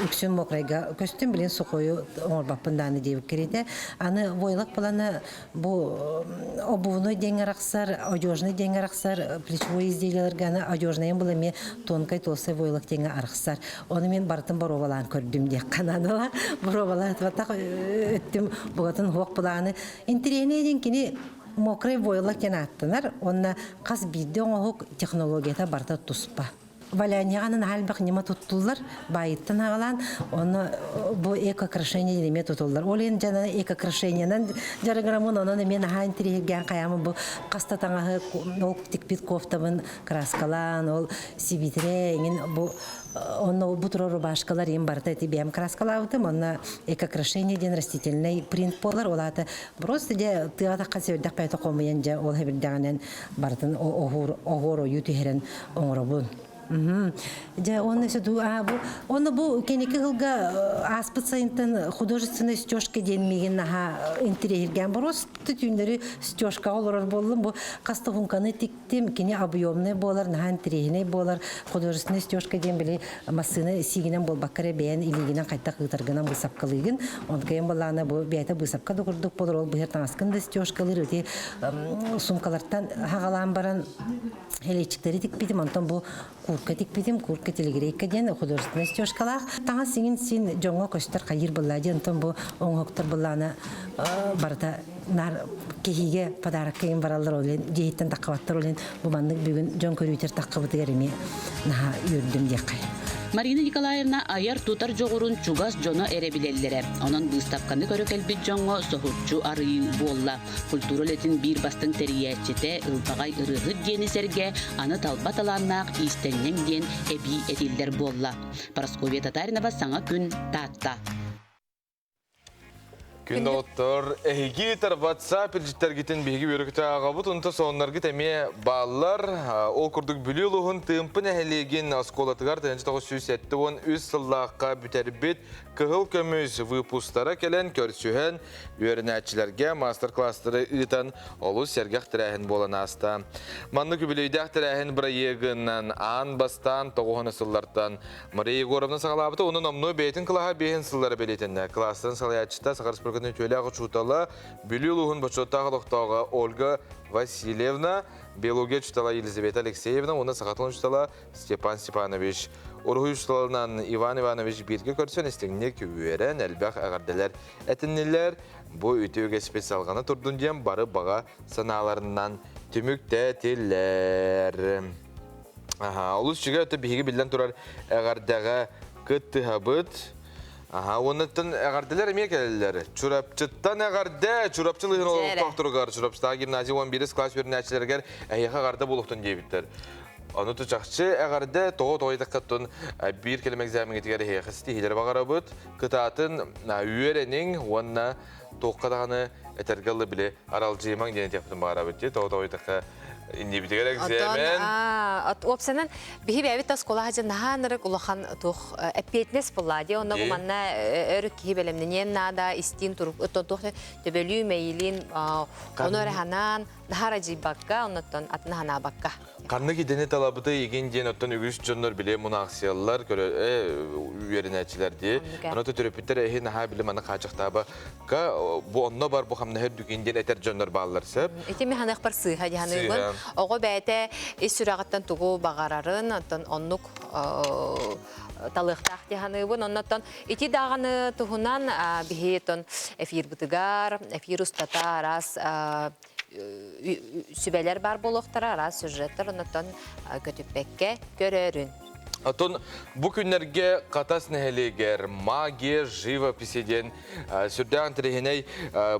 үксүн мокрайга көстүм билин сухою оҥорбаппын дааны диэбит кэриэтэ аны войлок плана бу обувной диэҥҥэ арахсар одежный диэҥҥэ арахсар плечевой изделиеларга аны одежнайын был эмиэ тонкай толстой войлок диэҥҥэ арахсар ону мин барытын боруобалаан көрдүм диэх ханаанала боруобалаатбатах өттүм бугатын хуох былааны интэриэһинэй диэн кини мокрый войлок диэн ааттанар уонна хас биирдии оҥоһук технологията барыта туспа Валянияҕа наһаа элбэх ньыма туттуллар, баайыттан аҕалаан, онно бу экокрашение диэн эмиэ тутуллар. Ол иһин дьэ экокрашениенан дьарыгыраммын, онон эмиэ наһаа интириэһиргээн хайаамын бу хаста таҥаһы ол тикпит кофтабын краскалаан, ол сибиитирэ эҥин бу онно бу турар рубашкалар им барыта ити бэйэм краскалаабытым, онно экокрашение диэн растительный принт буолар, ол аата просто дьэ тыаҕа таххан сэбирдэх бэйэтэ хомуйан дьэ ол хэбирдэҕинэн барытын оһуор оһуор ойуу түһэрэн оҥоробун. Дьэ, уонна сөдүү аа бу уонна бу кэнники сылга ааспыт сайынтан художественная стежка диэн миигин наһаа интириэһиргээн боруоста түүннэри стежкаҕа олорор буоллум. Бу хас да хунканы тиктим, кини объемный буолар, наһаа интириэһинэй буолар. Художественная стежка диэн били массыына сиигинэн буолбакка эрэ бэйэн илиигинэн хайдах ыытаргынан быысапкалыыгын. Онтукайын былаана бу бэйэтэ быысапка да курдук буолар, ол быһар таҥаскын да стежкалыыр, ити сумкалартан хаҕалаан баран Элечиктэри тикпитим, онтон бу куртка тикпитим, куртка телегрейка диэн художественнай стежкалаах. Таҥас сиҥин син дьоҥҥо көстөр хайыыр быллаа диэн, онтон бу оҥоһуктар быллаана барыта наар киһигэ подарокка иһин бараллар ол иһин дьиэһиттэн таххабаттар ол иһин бу маннык бүгүн дьон көрүүтэр таххыбытыгар эмиэ наһаа үөрдүм диэххэ. Марина Николаевна айар-тутар дьоҕурун чугас дьоно эрэ билэллэрэ. Онон быыстапканы көрө кэлбит дьоҥҥо соһуччу арыйыы буолла. Культура үлэтин биир бастыҥ тэрийээччитэ, ылбаҕай ырыаһыт диэни сэргэ аны талба талааннаах иистэнньэҥ диэн эбии этиллэр буолла. Парасковья Татаринова саҥа күн Таатта. Күн доҕоттор, эһиги ыытар WhatsApp илдьиттэргитин биһиги үөрэ-көтө ааҕабыт, онто сонуннаргыт эмиэ бааллар. Ол курдук Бүлүү улууһун Тыымпы нэһилиэгин оскуолатыгар 1973 сыллаахха бүтэрбит Кыһыл көмүс выпустара кэлэн көрсүһэн, үөрэнээччилэргэ маастар-класстары ыытан олус сэргэх тэрээһин буолан ааста. Маннык үбүлүөйдээх тэрээһин бырайыагынан аан бастаан тоҕуһуна сыллартан Мария Егоровна саҕалаабыта уонна номнуо бэйэтин кылааһа биэһин сыллара бэлиэтэннэ. Кылаастарын салайааччыта Саха Республикатын үтүөлээх учуутала, Бүлүү улууһун бочуоттаах олохтооҕо Ольга Васильевна, биология учуутала Елизавета Алексеевна уонна саха тылын учуутала Степан Степанович. Уруһуй учууталынан Иван Иванович бииргэ көрсөн истиҥник үөрэн, элбэх эҕэрдэлэр этиннилэр. Бу үтүө үгэспит салҕана турдун диэн бары баҕа санааларынан түмүктээтилэр. Аха, олус үчүгэй өттө биһиги биллэн турар эҕэрдэҕэ кыттыһабыт. Аха, уоннаттан эҕэрдэлэр эмиэ кэлэллэр. Чурапчыттан эҕэрдэ! Чурапчы лыһын олохтоохторугар Чурапчытааҕы гимназия 11 класс үөрэнээччилэригэр эһиэхэ эҕэрдэ буолуохтун диэбиттэр. Ону чахчы эҕэрдэ тоҕо тоҕо диэтэххэ биир кэлим экзамеҥҥитигэр эһиэхэ ситиһиилэри баҕарабыт. Кытаатын үөрэниҥ уонна туохха даҕаны этэргэ ылы били аралдьыйымаҥ диэн этиэхпитин баҕарабыт дии. Тоҕо тоҕо диэтэххэ иннибитигэр экзамен. Уопсанан биһи бэйэбит оскуола дьэ наһаа ынырык улахан туох эппиэтинэс буолла дии. Онно бу манна өр киһи бэлэмнэниэн наада, истиин турук туох төбөлүү мэйилиин ону эрэ ханаан наһаа арадьыйбакка, оннуттан атын ханаабакка. Ханнык идэни талабыты игин диэн оттон үгүс дьоннор билэ мунаахсыйаллар, көрө үөрэнээччилэр дии. Ону төрөппүттэр эһи наһаа билим аны хаачахтаабакка бу онно бар бу хамнаһы үрдүгүн диэн этэр дьоннор бааллар сөп. Ити ми ханыахпар сыыһа дьаһаныыбын. Оҕо бэйэтэ ис сүрэҕиттэн тугу баҕарарын, оттон оннук талыахтаах дьаһаныыбын. Оннуттан ити даҕаны туһунан биһи тон эфирбытыгар, эфир устата араас сүбэлэр баар буолуохтара, араас сюжеттар оннуттан көтүппэккэ көрөрүн. Оттон бу күннэргэ Хатас нэһилиэгэр «Магия живописи» диэн сүрдээх интэриэһинэй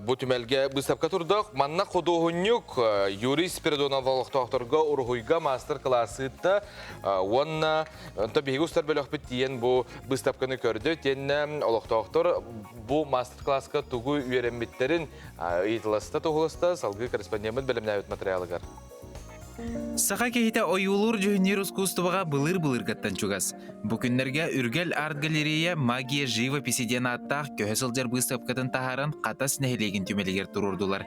бу түмэлгэ быыстапка турдах. Манна худуоһунньук Юрий Спиридонов олохтоохторго уруһуйга маастар-кылаас ыытта уонна онто биһиги устар бөлөхпүт тиийэн бу быыстапканы көрдө. Итиэннэ олохтоохтор бу маастар-кылааска тугу үөрэммиттэрин Ыйытыласта туһуласта салгыы корреспондеммыт бэлэмнээбит материалыгар. Саха киһитэ ойуулуур-дьүһүннүүр ускуустубаҕа былыр-былыргаттан чугас. Бу күннэргэ Үргэл арт-галерея «Магия живописи» диэн ааттаах көһө сылдьар быыстапкатын таһааран Хатас нэһилиэгин түмэлигэр туруордулар.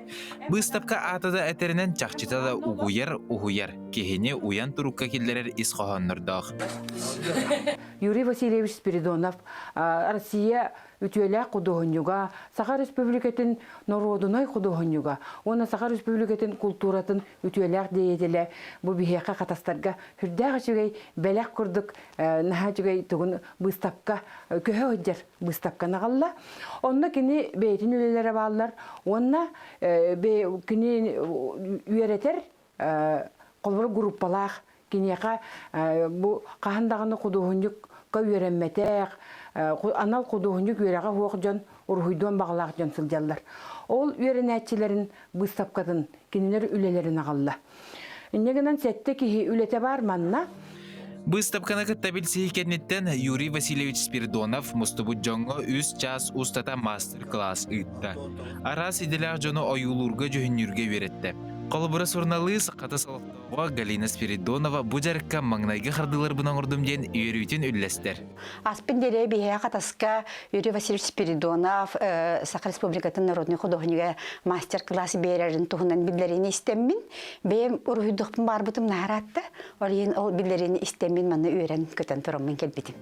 Быыстапка аата да этэринэн чахчыта да угуйар, уһуйар, киһини уйан турукка киллэрэр ис хоһооннордоох. Юрий Васильевич Спиридонов Россия үтүөлээх худуоһунньуга, Саха Республикатын норуодунай худуоһунньуга уонна Саха Республикатын култууратын үтүөлээх деятелэ бу биһиэхэ хатастарга сүрдээх үчүгэй бэлэх курдук наһаа үчүгэй тугун быыстапка көһө сылдьар быыстапканы аҕалла. Онно кини бэйэтин үлэлэрэ бааллар уонна кини үөрэтэр холобур группалаах киниэхэ бу хаһан даҕаны худуоһунньукка үөрэммэтэх анал худуоһунньук үөрэҕэ суох дьон уруһуйдуон баҕалаах дьон сылдьаллар. Ол үөрэнээччилэрин быыстапкатын кинилэр үлэлэрин аҕалла. Инньэ гынан сэттэ киһи үлэтэ баар манна. Быыстапканы кытта билсиһии кэнниттэн Юрий Васильевич Спиридонов мустубут дьоҥҥо үс чаас устата мастер-класс ыытта. Араас идэлээх дьону ойуулуурга-дьүһүннүүргэ үөрэттэ. Холобура суруналыыс Хатас олохтооҕо Галина Спиридонова бу дьарыкка маҥнайгы хардыыларбын оҥордум диэн үөрүүтүн үллэстэр. Аспын диэри биһиэхэ Хатаска Юрий Васильевич Спиридонов Саха Республикатын народнай художнига мастер-класс биэрэрин туһунан биллэриини истэммин, бэйэм уруһуйдуохпун баарбытым наһараатта. Ол иһин ол биллэриини истэммин манна үөрэн көтөн тураммын кэлбитим.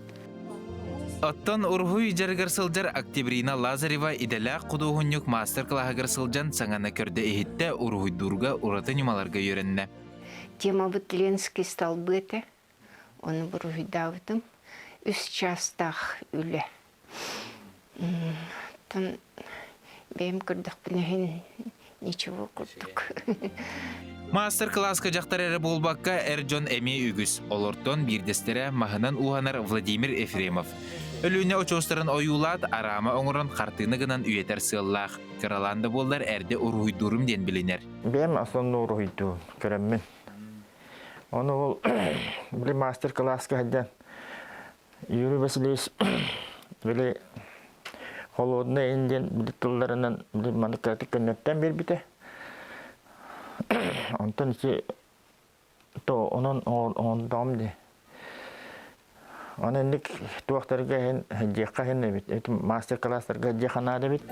Оттон уруһуй дьарыгар сылдьар Октябрина Лазарева идэлээх худуоһунньук маастар-кылааһыгар сылдьан саҥаны көрдө-иһиттэ, уруһуйдуурга ураты ньымаларга үөрэннэ. Темабыт Ленский столбы этэ. Ону буруһуйдаабытым. Үс чаастаах үлэ. Оттон бэйэм көрдөхпүнэ иһин ничего курдук. Маастар-кылааска дьахтар эрэ буолбакка, эр дьон эмиэ үгүс. Олортон биирдэстэрэ маһынан ууһанар Владимир Ефремов. Өлүөнэ очуостарын ойуулаат, араама оҥорон хартыына гынан үйэтэр сыаллаах. Кыралаан да буоллар эрдэ уруһуйдуурум диэн билинэр. Бэйэм основной уруһуйдуум, көрөммүн. Ону ол били мастер-класска сылдьан Юрий Васильевич били Холодный индиан били тылларынан били маны кыратык көннөртөн биэрбитэ. Онтон ити то онон оҥордоҕум дии. Оны инник туохтарга иһин дьиэххэ иһин эбит. Эти мастер-класстарга дьиэхэ наада эбит.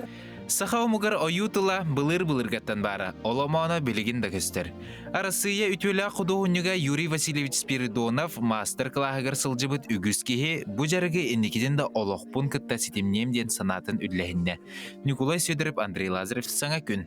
Саха омугар ойуу тыла былыр-былыргаттан баара, оломооно билигин да көстөр. Арассыыйа үтүөлээх худуоһунньуга Юрий Васильевич Спиридонов маастар-кылааһыгар сылдьыбыт үгүс киһи бу дьарыгы инникитин да олохпун кытта ситимниэм диэн санаатын үллэһиннэ. Ньукулай Сидоров, Андрей Лазарев «Саҥа күн».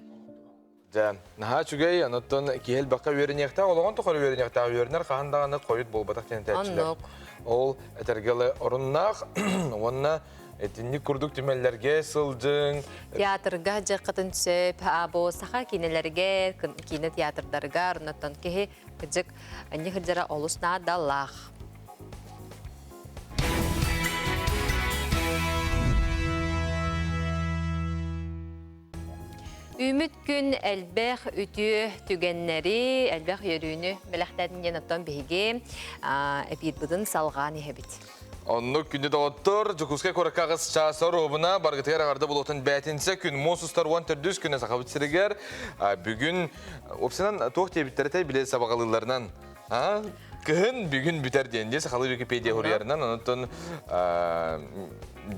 Дьэ, наһаа үчүгэй, онуттан киһи элбэххэ үөрэниэхтээх, олоҕун тухары үөрэниэхтээх, үөрэнэр хаһан даҕаны хойут буолбатах диэн этээччилэр. Оннук. Ол этэргэ оруннаах уонна итинник курдук түмэллэргэ сылдьыҥ. Театрга дьаххытын сөп, бу саха киинэлэргэ, киинэ театрдарыгар, оннуттан киһи кыдьык анньы сылдьара олус наадалаах. Үүмүт күн элбэх үтүө түгэннэри, элбэх үөрүүнү бэлэхтээтин диэн оттон биһиги эпиирбытын салҕаан иһэбит. Оннук күндү доҕоттор, Дьокуускай куоракка аҕыс чаас оруобуна баргытыгар аҕарда булуотун бээтинсэ күн муус устар 14 күнэ Сахабыт сиригэр бүгүн уопсайынан туох диэбиттэрэ биле сабаҕалыылларынан Кыһын бүгүн бүтэр диэн дии сахалыы Википедия суруйарынан, онтон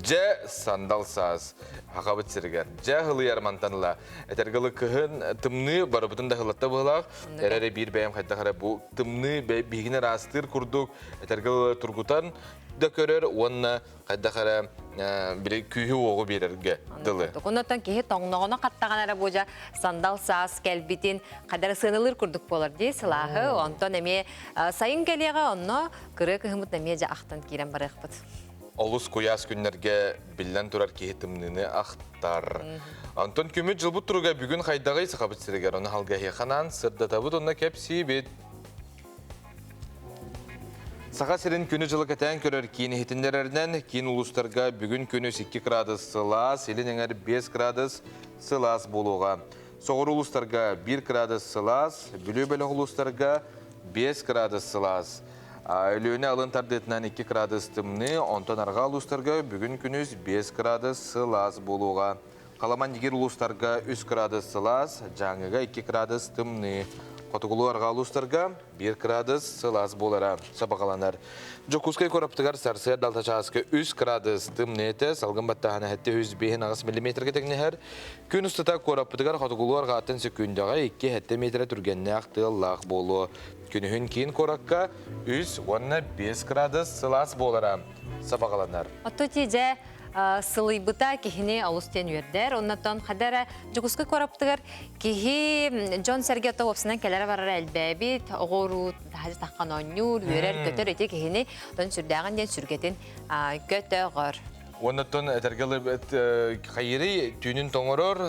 дьэ сандал саас Хахабыт сиригэр дьэ хылыйар мантан ыла этэргэ дылы кыһын тымныы барыбытын да хылатта быһылаах эрэ биир бэйэм хайдах эрэ бу тымныы биһигини ыраастыыр курдук этэргэ дылы тургутан да көрөр уонна хайдах эрэ били күүһү-уоҕу биэрэргэ дылы. Оннуттан киһи тоҥноҕуна хаттаҕына эрэ бу дьа сандал саас кэлбитин хайдара сыаналыыр курдук буолар дии сылааһы. Онтон эмиэ сайын кэлиэҕэ онно кырыа кыһыммыт эмиэ дьэ ахтан киирэн барыахпыт. Олус куйаас күннэргэ биллэн турар киһи тымныыны ахтар. Онтон күммүт дьылбыт туруга бүгүн хайдаҕый Сахабыт сиригэр ону халгаһыаханаан сырдатабыт уонна кэпсиибит. Саха сирин күнү-дьылы кэтээн көрөр киин иһитиннэрэринэн, киин улуустарга бүгүн күнүс 2 градус сылаас, илин эҥэр 5 градус сылаас буолуоҕа. Соҕуруу улуустарга 1 градус сылаас, Бүлүү бөлөх улуустарга 5 градус сылаас. Өлүөнэ алын тардыытынан 2 градус тымныы, онтон арҕаа улуустарга бүгүн күнүс 5 градус сылаас буолуоҕа. Халаман-Дигир улуустарга 3 градус сылаас, Дьааҥыга 2 градус тымныы. Хотугулуу-арҕаа улуустарга 1 градус сылаас буолара сабаҕаланар. Дьокуускай куораппытыгар сарсыарда алта чааска 3 градус тымныы этэ, салгын баттааһына 705 миллиметргэ тэҥнэһэр. Күн устата куораппытыгар хотугулуу-арҕааттан сөкүүндэҕэ 2-7 миэтэрэ түргэннээх тыаллаах буолуо. Күнүһүн киин куоракка 3 уонна 5 градус сылаас буолара сабаҕаланар. Оттон дьэ сылыйбыта киһини олус диэн үөрдэр. Оннотон хада эрэ Дьокуускай куораппытыгар киһи дьон-сэргэ ото уопсанан кэлэрэ-барара элбээбит, оҕо-уруу таһырдьа таххан оонньуур, үөрэр-көтөр ити киһини тон сүрдээҕин диэн сүргэтин көтөҕөр. Уоннаттан этэргэ хайырый түүнүн тоҥорор,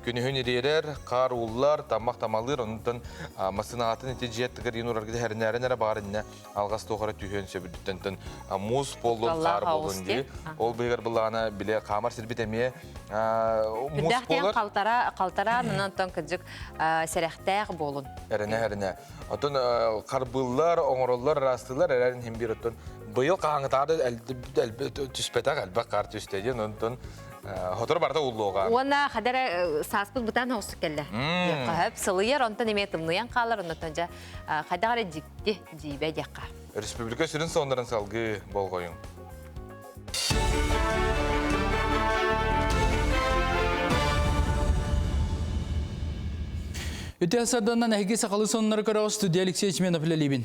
күнүһүн ириэрэр, хаар ууллар, таммах тамалыыр, оннуттан массыынаҕатын ити дьиэ аттыгар иин ураргыта хэринээрин эрэ баар иннэ алҕас туох эрэ түһүөн сөбүттэн муус буоллун, хаар буоллун дии. Ол быһыгар былаана биле хаамар сирбит эмиэ муус буолар. Халтара, халтара, онтон кыдьык сэрэхтээх буолун. Эрэнэ, эрэнэ. Оттон харбыыллар, оҥороллор, ыраастыыллар эрэрин иһин биир оттон быйыл хаһааҥҥытааҕар түспэтэх элбэх хаар түстэ диэн онтон Хотору барыта ууллуоҕа. Уонна хадара сааспыт бытаан оҕустук кэллэ. Хаһап сылыйар, онтон эмиэ тымныйан хаалар, оннотон дьэ хайдах эрэ дьикти дьиибэ диэххэ. Республика сүрүн соннарын салгыы болҕойуҥ. Үтө сарданан эһиги сахалы соннары көрөҕүс студия Алексей Чменов үлэлиибин.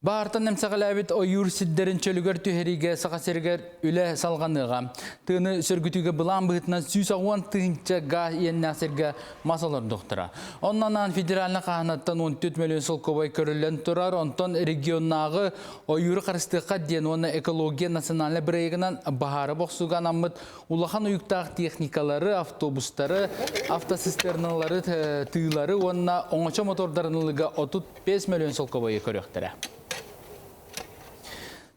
Баартан эмсэҕэлээбит ойуур сирдэрин чөлүгэр түһэриигэ Саха сиригэр үлэ салҕаныаҕа. Тыаны сөргүтүүгэ былаан быһыытынан 110 тыһыынча гаа иэннээх сиргэ мас олордуохтара. Онно анаан федеральнай хаһаанаттан 14 мөлүйүөн солкуобай көрүллэн турар. Онтон регионнааҕы ойууру харыстыахха диэн уонна экология национальнай бырайыагынан баһаары бохсууга анаммыт улахан уйуктаах техникалары, автобустары, автоцистерналары, тыылары уонна оҥочо мотордарын ылыыга 35 мөлүйүөн солкуобайы көрүөхтэрэ.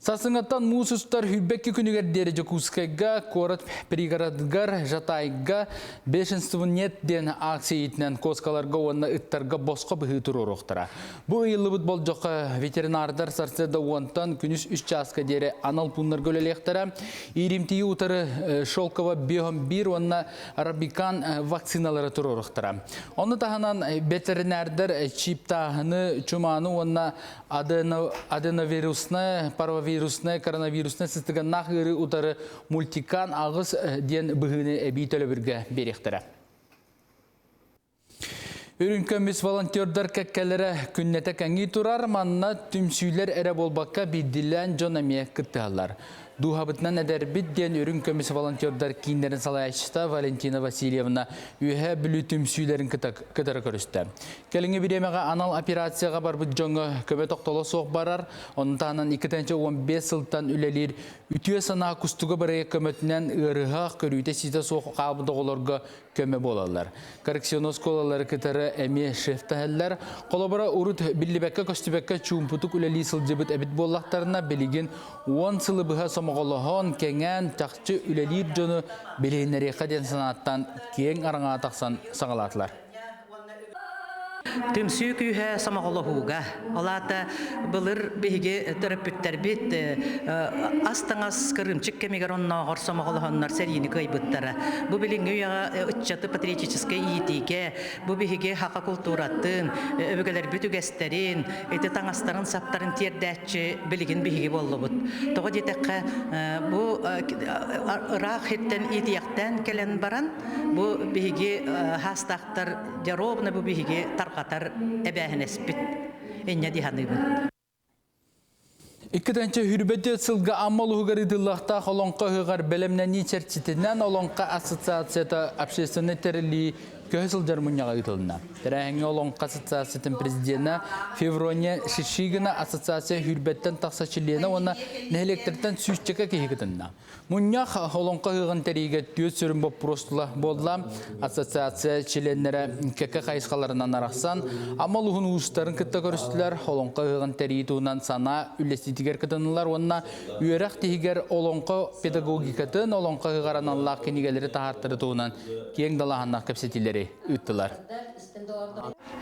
Сарсыҥҥаттан муус устар сүүрбэкки күнүгэр диэри Дьокуускайга, куорат пригородыгар, Жатайга «Бешенству нет» диэн акция иитинэн куоскаларга уонна ыттарга босхо быһыы туруоруохтара. Бу ыйыллыбыт болдьоххо ветеринардар сарсыарда уонтан күнүс үс чааска диэри анал пууннарга үлэлиэхтэрэ. Ииримтийи утары Шелково биоһом биир уонна Арабикан вакциналары туруоруохтара. Ону таһынан ветеринардар чиптааһыны, чумааны уонна аденовирусная, парвовирусная, коронавирусная сыстыганнаах ыарыы утары мультикан аҕыс диэн быһыыны эбии төлөбүргэ биэриэхтэрэ. Үрүҥ көмүс волонтердар кэккэлэрэ күннэтэ кэҥии турар, манна түмсүүлэр эрэ буолбакка биирдиилээн дьон эмиэ кыттыһаллар. Дууһабытынан эдэрбит диэн үрүҥ көмүс волонтердар кииннэрин салайааччыта Валентина Васильевна Үөһээ Бүлүү түмсүүлэрин кытары көрүстэ. Кэлиҥҥи бириэмэҕэ анал операцияҕа барбыт дьоҥҥо көмө тохтоло суох барар, ону таһынан 2015 сылтан үлэлиир Үтүө санаа кустуга бырайыак көмөтүнэн ыарыһах, көрүүтэ-истиитэ суох хаалбыт оҕолорго көмө буолаллар. Коррекционнай оскуолалары кытары эмиэ шефтэһэллэр. Холобура, урут биллибэккэ-көстүбэккэ чуумпутук үлэлии сылдьыбыт эбит буоллахтарына, билигин 10 сылы быһа сомоҕолоһон, кэҥээн, чахчы үлэлиир дьону билиһиннэриэххэ диэн санааттан киэҥ араҥаҕа тахсан саҕалаатылар. Түмсүү күүһэ сомоҕолоһууга. Ол аата былыр биһиги төрөппүттэрбит ас-таҥас кырыымчык кэмигэр оннооҕор сомоҕолоһоннор сэриини кыайбыттара. Бу билиҥҥи үйэҕэ ыччаты патриотическай иитиигэ, бу биһиги саха култууратын, өбүгэлэрбит үгэстэрин, ити таҥастарын-саптарын тиэрдээччи билигин биһиги буоллубут. Тоҕо диэтэххэ, бу ыраах сиртэн иитийэхтээн кэлэн баран, бу биһиги хаастаахтар дьоруобуна бу биһиги тарҕатар эбээһинэспит инньэ дии саныыбын. Иккитэнчэ хүрбэти сылга Амма улууһугар ыытыллыахтаах Олоҥхо ыһыаҕар бэлэмнэнии чэрчитинэн Олоҥхо ассоциацията общественнай тэриллии көһө сылдьар мунньаҕа ыытылынна. Тэрээһиҥҥэ Олоҥхо ассоциациятын президенэ Феврония Шишигина ассоциация сүүрбэттэн тахса чилиэнэ уонна нэһилиэктэртэн сүүсчэкэ киһи кытынна. Мунньах Олоҥхо ыһыаҕын тэрийиигэ түөрт сүрүн боппуруос тула буолла. Ассоциация чилиэннэрэ кэккэ хайысхаларынан арахсан, Амма улууһун уустарын кытта көрүстүлэр, Олоҥхо ыһыаҕын тэрийии туһунан санаа үллэстиитигэр кытыннылар уонна үөрэх тиһигэр олоҥхо педагогикатын, олоҥхо ыһыаҕар аналлаах кинигэлэри таһаартары туһунан киэҥ далааһыннаах кэпсэтиилэри ыыттылар.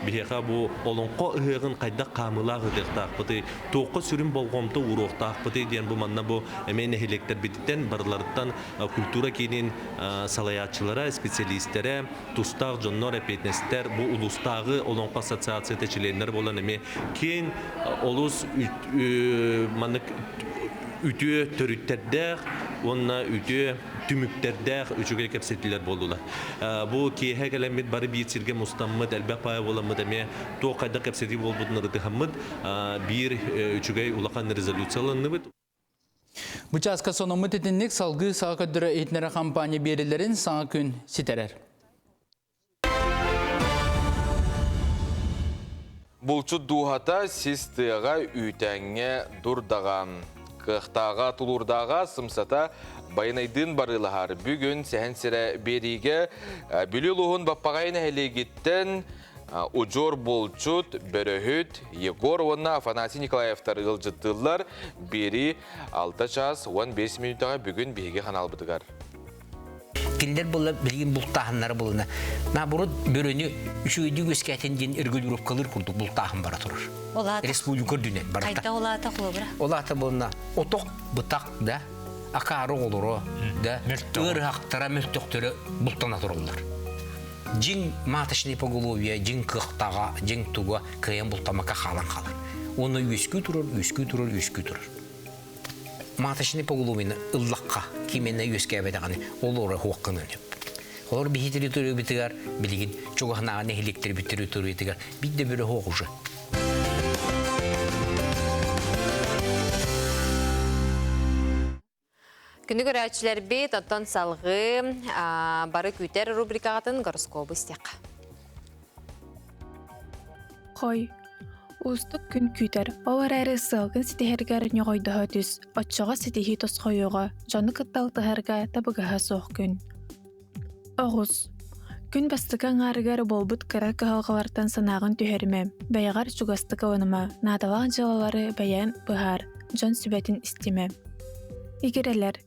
Биһиэхэ бу олоҥхо ыһыаҕын хайдах хаамыылаах ыытыахтаахпытый, туохха сүрүн болҕомто ууруохтаахпытый диэн бу манна бу эмиэ нэһилиэктэрбититтэн барыларыттан культура киинин салайааччылара, специалистэрэ, тустаах дьоннор, эппиэтинэстэр, бу улуустааҕы олоҥхо ассоциацията чилиэннэр буолан эмиэ киэҥ олус маннык үтүө төрүттэрдээх уонна үтүө түмүктэрдээх үчүгэй кэпсэтиилэр буоллулар. Бу киэһэ кэлэммит бары биир сиргэ мустаммыт, элбэх паайа буоламмыт эмиэ туох хайдах кэпсэтии буолбутун ырытыһаммыт биир үчүгэй улахан резолюция ылынныбыт. Бу чааска сонуммут итинник салгыы саҕа көрдөрө иһитиннэрэр компания биэрилэрин саҥа күн ситэрэр. Булчут дууһата сис тыаҕа, үүтээҥҥэ, дурдаҕа. Кыахтааҕа, тулуурдааҕа, сымсата Байанайдыын барыылаһар. Бүгүн Сэһэн сирэ биэриигэ Бүлүү улууһун Баппаҕай нэһилиэгиттэн удьуор булчут, бөрөһүт Егор уонна Афанасий Николаевтар ыалдьыттыыллар. Биэрии 6 чаас 15 мүнүүтэҕэ бүгүн биһиги ханаалбытыгар. Кинилэр буолла билигин бултааһыннара булына. Наоборот, бөрөнү үчүгэйдик үөскээтин диэн регулировкалыыр курдук бултааһын бара турар. Республика үрдүнэн барыта. Хайда улаата холобура? Улаата буолна отох бытак да акаары оҕолоро да ыарыһахтара мөлтөхтөрө бултана тураллар. Дьиҥ маточный поголовье, дьиҥ кыахтаҕа, дьиҥ туга кыайан бултамакка хаалан хаалар. Уонна үөскүү турар, үөскүү турар, үөскүү турар. Маточный поголовьены ыллахха кимэнэ үөскээбэтэҕини ол ора хуохханан сөп. Олор биһи территориябытыгар билигин чугаһынааҕы нэһилиэктэрбит территориятыгар биир да бөрө суох уже. Күнү көрөөччүлэрбит, оттон салҕыы бары күүтэр рубрикаҕытын гороскобу истиэххэ. Хой, Уустук күн күүтэр, ол эрээри сыалгын ситиһэргэр ньоҕойдоһо түс, оччоҕо ситиһии тосхойуоҕа, дьону кытта алтыһарга табыгаһа суох күн. Оҕус. Күн бастакы аҥаарыгар буолбут кыра кыһалҕалартан санааҕын түһэримэ, бэйэҕэр чугастык ылыныма, наадалаах дьыалалары бэйэҥ быһаар. дьон сүбэтин истимэ. Игирэлэр.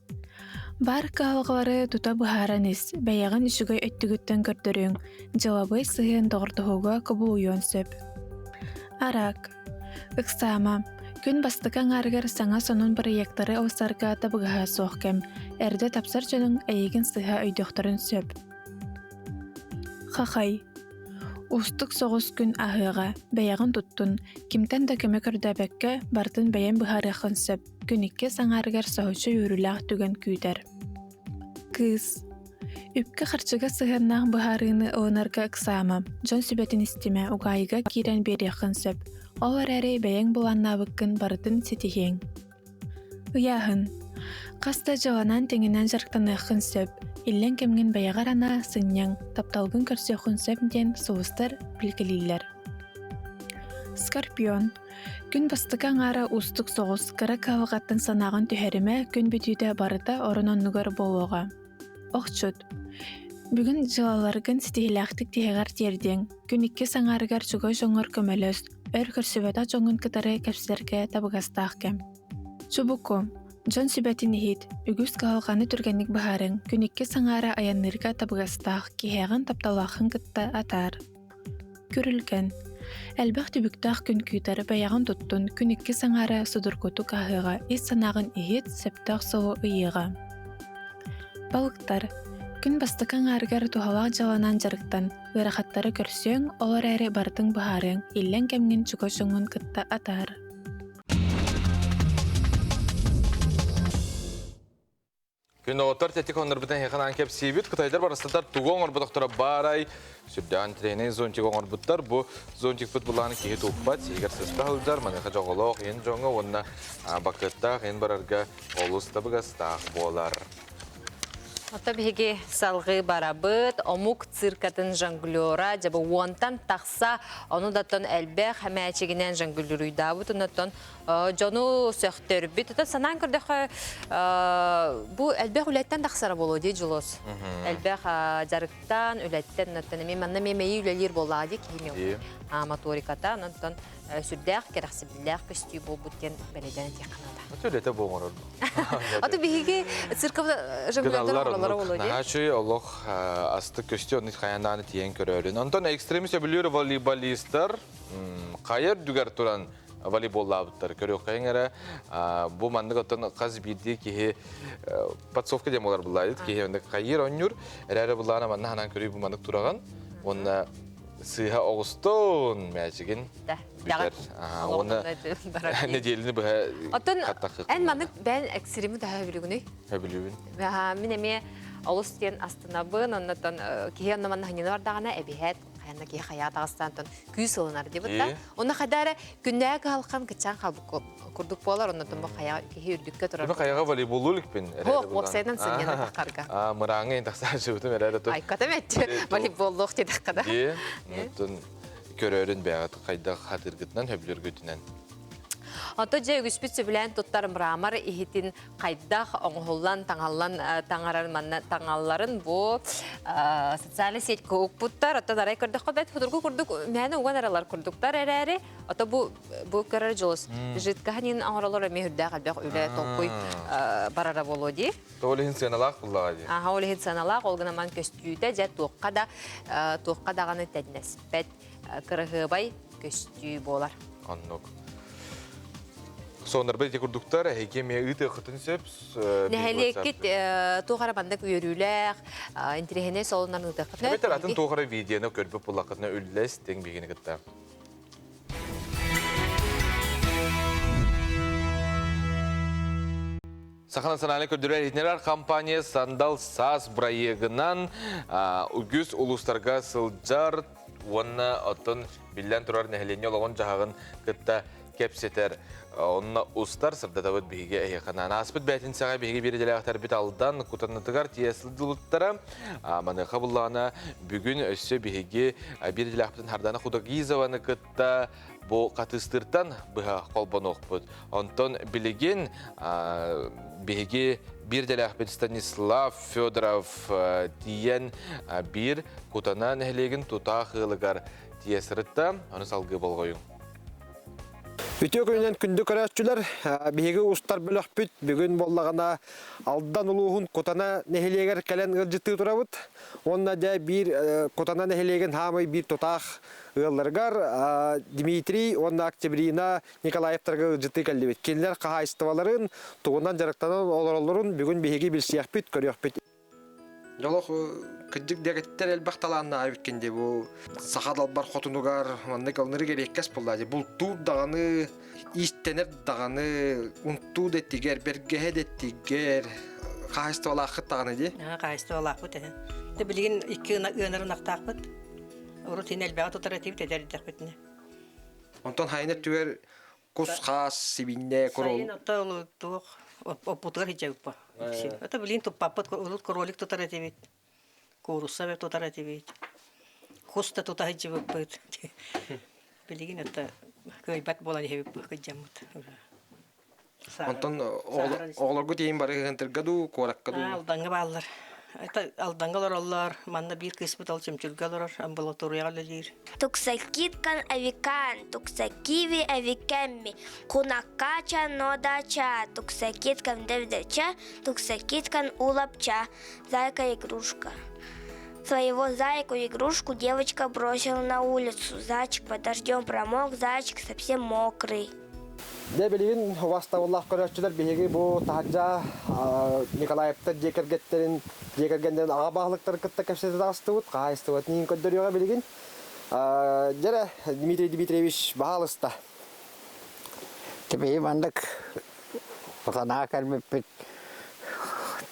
Баар кыһалҕалары тута быһааран ис, бэйэҕин үчүгэй өттүгүттэн көрдөрүөҥ, дьылабыай сыһыан доҕордоһууга кубулуйуон сөп. Араак. Ыксаама. Күн бастакы аҥаарыгар саҥа сонун бырайыактары ылсарга табыгаһа суох кэм. Эрдэ тапсар дьонуҥ эйигин сыһа өйдүөхтэрин сөп. Хахай. Уустук соҕус күн аһыаҕа, бэйэҕин туттун, кимтэн да көмө көрдөөбөккө, барытын бэйэҥ быһаарыаххын сөп. Күн иккис аҥаарыгар соһуччу үөрүүлээх түгэн күүтэр. Кыыс. Үпкэ-харчыга сыһыаннаах быһаарыыны ылынарга ыксаама, дьон сүбэтин истимэ, угаайыга киирэн биэриэххин сөп. Ол эрээри бэйэҥ былааннаабыккын барытын ситиһиэҥ. Ыйааһын. Хас да дьыаланан тэҥинэн дьарыктаныаххын сөп. Иллэҥ кэмҥин бэйэҕэр анаа, сынньаҥ, тапталгын көрсүөххүн сөп диэн сулустар билгэлииллэр. Скорпион. Күн бастакы аҥаара уустук соҕус, кыра кыһалҕаттан санааҕын түһэримэ, күн бүтүүтэ барыта орун-оннугар буолуоҕа. Охчут. Бүгүн дьыалаларгын ситиһиилээхтик тиһэҕэр тиэрдиэҥ. Күн иккис аҥаарыгар чугас дьоҥҥор көмөлөс, өр көрсүбэтэх дьоҥҥун кытары кэпсэтэргэ табыгастаах кэм. Чубуку. Дьон сүбэтин иһит, үгүс кыһалҕаны түргэнник быһаарыҥ, күн иккис аҥаара айанныырга табыгастаах, киһиэҕин тапталлааххын кытта атаар. Күрүлгэн. Элбэх түбүктээх күн күүтэр, бэйэҕин туттун, күн иккис аҥаара судургутук аһыаҕа, ис санааҕын иһит, сөптөөх суолу ыйыаҕа. Балыктар. Күн бастакы аҥаарыгар туһалаах дьыаланан дьарыктан, ыарахаттары көрсүөҥ, ол эрээри барытын быһаарыаҥ, иллэҥ кэмҥин чугас дьоҥҥун кытта атаар. Күн оҕотор тэтик оннорбутун эһиэхэ кэпсиибит. Кытайдар барыстатар тугу оҥорботохторо баарай сүрдээн тренинг зонтик оҥорбуттар. Бу зонтикпыт булааны киһи туппат, сиһигэр сыста сылдьар, маныаха дьоҕолоох иһин дьоҥҥо уонна бакыаттаах иһин барарга олус табыгастаах буолар. Ото биһиги салгыы барабыт. Омук циркатын жонглера дьэ бу уонтан тахса, ону даттан элбэх мээчигинэн жонглируйдаабыт, оннуттан дьону сөхтөрбүт. Ото санаан көрдөххө, бу элбэх үлэттэн тахсара буолуо дии Дьулус. Элбэх дьарыктан, үлэттэн, оннуттан эмиэ манна эмиэ мэйии үлэлиир буоллаҕа дии киһи моториката, онтон сүрдээх кэрэхсэбиллээх көстүү буолбут диэн бэлиэтээн этиэххэ наада. Ото үлэтэ бу оҥорор. Ото биһиги цирка жонглердар оҥоролоро буолуо дии. Наһаа үчүгэй олох астык көстүү оннук хайаан тиийэн көрөөрүн. Онтон экстремист сөбүлүүр волейболистар хайа үрдүгэр туран волейболлаабыттар. Көрүөххэйиҥ эрэ бу маннык оттон хас биирдии киһи подсовка диэн буолар буллаайыт киһи оннук хайыыр оонньуур эрээри буллаана манна ханан көрүү бу маннык тураҕын уонна сыыһа оҕустун мээчигин бүтэр. Уонна нэдиэлэни быһа Оттон эн маннык бэйэн экстрими таһа өбүлүгүнүй? Өбүлүбүн. Мин эмиэ олус диэн астынабын, оннотон киһи онно манна ханьыны бардаҕына эбиһэт хайанна киһи хайаа таҕыстаан тон күүс ылынар дибит да. Онно хайда эрэ күннээҕи кыһалхан кыччаан халбыт курдук буолар, оннотон бу хайа киһи үрдүккэ турар. Мен хайаҕа волейболлуу иликпин. Хоох, уопсайынан сынньана таххарга. Аа, мырааҥҥа тахсаачыбытым эрээри тут. Айкатым этти волейболлуох диэтэххэ да. Дии, онтон көрөрүн бэйэҕит хайдах хатыыргытынан, хөбүлүргүтүнэн. Ото дьэ үгүспүт сөбүлээн туттар мрамор иһитин хайдах оҥоһуллан, таҥаллан таҥарар манна таҥалларын бу социальный сеть укпуттар. Оттон арай көрдөххө бэт худургу курдук мээнэ уган аралар курдуктар эрээри, ото бу бу көрөр дьолус жидкаһын оҥоролор эмиэ үрдээх элбэх үлэ толкуй барара буолуо дии. Ол иһин сыаналаах буллаҕа дии. Аха, ол иһин сыаналаах, ол гынан көстүүтэ дьэ туохха да туохха даҕаны тэннэспэт кыраһыабай көстүү буолар. Оннук. Соннорбут ити курдуктар, эһиги эмиэ ыытыаххытын сөп. Нэһилиэккит туох эрэ маннык үөрүүлээх, интириэһинэй солунан ыытыаххытын Эбэтэр атын туох эрэ видеоны көрбүт буллаххытына үллэс, биһигини кытта. Саха национальнай көрдөрөр иһитиннэрэр компания Сандал саас бырайыагынан үгүс улуустарга сылдьар уонна оттон биллэн турар нэһилиэнньэ олоҕун-дьаһаҕын кытта кэпсэтэр. Онно устар сырдатабыт биһиги эһиэхэ Ааспыт бээтинсэҕэ биһиги биир идэлээхтэрбит Алдан Кутанатыгар тиийэ сылдьыбыттара. Маныаха буллаҕына бүгүн өссө биһиги биир идэлээхпитин Хардана Худогизованы кытта бу хатыыстыыртан быһа холбонуохпут. Онтон билигин биһиги биир идэлээхпит Станислав Федоров тиийэн биир Кутана нэһилиэгин тутаах ыалыгар тиийэ сырытта. Ону салгыы болҕойуҥ. Үтүө күнүнэн күндү көрөөччүлэр, биһиги устар бөлөхпүт бүгүн буоллаҕына Алдан улууһун Кутана нэһилиэгэр кэлэн ыалдьыттыы турабыт. Уонна дьэ биир Кутана нэһилиэгин хаамай биир тутаах ыалларыгар Дмитрий уонна Октябрина Николаевтарга ыалдьыттыы кэллибит. Кинилэр хаһаайыстыбаларын, тугунан дьарыктанан олороллорун бүгүн биһиги билсиэхпит, көрүөхпүт. Дьолох кырдьык дэгиттэр элбэх талааннаах эбиккин дии бу саха далбар хотунугар маннык ылынырык эриэккэс буолла дии бултуур даҕаны иистэнэр даҕаны унтуу да эттигэр бэргэһэ да эттигэр хаһаайыстыбалааххыт даҕаны дии хаһаайыстыбалаахпыт эһэ Те билигин икки ыанар ынахтаахпыт урут иһин элбэҕи тутар этибит эдэр эрдэхпитинэ онтон хайын өттүгэр Кус-хаас, сибинньэ, кролик. Сайын ото туох оппутугар сылдьабыппа. Это билин туппаппыт, урут кролик тутар этибит, куурусса тутар этибит, кус да тута сылдьыбыппыт. Билигин это кыайбат буолан иһэбит кыдьаммыт. Онтон оҕолоргут тиийин бары ыһынтырга дуу, куоракка дуу? Алдаҥҥа бааллар. Это Алдаҥҥа олороллор, манна биир кыыспыт ол Чөмчүлгэ олорор, амбулаторияҕа үлэлиир. Туксакиткан авикан, туксакиви авикэмми, кунаккача нодача, туксакиткан девдеча, туксакиткан улапча, зайка-игрушка. Своего зайку-игрушку девочка бросила на улицу. Зайчик под дождем промок, зайчик совсем мокрый. Дьэ билигин убастабыллаах көрөөччүлэр биһиги бу таһырдьа Николаевтар дьиэ кэргэттэрин дьиэ кэргэннэрин аҕа баһылыктарын кытта кэпсэтэ таҕыстыбыт, хаһаайыстыбатын иһин көрдөрүөҕэ билигин. Дьэрэ, Дмитрий Дмитриевич, баһаалыста. Теперь маннык санаа кэлбиппит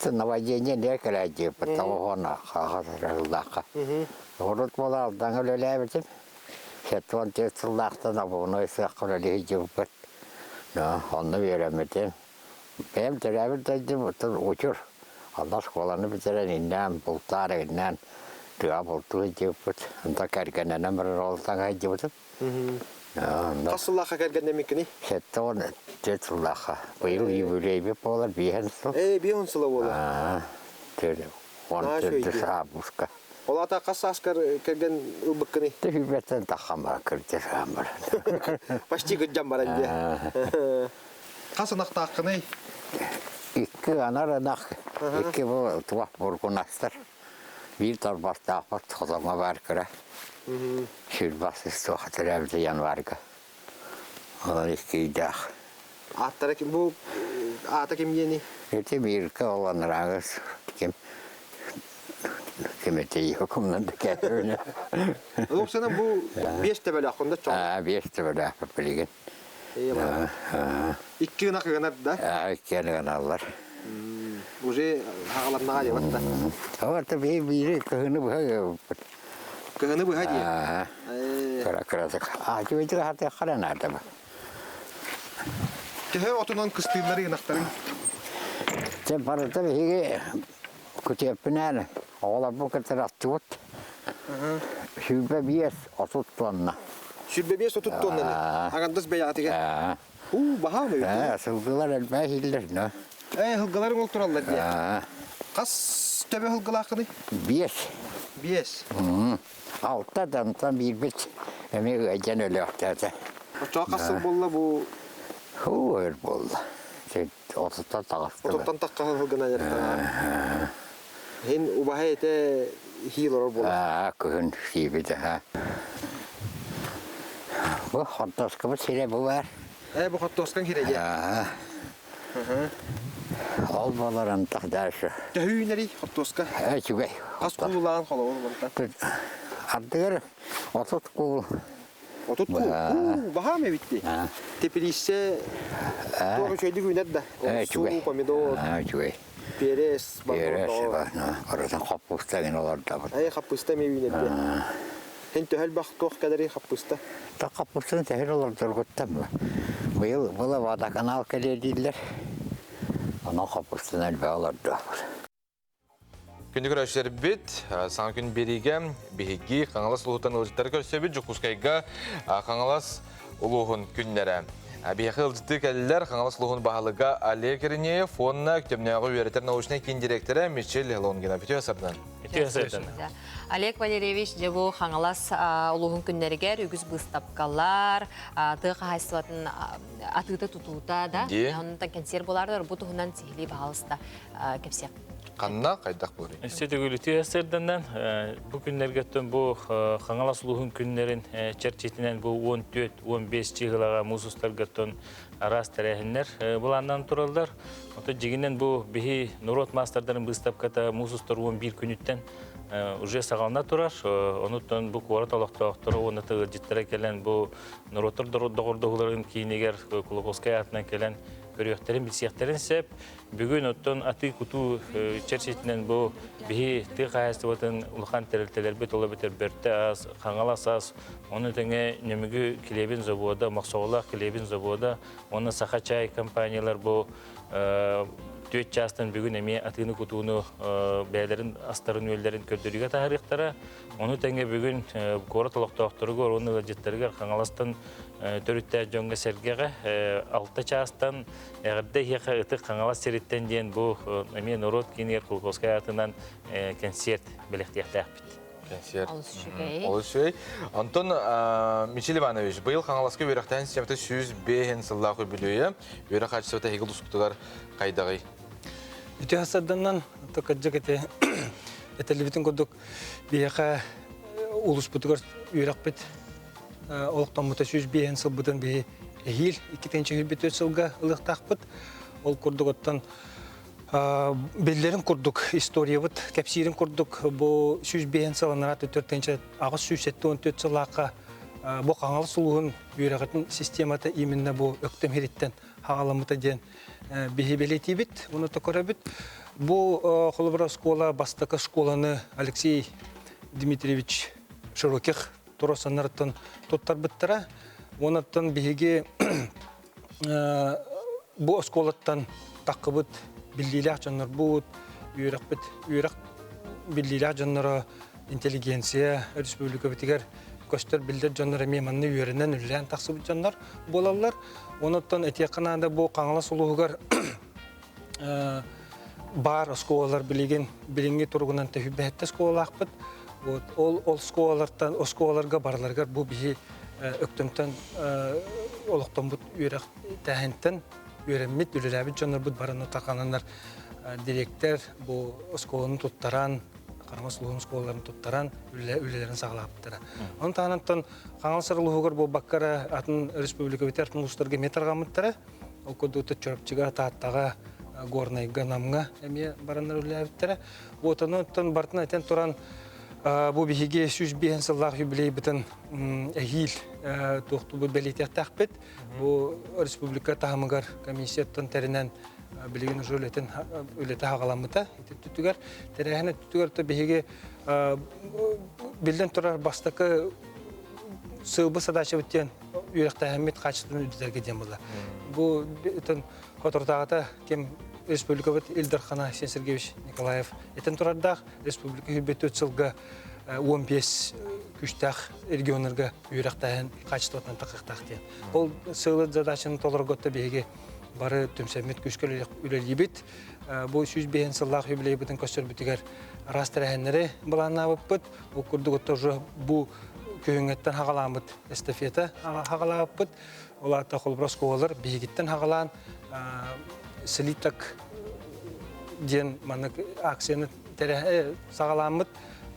новодение не кэлээдьиэппит тоҕоһуона хаһаллаахха. Урут буола Алдаҥа үлэлээбитим. 74 сыллаахтан обувной сыахха үлэлии сылдьыбыппыт. Онно үөрэммитим. Бэйэм төрөөбүт дойдум оттон Учур. Онно оскуоланы бүтэрэн иннээн, бултаар иннээн тыа бултуу сылдьыбыппыт. Онто кэргэннэнэн баран ол таҥа сылдьыбытым. Хас сыллаахха кэргэннэммиккиний? 74 сыллаахха. Быйыл юбилейбит буолар биэһэн сыл. Ээ, биэһэн сыла буолар. 14 августка. Ол ата хас сааскар кэргэн ылбыккыный? Түһүбэттэн таххан бар, кырдьан бар. Почти кырдьан баран дии. Хас ынахтааххыный? Икки анар ынах, икки бу туох бургунастар. Биир торбостаахпыт хотоҥҥо баар кыра. Сүрбас суох төрөөбүтэ январьга. Онон икки ыйдаах. Ааттара ким бу аата ким диэний? Ити Мирка ол анараагыс ким ким этей хокумнан да кээбүнэ. Лопсана бу биэс төбөлөөх онда чоң. Аа биэс төбөлөөх билигин. Икки ынах ыанар да? Аа икки ыаналлар. Уже хаҕаланнаҕа дебат да. Аварта биир биири кыһыны быһа Кыһыны быһа дии. Кыра кыратык. Аа түбэйтик хатыаххара наада ба. Төһө отунан кыстыыллары ынахтарыҥ? Дьэ барыта биһиги күтүөппүнээн оҕолорбун кытары аттыбыт. 25-30 тонна. 25-30 тоннаны? Аҥардас бэйэҕитигэр? Уу, баһаам эбит. Сылгылар элбэх иһиллэр, но. Ээ, сылгыларыҥ ол тураллар дии. Хас төбө сылгылааххыный? Биэс. Биэс. Алта дантан биирбит эмиэ ыалдьан өлөөхтөөтө. Оччоҕо хас сыл буолла бу? Хуу өр буолла. Отуттан таҕыстылар. Отуттан тахха сылгынан дьарыктанар. Иһин убаһа этэ хии олорор буолар. Аа, күһүн сиибит аха. Бу хортуоскабыт сирэ бу бар. Ээ, бу хортуоскаҥ сирэ дии. Аа. Ол буолар антах дальше. Төһө үүнэрий хортуоска? Ээ, үчүгэй. Хас куулулаан холобур мантан? Ардыгар 30 куул. 30 куул? Уу, баһаам эбит дии. Теплице туох үчүгэйдик үүнэр да. Үчүгэй. Помидор. Үчүгэй. Перец, Перец, барытын хаппыста гин олордобут. Ай, хаппыста эмиэ үүнэр дии. Һин төһө элбэх туох кэлэрий хаппыста? Та хаппыстаны төһө олордоргуттан быйыл была водоканал кэлиэ дииллэр. Онон хаппыстаны элбэх олордуохпут. Күндү көрөөччүлэрбит, саҥа күн биэриигэ биһиги Хаҥалас улууһуттан ыалдьыттары көрсөбүт. Дьокуускайга Хаҥалас улууһун күннэрэ. Биһиэхэ ыалдьыттыы кэллилэр Хаҥалас улууһун баһылыга Олег Иринеев уонна Өктөмнөөҕү үөрэтэр научнай киин дириэктэрэ Мичил Лонгинов. Үтүө сардан. Үтүө сырдана. Олег Валерьевич, дьэ бу Хаҥалас улууһун күннэригэр үгүс быыстапкалар, тыа хаһаайыстыбатын атыыта-тутуута да, онтон кэнсиэр буолаардар бу туһунан сиһилии баһаалыста кэпсиэх. Ханна хайдах буолуй? Өссө төгүл үтүө сырданан, бу күннэргэ бу Хаҥалас улууһун күннэрин чэрчитинэн бу 14-15 чыһылаҕа муус устаргаттан араас тэрээһиннэр былааннан тураллар. Ото дьигинэн бу биһи норуот маастардарын быыстапката муус устар 11 күнүттэн уже саҕалана турар. Онуттан бу куорат олохтоохторо уонна тыгырдьыттара кэлэн бу норуоттар доҕордоһууларын киинигэр Кулаковскай аатынан кэлэн көрүөхтэрин, билсиэхтэрин сөп. Бүгүн оттон атыы-кутуу чэрчитинэн бу биһи тыа хаһаайыстыбатын улахан тэрилтэлэрбит ол эбэтэр Бөртө ас, Хаҥалас ас, ону тэҥэ Нөмүгү килиэбин завода, Мохсоҕолоох килиэбин завода уонна Саха чай компаниялар бу түөрт чаастан бүгүн эмиэ атыыны-кутууну бэйэлэрин астарын-үөллэрин көрдөрүүгэ таһаарыахтара. Ону тэҥэ бүгүн куорат олохтоохторугар уонна ыалдьыттарыгар Хаҥаластан төрүттээх дьоҥҥо-сэргэҕэ алта чаастан Эҕэрдэ эһиэхэ Ытык Хаҥалас сириттэн диэн бу эмиэ норуот киинигэр Кулаковскай аатынан кэнсиэрт бэлэхтиэхтээхпит. Кэнсиэрт. Олус үчүгэй. Олус үчүгэй. Онтон Мичил Иванович, быйыл Хаҥаласка үөрэхтээһин системата 105 сыллаах үбүлүөйэ. Үөрэх хаачыстыбата эһиги улуускутугар хайдаҕый? Үтүө сарданнан, кырдьык ити этэллибитин курдук биһиэхэ улууспутугар үөрэхпит олохтоммута 105 сылбытын биһи эһиил 2024 сылга ылыахтаахпыт. Ол курдук оттон биллэрин курдук историябыт кэпсиирин курдук бу 105 сыл анараа 4874 сыллаахха бу Хаҥалас улууһун үөрэҕитин системата именно бу Өктөм иһириттэн хаҕаламмыта диэн биһи бэлиэтиибит, уну көрөбүт. Бу холобура оскуола бастакы школаны Алексей Дмитриевич Широких туросаннарыттан туттарбыттара. Онуттан биһиги бу оскуолаттан таххыбыт биллиилээх дьоннорбут, үөрэхпит, үөрэх биллиилээх дьонноро интеллигенция республикабытыгар көстөр биллэр дьоннор эмиэ манна үөрэнэн үлэлээн тахсыбыт дьоннор буолаллар. Онуттан этиэххэ наада бу Хаҥалас улууһугар баар оскуолалар билигин билиҥҥи туругунан төһүйбэһэттэ оскуолалаахпыт. Вот ол ол оскуолалартан оскуолаларга барыларыгар бу биһи Өктөмтөн олохтоммут үөрэх тээһинтэн үөрэммит, үлэлээбит дьоннорбут барыны тарҕананнар дириэктэр бу оскуоланы туттаран, Хаҥалас улууһун оскуолаларын туттаран үлэлэрин саҕалаабыттара. Ону таһынан Хаҥалас улууһугар буолбакка эрэ атын республикабытыгар атын улуустарга эмиэ тарҕаммыттара. Ол курдук Чурапчыга, Тааттаҕа, Горнайга, Намҥа эмиэ бараннар үлэлээбиттэрэ. Вот ону барытын этэн туран бу биһиги 105 сыллаах юбилейбытын эһиил туохтуубут бэлиэтиэхтээхпит. Бу республика таһымыгар комиссияттан тэринэн билигин уже үлэтин үлэтэ хаҕаламмыта. Ити түтүгэр тэрээһин өттүгэр то биһиги биллэн турар бастакы сыылбы задачабыт диэн үөрэхтээһиммит хаачыстыбатын үрдэтэргэ диэн буолла. Бу соторутааҕыта ким республикабыт Ил Дархана Айсен Сергеевич Николаев этэн турардаах республика 104 сылга 15 күүстээх регионнарга үөрэхтээһин хаачыстыбатынан тахыахтаах диэн. Ол сыалы задачаны толорготто биһиги бары түмсэммит күүскэ үлэлиибит. Бу 105 сыллаах юбилейбытын көрсөрбүтүгэр араас тэрээһиннэри былааннаабыппыт. Ол курдук уже бу күһүҥҥэттэн хаҕалааммыт эстафета хаҕалаабыппыт. Ол аата холобура оскуолалар биһигиттэн хаҕалаан слиток диэн маннык акцияны саҕалааммыт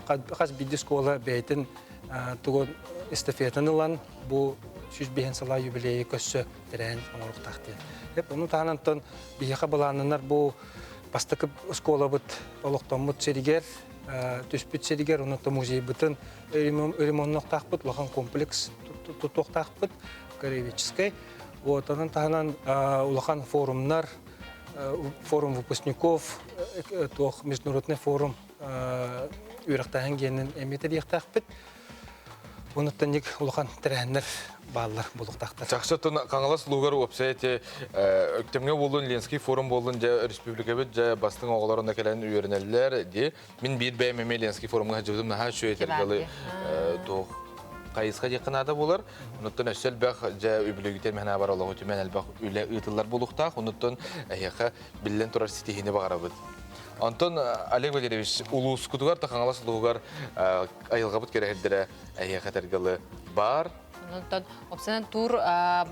хас биирдии оскуола бэйэтин тугун эстафетаны ылан бу 105 сыла юбилейы көрсө тэрээһин оҥоруохтаах диэн. Эп ону таһынан биһиэхэ былааннанар бу бастакы оскуолабыт олохтоммут сиригэр түспүт сиригэр онон музейбытын ремоннуохтаахпыт, улахан комплекс тутуохтаахпыт, краеведческай. Вот, онон таһынан улахан форумнар, форум выпускников, туох международный форум үөрэхтээһин гиэнин эмиэ тэрийиэхтээхпит. Онуттан ник улахан тэрээһиннэр бааллар буолуохтаахтар. Чахчы оттон Хаҥалас улууһугар уопсай эти Өктөмҥө буоллун, Ленский форум буоллун, дьэ республикабыт дьэ бастыҥ оҕолор онно кэлэн үөрэнэллэр дии. Мин биир бэйэм эмиэ Ленский форумҥа сылдьыбытым наһаа үчүгэй этэргалы туох хайысха диэххэ наада буолар. Онуттан өссө элбэх дьэ үбүлүгүтэн мэһнэ бар олоҕу түмэн элбэх үлэ ыытыллар буолуохтаах. Онуттан эһиэхэ биллэн турар ситиһиини баҕарабыт. Онтон Олег Валерьевич улуускутугар та Хаҥалас улууһугар айылҕабыт кэрэһирдэрэ эһиэхэ этэргэлы бар. Онтон опсанан тур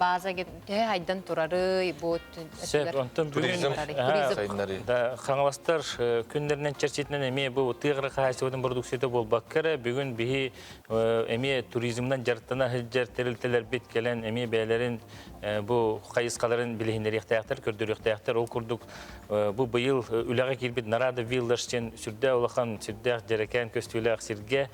база төһө айдан турары бу Сөп, онтон бүгүн да Хаҥаластар күннэринэн чэрчитинэн эмиэ бу тыа хаһаайыстыбатын продукцията буолбакка эрэ бүгүн биһи эмиэ туризмынан дьарыктана сылдьар тэрилтэлэрбит кэлэн эмиэ бэйэлэрин бу хайысхаларын билиһиннэриэхтээхтэр, көрдөрүөхтээхтэр. Ол курдук бу быйыл үлэҕэ киирбит Нарада Виллаж диэн сүрдээх улахан, сүрдээх дьэрэкээн көстүүлээх сиргэ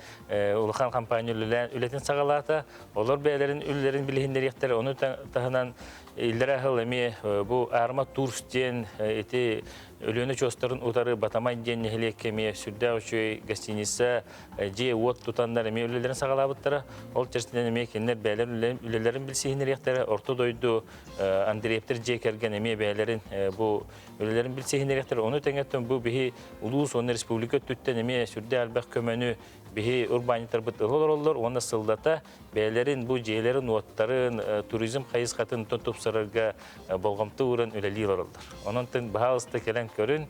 улахан компания үлэтин саҕалаата. Олор бэйэлэрин үлэлэрин билиһиннэриэхтэрэ. Ону таһынан иллэрээ сыл эмиэ бу Арма Турс диэн ити Өлүөнэ очуостарын утары Батамай диэн нэһилиэккэ эмиэ сүрдээх үчүгэй гостиница, дьиэ-уот тутаннар эмиэ үлэлэрин саҕалаабыттара. Ол чэрчитинэн эмиэ кинилэр бэйэлэрин үлэлэрин билсиһиннэриэхтэрэ. Орто дойду Андреевтэр дьиэ кэргэн эмиэ бэйэлэрин бу үлэлэрин билсиһиннэриэхтэрэ. Ону тэҥэттэн бу биһи улуус уонна республика өттүттэн эмиэ сүрдээх элбэх көмөнү биһи урбаанньыттарбыт ыла олороллор уонна сыллата бэйэлэрин бу дьиэлэрин-уоттарын, туризм хайысхатын тупсарарга болҕомто ууран үлэлии олороллор. Онон баһаалыста кэлэн көрүн,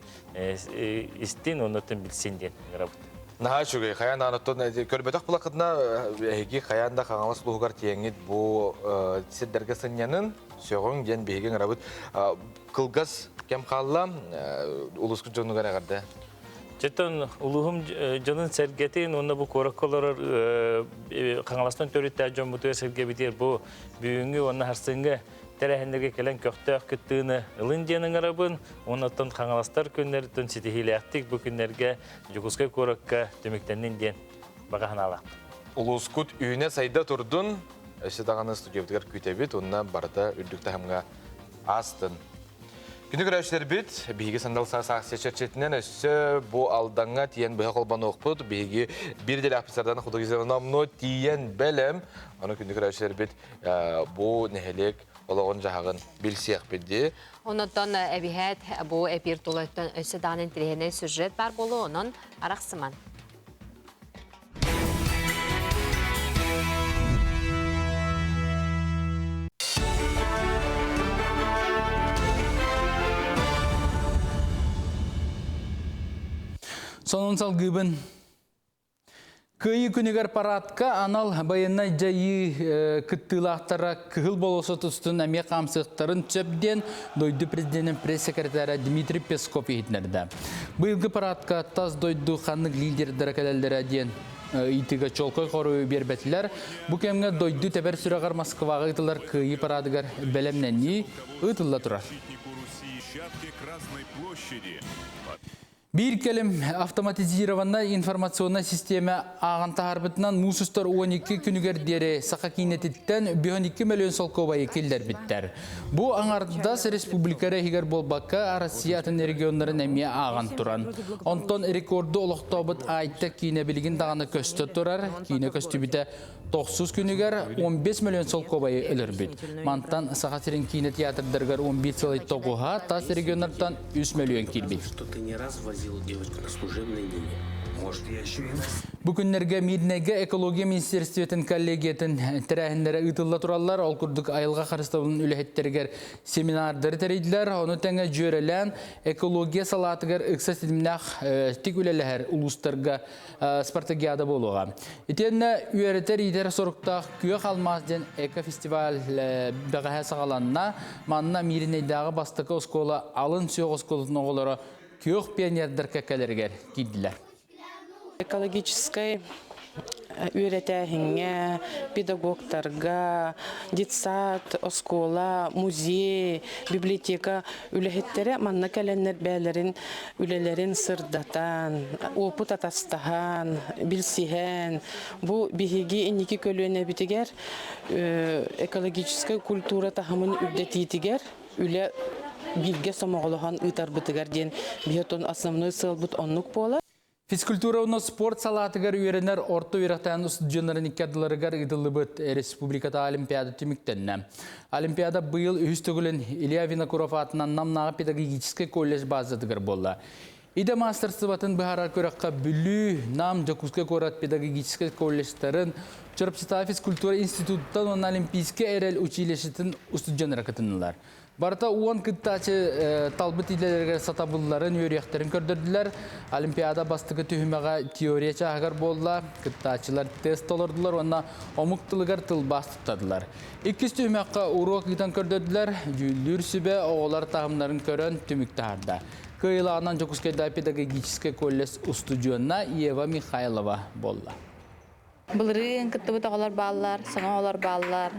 истин, оннуттан билсин диэн ыҥырабыт. Наһаа үчүгэй. Хайаан даҕаны көрбөтөх булакытына эһиги хайаан да Хаҥалас улууһугар тиийэҥҥит бу сирдэргэ сынньанын, сөҕүҥ диэн биһиги ыҥырабыт. Кылгас кэм хаалла. Улуускут дьонугар эҕэрдэ. Чөтөн улууһум дьонун сэргэтин уонна бу куоракка олорор Хаҥаластан төрүттээх дьоммутугар сэргэбитигэр бу бүгүҥҥү уонна сарсыҥҥы тэрээһиннэргэ кэлэн көхтөөх кыттыыны ылын диэн ыҥырабын. Уонна оттон Хаҥаластар күннэриттэн ситиһиилээхтик бу күннэргэ Дьокуускай куоракка түмүктэннин диэн баҕа санаалаахпын. Улуускут үүнэ-сайда турдун, өссө даҕаны студиябытыгар күүтэбит уонна барыта үрдүк таһымҥа аастын. Күнү көрөөччүлэрбит, биһиги сандал саас акция чэрчитинэн өссө бу Алдаҥҥа тиийэн быһа холбонуохпут. Биһиги биир идэлээх офицердан художественномну тиийэн бэлэм. Аны күндү көрөөччүлэрбит бу нэһилиэк олоҕун-дьаһаҕын билсиэхпит дии. Онотон эбиһээт бу эпир тулаттан өссө даҕаны интэриэһинэй сюжет бар буолуо, онон арахсыман. Сонун салгыыбын. Кыайыы күнүгэр парадка анал байыаннай дьайыы кыттыылаахтара Кыһыл болуоссат устун эмиэ хаамсыахтарын сөп диэн дойду президенин пресс-секретаря Дмитрий Песков иһитиннэрдэ. Быйылгы парадка тас дойду ханнык лидердэрэ кэлэллэрэ диэн ыйытыыга чуолкай хоруйу биэрбэтилэр. Бу кэмҥэ дойду тэбэр сүрэҕэр Москваҕа ыытыллар Кыайыы парадыгар бэлэмнэнии ыытылла турар. Биир кэлим автоматизированнай информационнай систиэмэ ааҕан таһаарбытынан муус устар 12 күнүгэр диэри Саха киинэтиттэн 12 мөлүйүөн солкуобайы киллэрбиттэр. Бу аҥардас республика эрэ иһигэр буолбакка, Россия атын регионнарын эмиэ ааҕан туран. Онтон рекорду олохтообут Айта киинэ билигин даҕаны көстө турар. Киинэ көстүбүтэ Тохсус күнүгэр 15 мөлүйүөн солкуобайы өлөрбүт. Мантан Саха сирин киинэ театрдарыгар 11 сылай тоҕуһа, тас регионнартан 3 мөлүйүөн киирбит. Бу күннэргэ Мирнэйгэ экология министерствотын коллегиятын тэрээһиннэрэ ыытылла тураллар. Ол курдук айылҕа харыстабылын үлэһиттэригэр семинардары тэрийдилэр. Ону тэҥэ дьүөрэлээн экология салаатыгар ыкса ситимнээх тик үлэлэһэр улуустарга спартакиада буолуоҕа. Итиэннэ үөрэтэр-иитэр соруктаах Күөх алмаас диэн эко-фестиваль бэҕэһээ саҕаланна. Манна Мииринэйдээҕи бастакы оскуола алын сүөх оскуолатын оҕолоро күөх пионердар кэккэлэригэр киирдилэр. Экологическай үөрэтээһиҥҥэ, педагогтарга, детсад, оскуола, музей, библиотека үлэһиттэрэ манна кэлэннэр бэйэлэрин үлэлэрин сырдатан, уопут атастаһан, билсиһэн, бу биһиги инники көлүөнэбитигэр экологическай культура таһымын үрдэтиитигэр үлэ бииргэ сомоҕолоһон ыытарбытыгар диэн биһи отон основной сыалбыт оннук буолар. Физкультура уонна спорт салаатыгар үөрэнэр орто үөрэхтээн устудьуоннарын икки ардыларыгар ыытыллыбыт республиката Олимпиада түмүктэннэ. Олимпиада быйыл үһүс төгүлүн Илья Винокуров аатынан Намнааҕы педагогическай колледж базатыгар буолла. Идэ маастарыстыбатын быһаарар күрэххэ Бүлүү, Нам, Дьокуускай куорат педагогическай колледжтарын, Чурапчытааҕы физкультура институттан уонна Олимпийскай эрэл училищетын устудьуоннара кытыннылар. Барыта 10 кыттааччы талбыт идэлэригэр сатабылларын, үөрүйэхтэрин көрдөрдүлэр. Олимпиада бастакы түһүмэҕэ теория чааһыгар буолла. Кыттааччылар тест толордулар уонна омук тылыгар тылбаас туттардылар. Иккис түһүмэххэ уруок ыытан көрдөрдүлэр. Дьүүллүүр сүбэ оҕолор таһымнарын көрөн түмүк таһаарда. Кыайыылааҕынан Дьокуускайдааҕы педагогическай колледж устудьуона Ева Михайлова буолла. Былырыын кыттыбыт оҕолор бааллар, саҥа оҕолор бааллар.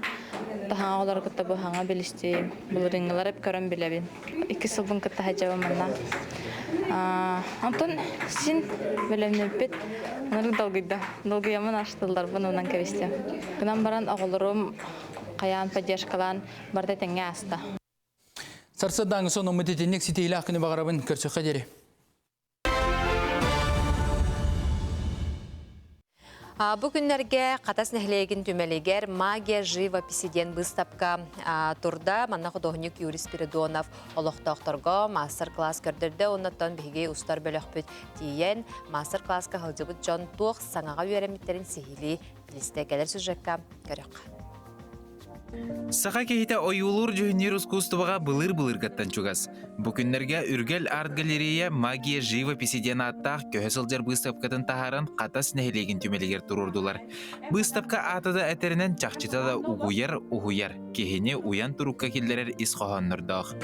Таһаҥа оҕолору кытта бу хаҥа билистиим. Былырыыҥҥылары көрөн билэбин. Икки сылбын кытта сылдьабын манна. Онтон син бэлэмнэммит. Ынырык долгуйда. Долгуйаммын аштылларбын уунан кэбистим. Гынан баран оҕолорум хайаан поддержкалаан барыта тэҥҥэ ааста. Сарсыардааҥы сонуммут итинник ситиһиилээх күнү баҕарабын. Көрсөххө диэри. Бу күннэргэ Хатас нэһилиэгин түмэлигэр «Магия живописи» диэн быыстапка турда. Манна худуоһунньук Юрий Спиридонов олохтоохторго мастер-класс көрдөрдө. Оннуттан биһиги устар бөлөхпүт тиийэн мастер-класска сылдьыбыт дьон туох саҥаҕа үөрэммиттэрин сиһилии билистэ. Кэлэр сюжекка көрүөххэ. Саха киһитэ ойуулуур-дьүһүннүүр ускуустубаҕа былыр-былыргаттан чугас. Бу күннэргэ Үргэл арт-галерея «Магия живописи» диэн ааттаах көһө сылдьар быыстапкатын таһааран Хатас нэһилиэгин түмэлигэр туруордулар. Быыстапка аата да этэринэн чахчыта да угуйар, уһуйар, киһини уйан турукка киллэрэр ис хоһооннордоох.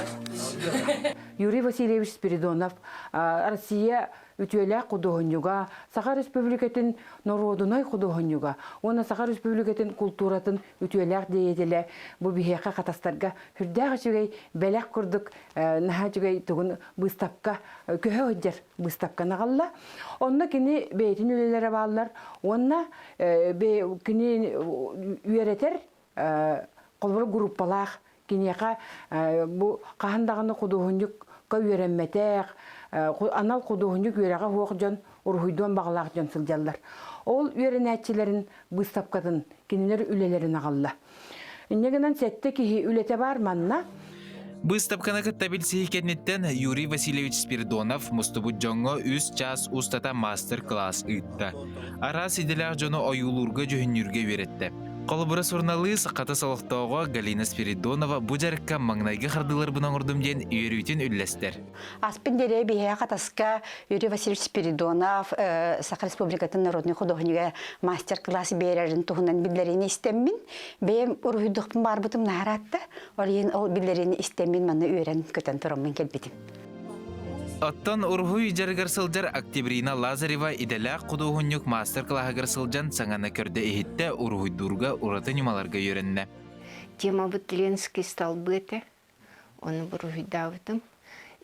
Юрий Васильевич Спиридонов Россия үтүөлээх худуоһунньуга, Саха Республикатын норуодунай худуоһунньуга уонна Саха Республикатын култууратын үтүөлээх деятелэ бу биһиэхэ хатастарга сүрдээх үчүгэй бэлэх курдук наһаа үчүгэй тугун быыстапка көһө сылдьар быыстапканы аҕалла. Онно кини бэйэтин үлэлэрэ бааллар уонна кини үөрэтэр холобур группалаах киниэхэ бу хаһан даҕаны худуоһунньукка үөрэммэтэх анал худуоһунньук үөрэҕэ суох дьон уруһуйдуон баҕалаах дьон сылдьаллар. Ол үөрэнээччилэрин быыстапкатын кинилэр үлэлэрин аҕалла. Инньэ гынан сэттэ киһи үлэтэ баар манна. Быыстапканы кытта билсиһии кэнниттэн Юрий Васильевич Спиридонов мустубут дьоҥҥо үс чаас устата мастер-класс ыытта. Араас идэлээх дьону ойуулуурга-дьүһүннүүргэ үөрэттэ. Холобура суруналыыс Хатас олохтооҕо Галина Спиридонова бу дьарыкка маҥнайгы хардыыларбын оҥордум диэн үөрүүтүн үллэстэр. Аспын диэри биһиэхэ Хатаска Юрий Васильевич Спиридонов Саха Республикатын народнай худуоһунньуга мастер-класс биэрэрин туһунан биллэриини истэммин, бэйэм уруһуйдуохпун баарбытым наһараатта. Ол иһин ол биллэриини истэммин манна үөрэн көтөн тураммын кэлбитим. Оттон уруһуй дьарыгар сылдьар Октябрина Лазарева идэлээх худуоһунньук маастар-кылааһыгар сылдьан саҥаны көрдө-иһиттэ, уруһуйдуурга ураты ньымаларга үөрэннэ. Темабыт Ленский столбы этэ. Ону буруһуйдаабытым.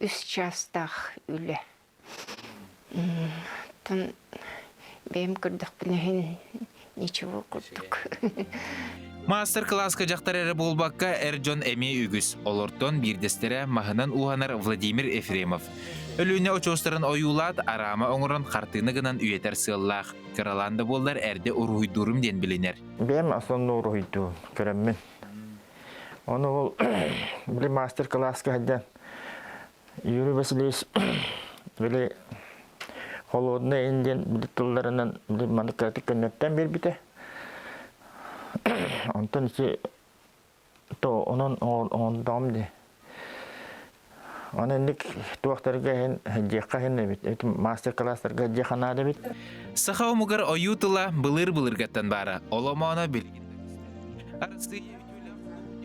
Үс чаастаах үлэ. Оттон бэйэм көрдөхпүнэ иһин ничего курдук. Маастар-кылааска дьахтар эрэ буолбакка, эр дьон эмиэ үгүс. Олортон биирдэстэрэ маһынан ууһанар Владимир Ефремов. Өлүөнэ очуостарын ойуулаат, араама оҥорон хартыына гынан үйэтэр сыаллаах. Кыралаан да буоллар эрдэ уруһуйдуурум диэн билинэр. Бэйэм основной уруһуйдуум, көрөммүн. Ону ол били мастер-класска сылдьан Юрий Васильевич били холодный ин диэн били тылларынан били маннык кыратык көннөртөн биэрбитэ. Онтон ити то онон оҥордоҕум дии. Аны инник туохтарга иһин сылдьыахха иһин эбит. Мастер-класстарга сылдьыахха наада эбит. Саха омугар ойуу тыла былыр-былыргаттан баара. Ол омооно билигин да Арассыыйа үтүөлээх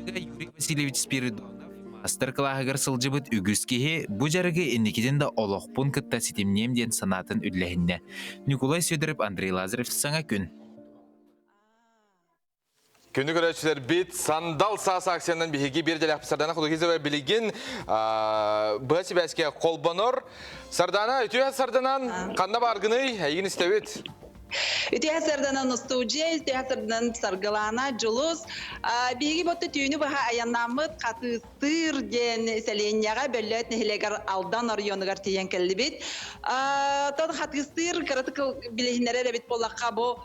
худуоһунньуга Юрий Васильевич Спиридонов маастар-кылааһыгар сылдьыбыт үгүс киһи бу дьарыгы инникитин да олохпун кытта ситимниэм диэн санаатын үллэһиннэ. Ньукулай Сидоров, Андрей Лазарев «Саҥа күн». Күнү көрөөччүлэрбит Сандал саас акциянан биһиги биир дэлэхпит Сардана Худогизова билигин быһа сибээскэ холбонор. Сардана, үтүө Сарданан, ханна бааргыный? Эйигин истэбит. Үтүө сарданан устуудьуйа, үтүө сарданан Саргылаана, Дьулус. Биһиги ботто түүнү быһа айаннааммыт Хатыыстыыр диэн сэлиэнньэҕэ Бөллөөт нэһилиэгэр Алдан оройуонугар тиийэн кэллибит. Тон Хатыыстыыр кыратык билиһиннэрэр эбит буоллахха бу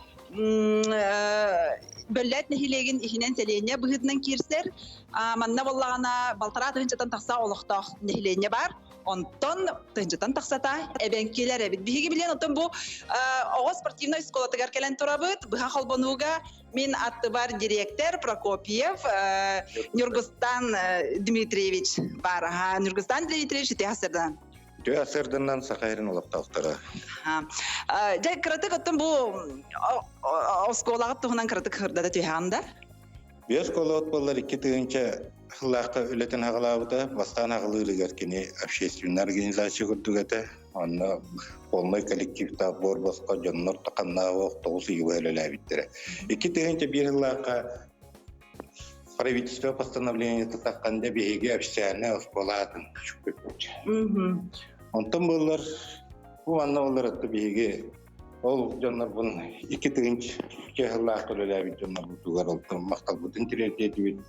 Бөллөөт нэһилиэгин иһинэн сэлиэнньэ быһыытынан киирсэр. Манна буоллаҕына балтараа тыһыынчаттан тахса олохтоох нэһилиэнньэ баар. Онтон тыһынчатан тахсата эбэҥкилэр эбит. Биһиги билиэн оттон бу оҕо спортивнай школатыгар кэлэн турабыт. Быһа холбонууга мин аттыбар директор Прокопьев Нюргустан Дмитриевич баар. Аха, Нюргустан Дмитриевич үтүө сырдан. Үтүө сырдынан Саха сирин олохтоохторо. Дьэ, кыратык оттон бу оскуолаҕыт туһунан кыратык хырдата түһэҕин да? Биэс школа буоллар 2000 сыллаахха үлэтин аҕалаабыта. Бастаан аҕалыырыгар кини общественная организация курдук этэ. Онно полный коллективтаах буор босхо дьоннор таханнаах тоҕус ыйга үлэлээбиттэрэ. 2001 сыллаахха правительство постановление тахханда биһиги официальная оскуола аатын сүкпүппүт. Онтон буоллар бу манна буоллар биһиги Ол дьоннорбун 2000 сыллаах үлэлээбит дьоннорбутугар алтан махталбытын тириэрдиэтибит.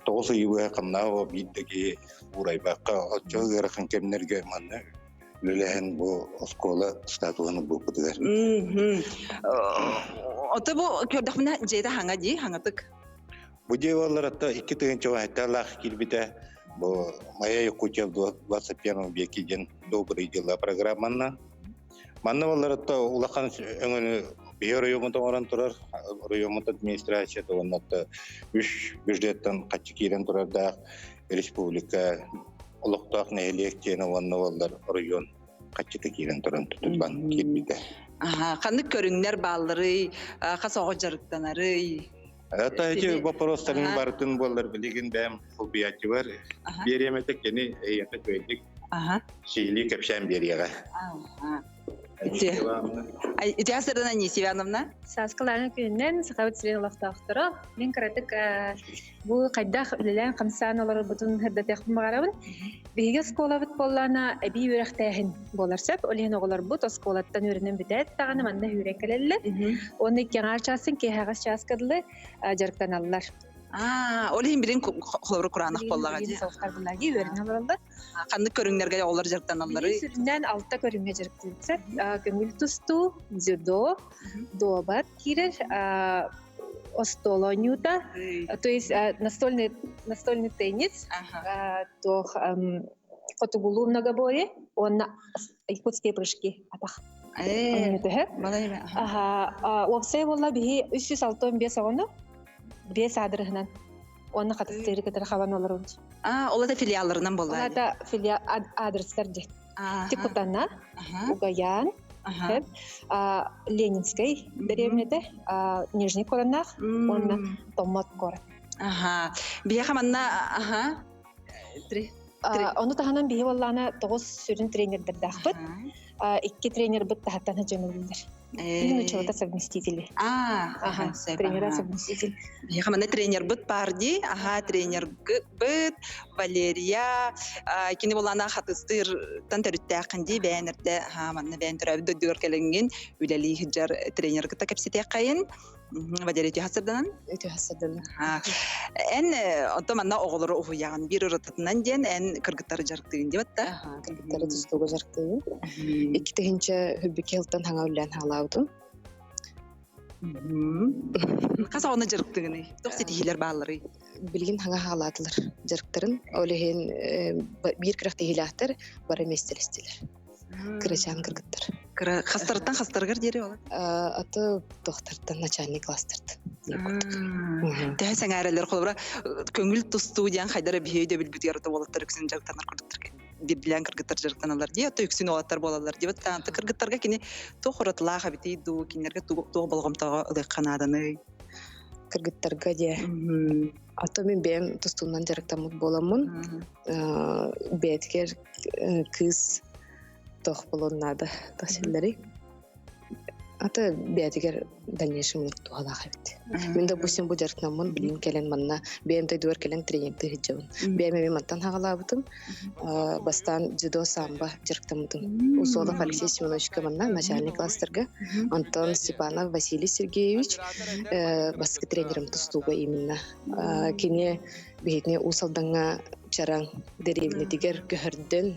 Тоҕус ыйы быһа хамнаа биир да киһи уурайбакка оччо ыарахан кэмнэргэ манна үлэлэһэн бу оскуола статуһун ылбыппытыгар. Ото бу көрдөхпүнэ дьиэтэ хаҥа дии, хаҥатык. Бу дьиэ буоллар атта 2007 лаах киирбитэ. Бу Моя Якутия в 21 веке диэн добрые дела программанна. Манна балларытта улахан өҥөнү биһи оройуоммут оҥорон турар, оройуоммут администрацията уонна үс бюджеттан хаччы киирэн турардаах республика олохтоох нэһилиэк диэн уонна баллар оройуон хаччыта киирэн туран тутуллан киирбитэ. Ханнык көрүҥнэр баалларый, хас оҕо дьарыктанарый? Это эти вопростарын барытын буоллар билигин бэйэм хоббияччыбар биэриэм этэ кини эйиэхэ үчүгэйдик сиһилии кэпсээн биэриэҕэ. Ити сырдана Анисия Ивановна. Сааскылааны күнүнэн Сахабыт сирин олохтоохторо. Мин кыратык бу хайдах үлэлээн хамсаан олорорбутун сырдатыахпын баҕарабын. Биһиги оскуолабыт буоллаана эбии үөрэхтээһин буолар сөп. Ол иһин оҕолорбут оскуолаттан үөрэнэн бүтээт даҕаны манна үүрэн кэлэллэр. Уонна икки аҥаар чаасын киэһэҕэс чааска дылы дьарыктаналлар. Аа, ол иһин билин холобур кураанах буоллаҕа дии. Соҕустар буллаҕа үөрэнэ олороллор. Ханнык көрүҥнэргэ оҕолор дьарыктаналларый? Сүрүннээн алта көрүҥҥэ дьарыктыыбыт. Көҥүл тустуу, дзюдо, дуобат киирэр, остуол оонньуута, то есть настольный настольный теннис, туох хотугулуу многоборье уонна якутские прыжки атах. Аха, уопсай буолла биһи 365 оҕону биэс аадырыһынан уонна хатыстыыры кытары хабан олоробут. А, ол это филиалларынан буолла. Ол это филиал адрестар дии. Тикутана, Угаян, Ленинскэй дэриэбинэтэ, Нижний Коронах уонна Томмот куорат. Аха. Биһиэхэ манна аха Ону таһынан биһи буоллаана тоҕус сүрүн тренердэрдаахпыт. Икки тренербит таһаттан сылдьан Или началото совместители. Ага, тренера совместитель. Биһиэхэ манна тренербыт баар дии. Аха, тренербыт Валерия кини булана хатыстыыртан төрүттээххин дии бэйэн эрдэ манна бэйэн төрөөбүт дойдугар кэлэҥҥин үлэлии сылдьар тренер кытта кэпсэтиэххэйин. Валерия үтүө сырданан. Үтүө сырданан. Эн онто манна оҕолору уһуйаҕын биир уратытынан диэн эн кыргыттары дьарыктыыгын диэбит да? Кыргыттары тустууга дьарыктыыбын. Икки тыһыынча хүрбүкэ сылтан хаҥа үллээн хаалаабытым. Хас оҕону дьарыктыгыный? Туох ситиһиилэр баалларый? Билигин хаҥа хаалаатылар дьарыктарын. Ол иһин биир күрэхтэһиилээхтэр бары миэстэлэстилэр. Кырачаан кыргыттар. Кыра хастарыттан хастарыгар диэри ол? Аты тохтартан начальник класстартан. Төһө сэҥээрэлэр холобура көҥүл тустуу диэн хайдара биһиги өйдөбүлбүтүгэр уолаттар үксүн дьарыктанар курдуктар биирдилээн кыргыттар дьарыктаналлар дии ото үксүн уолаттар буолаллар дии таанты кыргыттарга кини туох уратылаах эбитий дуу кинилэргэ туох болҕомтоҕо ылыахха нааданый кыргыттарга диэ А то мин бэйэм тустуунан дьарыктаммыт буоламмын, бэйэтигэр кыыс тох буолуон наада тахсиллэрий. Ата бэйэтигэр дальнейшем туһалаах эбит. Мин допустим бу дьарыктанаммын билин кэлэн манна бэйэм дойдубар кэлэн тренердыы сылдьабын. Бэйэм эмиэ мантан хаҕалаабытым. Бастаан дзюдо самбо дьарыктаммытым. Усолов Алексей Семеновичка манна начальный класстарга. Антон Степанов Василий Сергеевич бастакы тренерим тустууга именно. Кини биһитини Уус Алдаҥҥа Чараҥ дэриэбинэтигэр көһөрдөн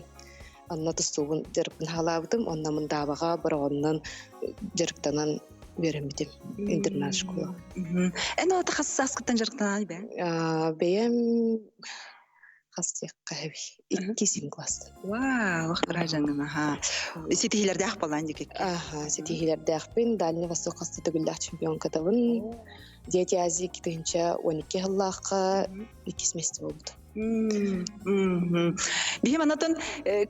онно тустуубун дьарыкпын хаалаабытым. Онно Мындаабаҕа Бороҕоннон дьарыктанан үөрэммитим интернат школа. Эн ол хас сааскыттан дьарыктанан бэйэм? Бэйэм. Хас диэххэ Иккисин класстан. Вау, кыра аха. Ситиһилэрдээх болан дикик. Аха, ситиһилэрдээхпин. Дальний Восток хаста төгүллээх чемпионкатабын. Дети Азии 2012 сыллаахха иккис месте буолбут. Биһи манатын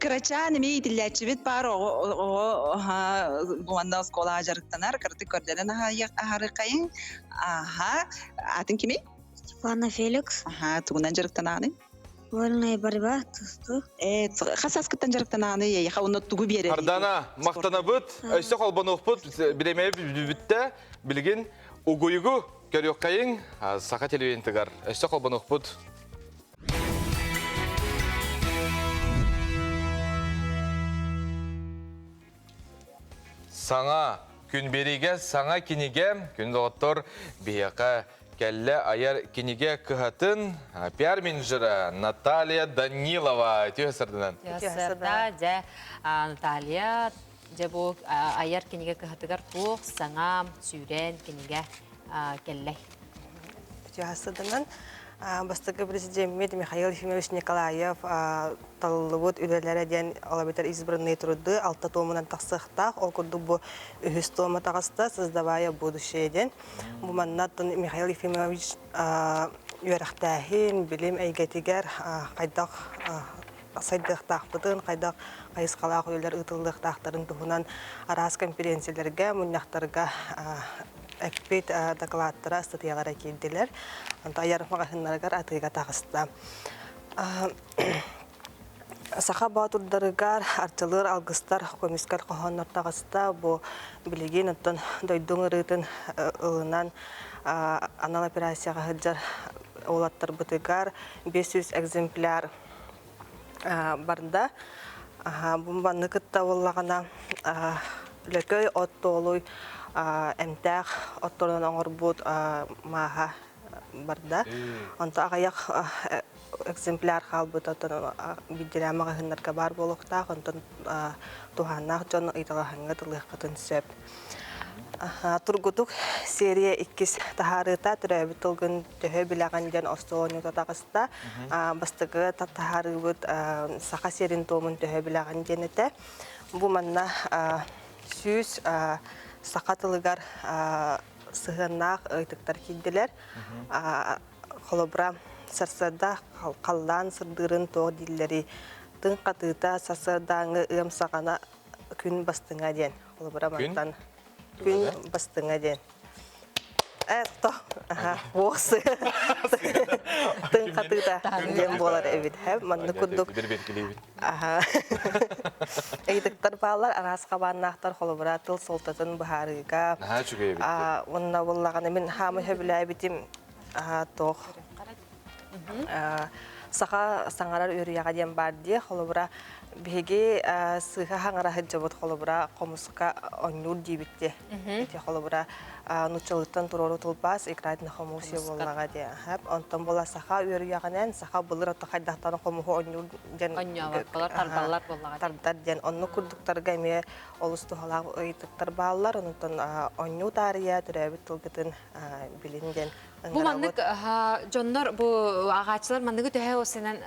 кырачаан эми итиллээччибит баар оҕо буанна оскуола дьарыктанар кырытык көрдөнөн аһарыкайын аха атын кими Степана Феликс. Аха тугунан дьарыктанааны Вольная борьба тустуу. Э хас аскыттан дьарыктанааны яха онно тугу биэрэр Ардана мактанабыт өссө холбонуохпут биремээ бүттэ билигин угуйугу көрүөххэйиҥ саха телевидениетыгар өссө холбонуохпут Саҥа күн биэриигэ саҥа кинигэ күн доҕоттор биһиэхэ кэллэ айар кинигэ кыһатын пиар-менеджера Наталья Данилова үтүө сырдынан. Үтүө дьэ Наталья дьэ бу айар кинигэ кыһатыгар туох саҥа сүүрэн кинигэ кэллэй? Үтүө сырдынан бастакы президеммит Михаил Ефимович Николаев талыллыбыт үлэлэрэ диэн ол эбэтэр избранные труды алта туомунан тахсыахтаах. Ол курдук бу үһүс туома таҕыста «Создавая будущее» диэн. Бу манна Михаил Ефимович үөрэхтээһин, билим эйгэтигэр хайдах сайдыахтаахпытын, хайдах хайысхалаах үлэлэр ыытыллыахтаахтарын туһунан араас конференциялэргэ, мунньахтарга эппит докладтара, ыстатыйалара киирдилэр. Онто айар маҕаһыыннарыгар атыыга таҕыста. Саха боотурдарыгар арчылыыр алгыстар көмүскэл хоһооннор таҕыста. Бу билигин оттон дойдуҥ ырыытын ылынан анал операцияҕа сылдьар уолаттарбытыгар 500 экземпляр барда. Бу манны кытта буоллаҕына лөкөй от туолуй эмтээх отторунан оҥорбут мааһа барда. Онто аҕыйах экземпляр хаалбыт оттон биирдиилээн маҕаһыыннарга баар буолуохтаах, онтон туһааннаах дьон ыйыталаһыҥҥа тылыаххытын сөп. Тургутук серия иккис таһаарыыта төрөөбүт тылгын төһө билэҕин диэн остуол оонньуута таҕыста. Бастакы таһаарыыбыт саха сирин туомун төһө билэҕин диэн этэ. Бу манна 100 саха тылыгар сыһыаннаах ыйытыктар киирдилэр. Холобура, сарсыарда халлаан сырдыырын туох дииллэрий? Тыҥ хатыыта сарсыардааҥҥы ыам саҕана күн бастыҥа диэн. Холобура, мантан күн бастыҥа диэн. То, буосы. Тыҥ хатыыта диэн буолар эбит. Маннык курдук. Ыйытыктар бааллар, араас хабааннаахтар, холобура, тыл суолтатын быһаарыыга. Наһаа үчүгэй эбит. Уонна буоллаҕына мин хаамы сөбүлээбитим туох саха саҥарар үөрүйэҕэ диэн баар дии. Холобура, биһиги сыыһа хаҥара сылдьабыт, холобура, хомуска оонньуур диибит дии. Ити холобура, нууччалыттан туруору тылбаас играть на хомусе буоллаҕа дии. Онтон буола саха үөрүйэҕинэн саха былыр ото хайдахтан хомуһу оонньуур диэн Онньообокколор тардаллар буоллаҕа. Тардар диэн оннук курдуктарга эмиэ олус туһалаах ыйытыктар бааллар. Онтон оонньуу таарыйа төрөөбүт тылгытын билин диэн Бу маннык дьоннор бу ааҕааччылар манныгы төһө осенан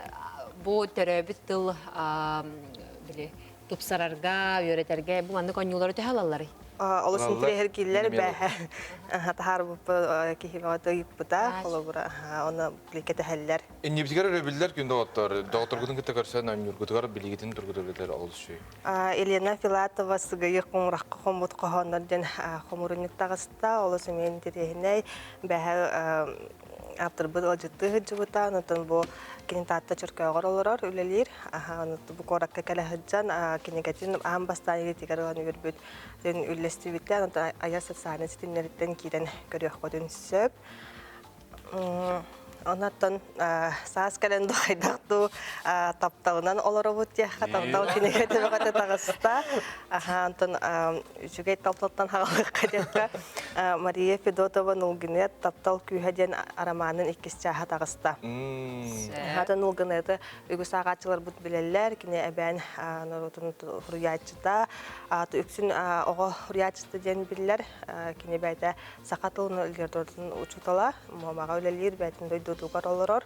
бу төрөөбүт тыл били тупсарарга, үөрэтэргэ бу маннык оонньуулары төһө алалларый? Олус интириэһиргииллэр бээһэ таһаарбыппыт киһи бөҕөтө ыйыппыта холобура оны кэтэһэллэр. Иннибитигэр өрөбүллэр күн доҕоттор, доҕотторгутун кытта көрсөн оонньуургутугар билигитин тургутугутар олус үчүгэй. Елена Филатова Сыгыйы куҥурахха хоммут хоһооннор диэн хомурунньук таҕыста. Олус эмиэ интэриэһинэй. Бэһэ ааптарбыт ыалдьыттыы сылдьыбыта. Онтон бу кини Таатта Чөркөөҕөр олорор, үлэлиир. Бу куоракка кэлэ сылдьан кинигэтин аан бастаан илиитигэр ылан үөрбүт үллэстибитэ. Онтон айар социальнай ситимнэриттэн киирэн көрүөххүтүн сөп. Онон саас кэлэн духайдах дуу тапталынан олоробут диэххэ таптал кинигэ төбөҕөтө таҕыста. Аха, онтон үчүгэй тапталтан хаалыахха диэххэ Мария Федотова Нулгынет «Таптал күүһэ» диэн арамаанын иккис чааһа таҕыста. Аха, Нулгынеты үгүс ааҕааччыларбыт билэллэр. Кини эбээн норуотун суруйааччыта, үксүн оҕо суруйааччыта диэн биллэр. Кини бэйэтэ саха тылын литературатын учуутала, Муомаҕа үлэлиир, бэйэтин дойдутугар олорор.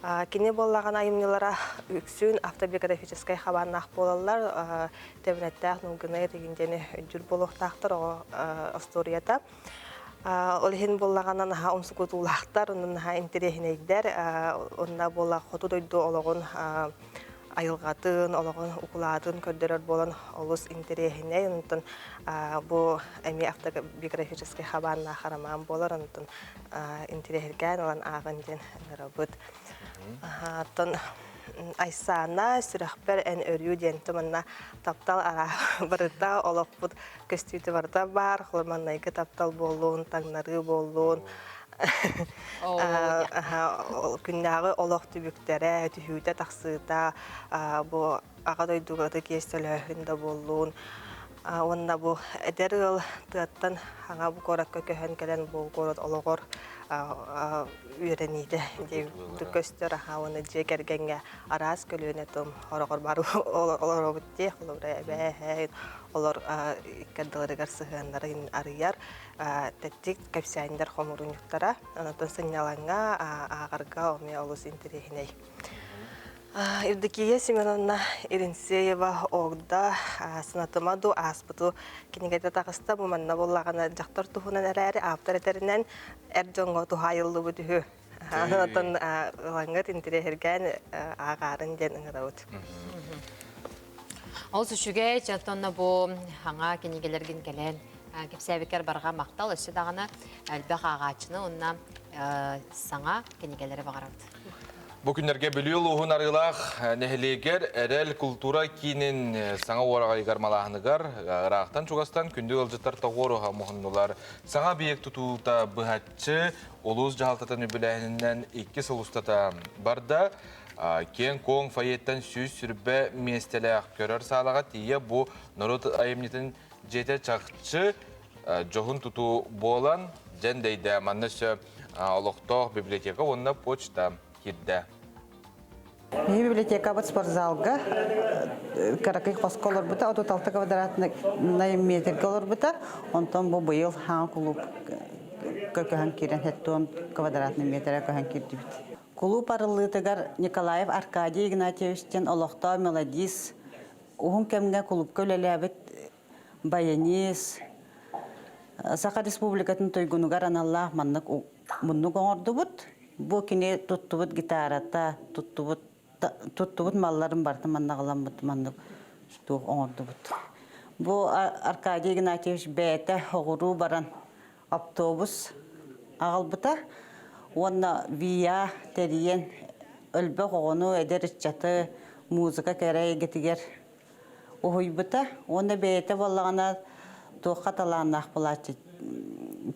Кини буоллаҕына айымньылара үксүн автобиографическай хабааннаах буолаллар. Тэбэнэттээх Нулгынай деген диэни өйдүүр буолуохтаахтар оҕо остуоруйата. Ол иһин буоллаҕына наһаа умсугутуулаахтар, онно наһаа интэриэһинэйдэр. Онно буола хоту дойду олоҕун айылҕатын, олоҕун укулаатын көрдөрөр буолан олус интэриэһинэй. Онтон бу эмиэ автобиографическай хабааннаах роман буолар. Онтон интэриэһиргээн ылан ааҕын диэн ыҥырабыт. Оттон Айсаана сүрэхпэр эн өрүү диэн манна таптал араа барыта олохпут көстүүтэ барыта баар маҥнайгы таптал буоллун таҥнарыы буоллун күннээҕи олох түбүктэрэ түһүүтэ тахсыыта бу аҕа дойдуга ытык иэс төлөөһүн да буоллун уонна бу эдэр ыал тыаттан хаҥа бу куоракка көһөн кэлэн бу куорат олоҕор үөрэниитэ диэбит көстөр аха уонна дьиэ кэргэҥҥэ араас көлүөнэ тум хороҕор бар олоробут дии холобура эбээ олор икки ардыларыгар сыһыаннарын арыйар тэттик кэпсээннэр хомуурунньуктара онтон сынньалаҥҥа ааҕарга эмиэ олус интэриэһинэй Евдокия Семеновна Иринцеева Огда санатыма ду ааспыту кинигэтэ таҕыста бу манна буоллаҕына дьахтар туһунан эрээри ааптар этэринэн эр дьоҥҥо туһаайыллыбыт үһү. Онтон ылаҥҥыт интириэһиргээн ааҕаарын диэн ыҥырабыт. Ол үчүгэй, чаттонно бу хаҥа кинигэлэргин кэлэн кэпсээбиккэр барҕа махтал өссө даҕаны элбэх ааҕааччыны уонна саҥа кинигэлэри баҕарабыт. Бу күннэргэ Бүлүү улууһун Арыылаах нэһилиэгэр Эрэл култуура киинин саҥа уораҕайыгар малааһыныгар ыраахтан-чугастан күндү ыалдьыттар тоҕуоруһа муһуннулар. Саҥа объект тутуута быһаччы улуус дьаһалтатын үбүлээһининэн икки сыл устата барда. Киэҥ-куоҥ фойеттан 120 миэстэлээх көрөр саалаҕа тиийэ бу норуот айымньытын дьиэтэ чахчы дьоһун тутуу буолан дьэндэйдэ. Манна өссө олохтоох библиотека уонна почта киирдэ. Биһи библиотекабыт спортзалга кыракый хоско олорбута, 36 квадратный метрге олорбута. Онтон бу быйыл хаҥа кулууп көһөн киирэн 70 квадратный метрге көһөн киирдибит. Кулууп арыллыытыгар Николаев Аркадий Игнатьевич диэн олохтоох мелодист уһун кэмҥэ кулуупка үлэлээбит баянист, Саха Республикатын туйгунугар аналлаах маннык муннук оҥордубут. Бу кини туттубут гитарата, туттубут туттубут малларын барытын маннаҕаламмыт маннык туох оҥордубут. Бу Аркадий Игнатьевич бэйэтэ оҕуруу баран автобус аҕалбыта уонна ВИА тэрийэн элбэх оҕону, эдэр ыччаты музыка кэрэ эйгэтигэр уһуйбута уонна бэйэтэ буоллаҕына туохха талааннаах буолааччы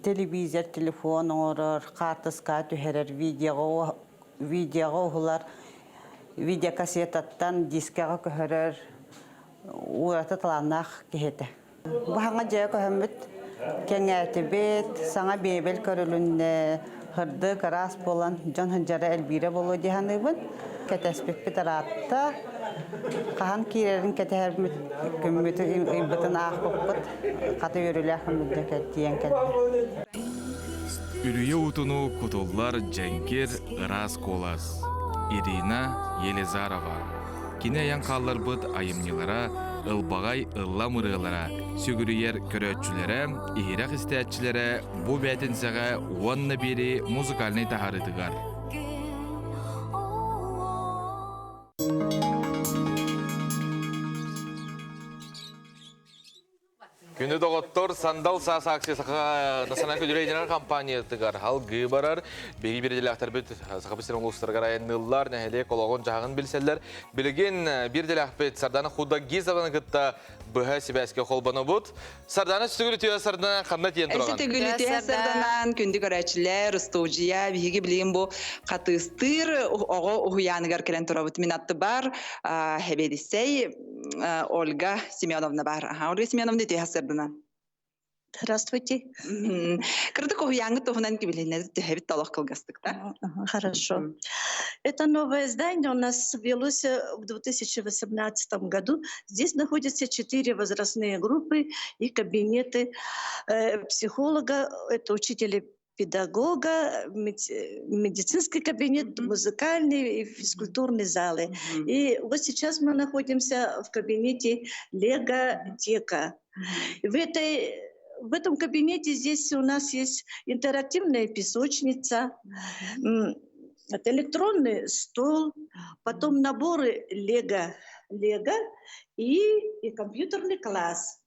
телевизор, телефон оҥорор, хаартыска түһэрэр, видеоҕа видеоҕа уһулар, видеокассетаттан дискэҕэ көһөрөр ураты талааннаах киһи этэ. Бу саҥа дьиэ көһөммүт кэҥээтибит, саҥа мебель көрүлүннэ, сырдык, ыраас буолан дьон сылдьара элбиирэ буолуо дии саныыбын. Кэтэспиппит ыраатта. Хаһан киирэрин кэтэһэрбит күммүт ыйбытын аахпыппыт. Хата үөрүүлээх күммүт тиийэн кэллэ. Үрүйэ уутуну кутуллар дьэҥкир ыраас куолас. Ирина Елизарова. Кини айан хаалларбыт айымньылара, ылбаҕай ыллам ырыалара, сүгүрүйэр көрөөччүлэрэ, иһирэх истээччилэрэ бу бээтинсэҕэ уонна биэри музыкальнай таһаарыытыгар. Күндү доҕоттор, Сандал саас акция Саха национальнай күдүрэй компаниятыгар алгыы барар. Биһиги биирдэлээхтэрбит Саха сирин улуустарыгар айанныыллар, нэһилиэк олоҕун-дьаһаҕын билсэллэр. Билигин биирдэлээхпит Сардана Худагизованы кытта быһа сибээскэ холбонобут. Сардана сүгүрүтүө Сардана ханна тиийэн тураҕын? Сүгүрүтүө Сарданан, күндү көрөөччүлэр, устуудьуйа, биһиги билигин бу хатыыстыыр оҕо уһуйааныгар кэлэн турабыт. Мин аттыбар Хэбэдиссэй Ольга Семеновна бар. Ага, Ольга Семеновна үтүө сырдынан. Здравствуйте. Кырдык уһуйааҥҥыт туһунан кибилиннэ түһэбит толох кылгастык да? Хорошо. Это новое здание у нас велось в 2018 году. Здесь находятся четыре возрастные группы и кабинеты психолога, это учителя. педагога, медицинский кабинет, музыкальный и физкультурный залы. И вот сейчас мы находимся в кабинете Лего-тека. В этой в этом кабинете здесь у нас есть интерактивная песочница, это электронный стол, потом наборы Лего, Лего и компьютерный класс.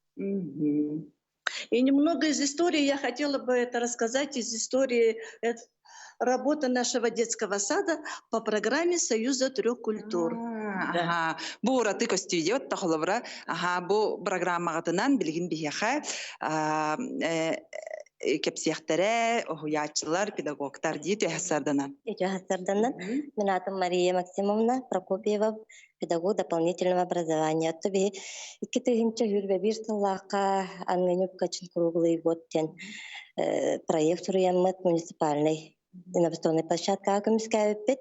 И немного из истории я хотела бы это рассказать, из истории работы нашего детского сада по программе Союза трех культур. Аха, бу ураты көстүү диэт холобура. Аха, бу программаҕытынан билигин биһиэхэ кэпсиэхтэрэ, уһуйааччылар, педагогтар дии үтүө сарданан. Үтүө сарданан. Мин аатым Мария Максимовна Прокопьева, педагог дополнительного образования. Отто биһи 2021 сыллаахха Ангынюк Качин круглый год диэн проект суруйаммыт муниципальный инновационный площадкаҕа көмүскээбиппит.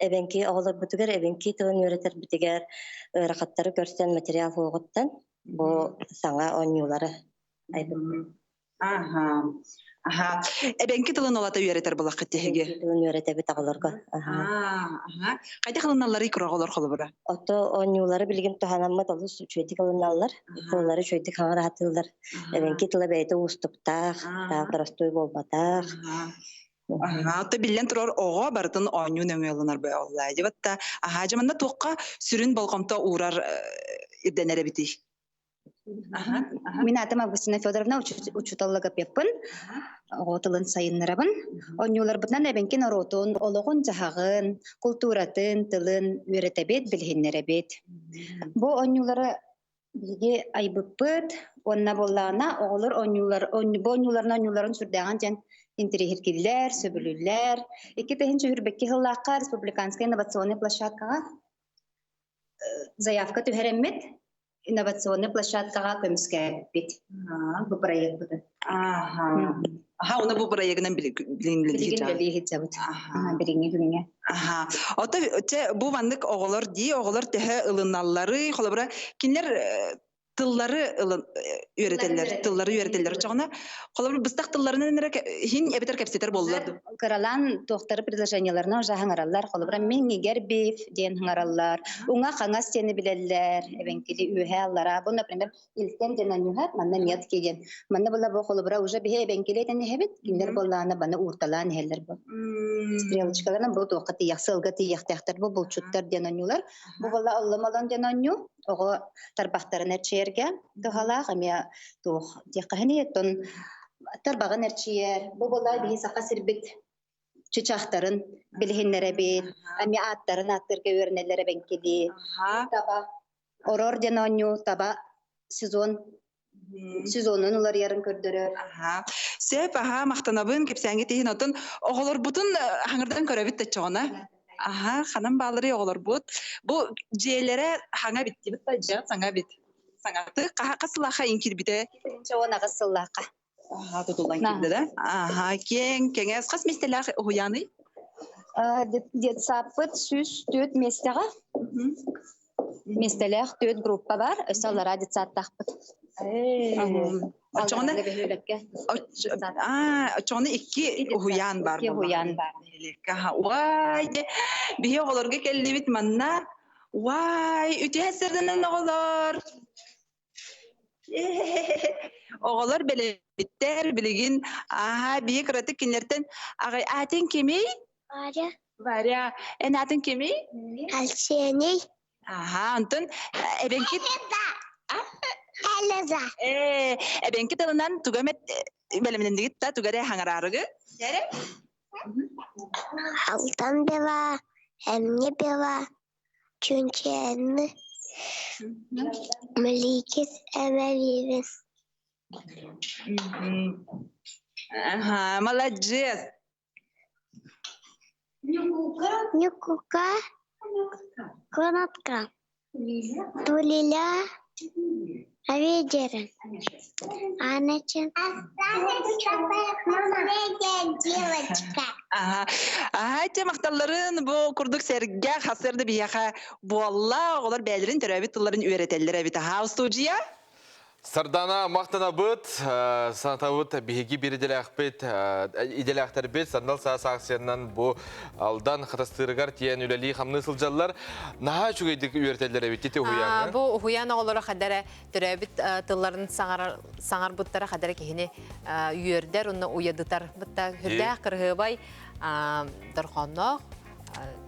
Эбэҥки оҕолорбутугар эбэҥки тылын үөрэтэрбитигэр ыарахаттары көрсөн материал суоҕуттан бу саҥа оонньуулары айбыппыт. Аха. Аха. Эбэҥки тылын олата үөрэтэр булаххыт тиһиги. Тылын үөрэтэбит оҕолорго. Аха. Хайдах ылыналларый кыра оҕолор холобура? Ото оонньуулары билигин туһанаммыт олус үчүгэйдик ылыналлар. Тыллары үчүгэйдик хаҥыраатыыллар. Эбэҥки тыла бэйэтэ уустуктаах, таах боростуой буолбатах. Аха, то биллэн турар оҕо барытын оонньуу нөҥүө ылынар буолла. Дебатта аха дьаманна туохха сүрүн болҕомто уурар ирдэнэр эбитий? Мин атым Августина Федоровна учуутал логопедпын, оҕо тылын сайыннарабын. Оонньууларбытынан эбэҥки норуотун олоҕун-дьаһаҕын, култууратын, тылын үөрэтэбит, билиһиннэрэбит. Бу оонньуулары биһиги айбыппыт уонна буоллаҕына оҕолор оонньуулар бу оонньууларын оонньууларын сүрдээҕин диэн интэриэһиргииллэр, сөбүлүүллэр. 2022 сыллаахха республиканскай инновационнай площадкаҕа заявка түһэрэммит инновационный площадкаҕа көмүскээбиппит бу проекпытын. Аха. Аха, уна бу проегынан билигин үлэлии Билиҥҥи күҥҥэ. Аха. Ото те бу маннык оҕолор дии, оҕолор төһө ылыналлары, холобура, кинилэр тыллары үөрэтэллэр, тыллары үөрэтэллэр. Чоҕуна, холобур, быстах тылларынан эрэ хин эбэтэр кэпсэтэр буоллар. Кыралаан туохтары предложенияларына уже хаҥараллар. Холобура, мин нигер биф диэн хаҥараллар. Уҥа хаҥас диэни билэллэр. Эбэҥкили үөһэ аллара. Бу, например, илтэн диэн анньуһар, манна метки диэн. Манна була бу холобура уже биһи эбэҥкили этэн иһэбит. Кинилэр буоллаана баны уурталаан иһэллэр бу. Стрелочкаларынан бу туохха тиийэх, сылга тиийэхтээхтэр бу булчуттар диэн онньуулар. Бу буолла олломолон диэн онньуу. Оҕо тарбахтарын эрчийэргэ туһалаах эмиэ туох диэххэһиний оттон тарбаҕын эрчийэр. Бу буолла биһи саха сирбит чычахтарын билиһиннэрэбит, эмиэ ааттарын ааттыырга үөрэнэллэр эбэҥкилии. Таба орор диэн оонньуу таба сезон сезонун уларыйарын көрдөрөр. Аха. Сөп, аха, махтанабын, кэпсээҥҥит иһин. Оттон оҕолорбутун хаҥырдан көрөбүт да чоҕуна. Аха, ханан бааларый оҕолорбут? Бу дьиэлэрэ хаҥа бит дибит да дьиэ саҥа бит. Саҥаты хас сыллаахха иин киирбитэ? 18 сыллаахха. Аха, тутуллан киирдэ да? Аха, киэҥ, кэҥэс. Хас миэстэлээх уһуйааный? Детсаппыт 104 миэстэҕэ. Миэстэлээх түөрт группа бар, өссө аллараа детсадтаахпыт. Оччоҕуна оччоҕуна икки уһуйаан бар. Икки уһуйаан бар. Уай, биһи оҕолорго кэллибит манна. Уай, үтүө сырдынан оҕолор. Оҕолор бэлэбиттэр билигин аха биһи кыратык кинилэртэн аҕай аатын кимий? Варя. Варя, эн аатын кимий? Арсений. Аха, онтон эбэҥки Элиза. Э, эбэҥки тылынан тугу эмэ бэлэмнэннигит да тугу эрэ хаҥараарыгы? Алтан бела, эмне бела, Чүнчээнни Мэлиикис эмэлиибис Ага, молодец. Ньукука Кынатка Тулиля Авидерин Аначин девочка. Аха. Аха, те махталларын бу курдук сэргэ хасырды биһиэхэ буолла. Оҕолор бэйэлэрин төрөөбүт тылларын үөрэтэллэр эбит. Аха, устуудьуйа? Сардана махтанабыт, санатабыт биһиги биир идэлээхпит, идэлээхтэрбит сандал саас акциянан бу Алдан Хатастыырыгар тиийэн үлэлии-хамныы сылдьаллар. Наһаа үчүгэйдик үөрэтэллэр эбит ити уһуйааҥҥа. Бу уһуйаан оҕолоро хадара төрөөбүт тылларын саҥарбыттара хадара киһини үөрдэр уонна уйадытар. Бытта хүрдээх кырыһыабай дорҕоонноох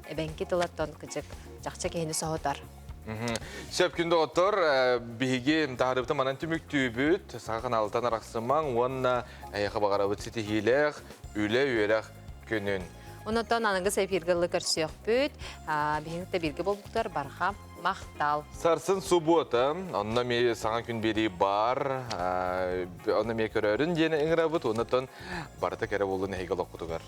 эбэҥки тылаттан кыдьык чахчы киһини соһутар. Сөп күн доҕоттор, биһиги таһаарыыбытын манан түмүктүүбүт. Саха каналытан арахсымаҥ уонна эһиэхэ баҕарабыт ситиһиилээх үлэ-үөрэх күнүн. Онотон аныгыс эфиргэ ылы көрсүөхпүт. Биһиги да бииргэ буолбуттар барха махтал. Сарсын субуота, онно эмиэ саҥа күн биэрии баар, онно эмиэ көрөөрүн диэн ыҥырабыт, оннотон барыта кэрэ буоллун эһиги олоххутугар.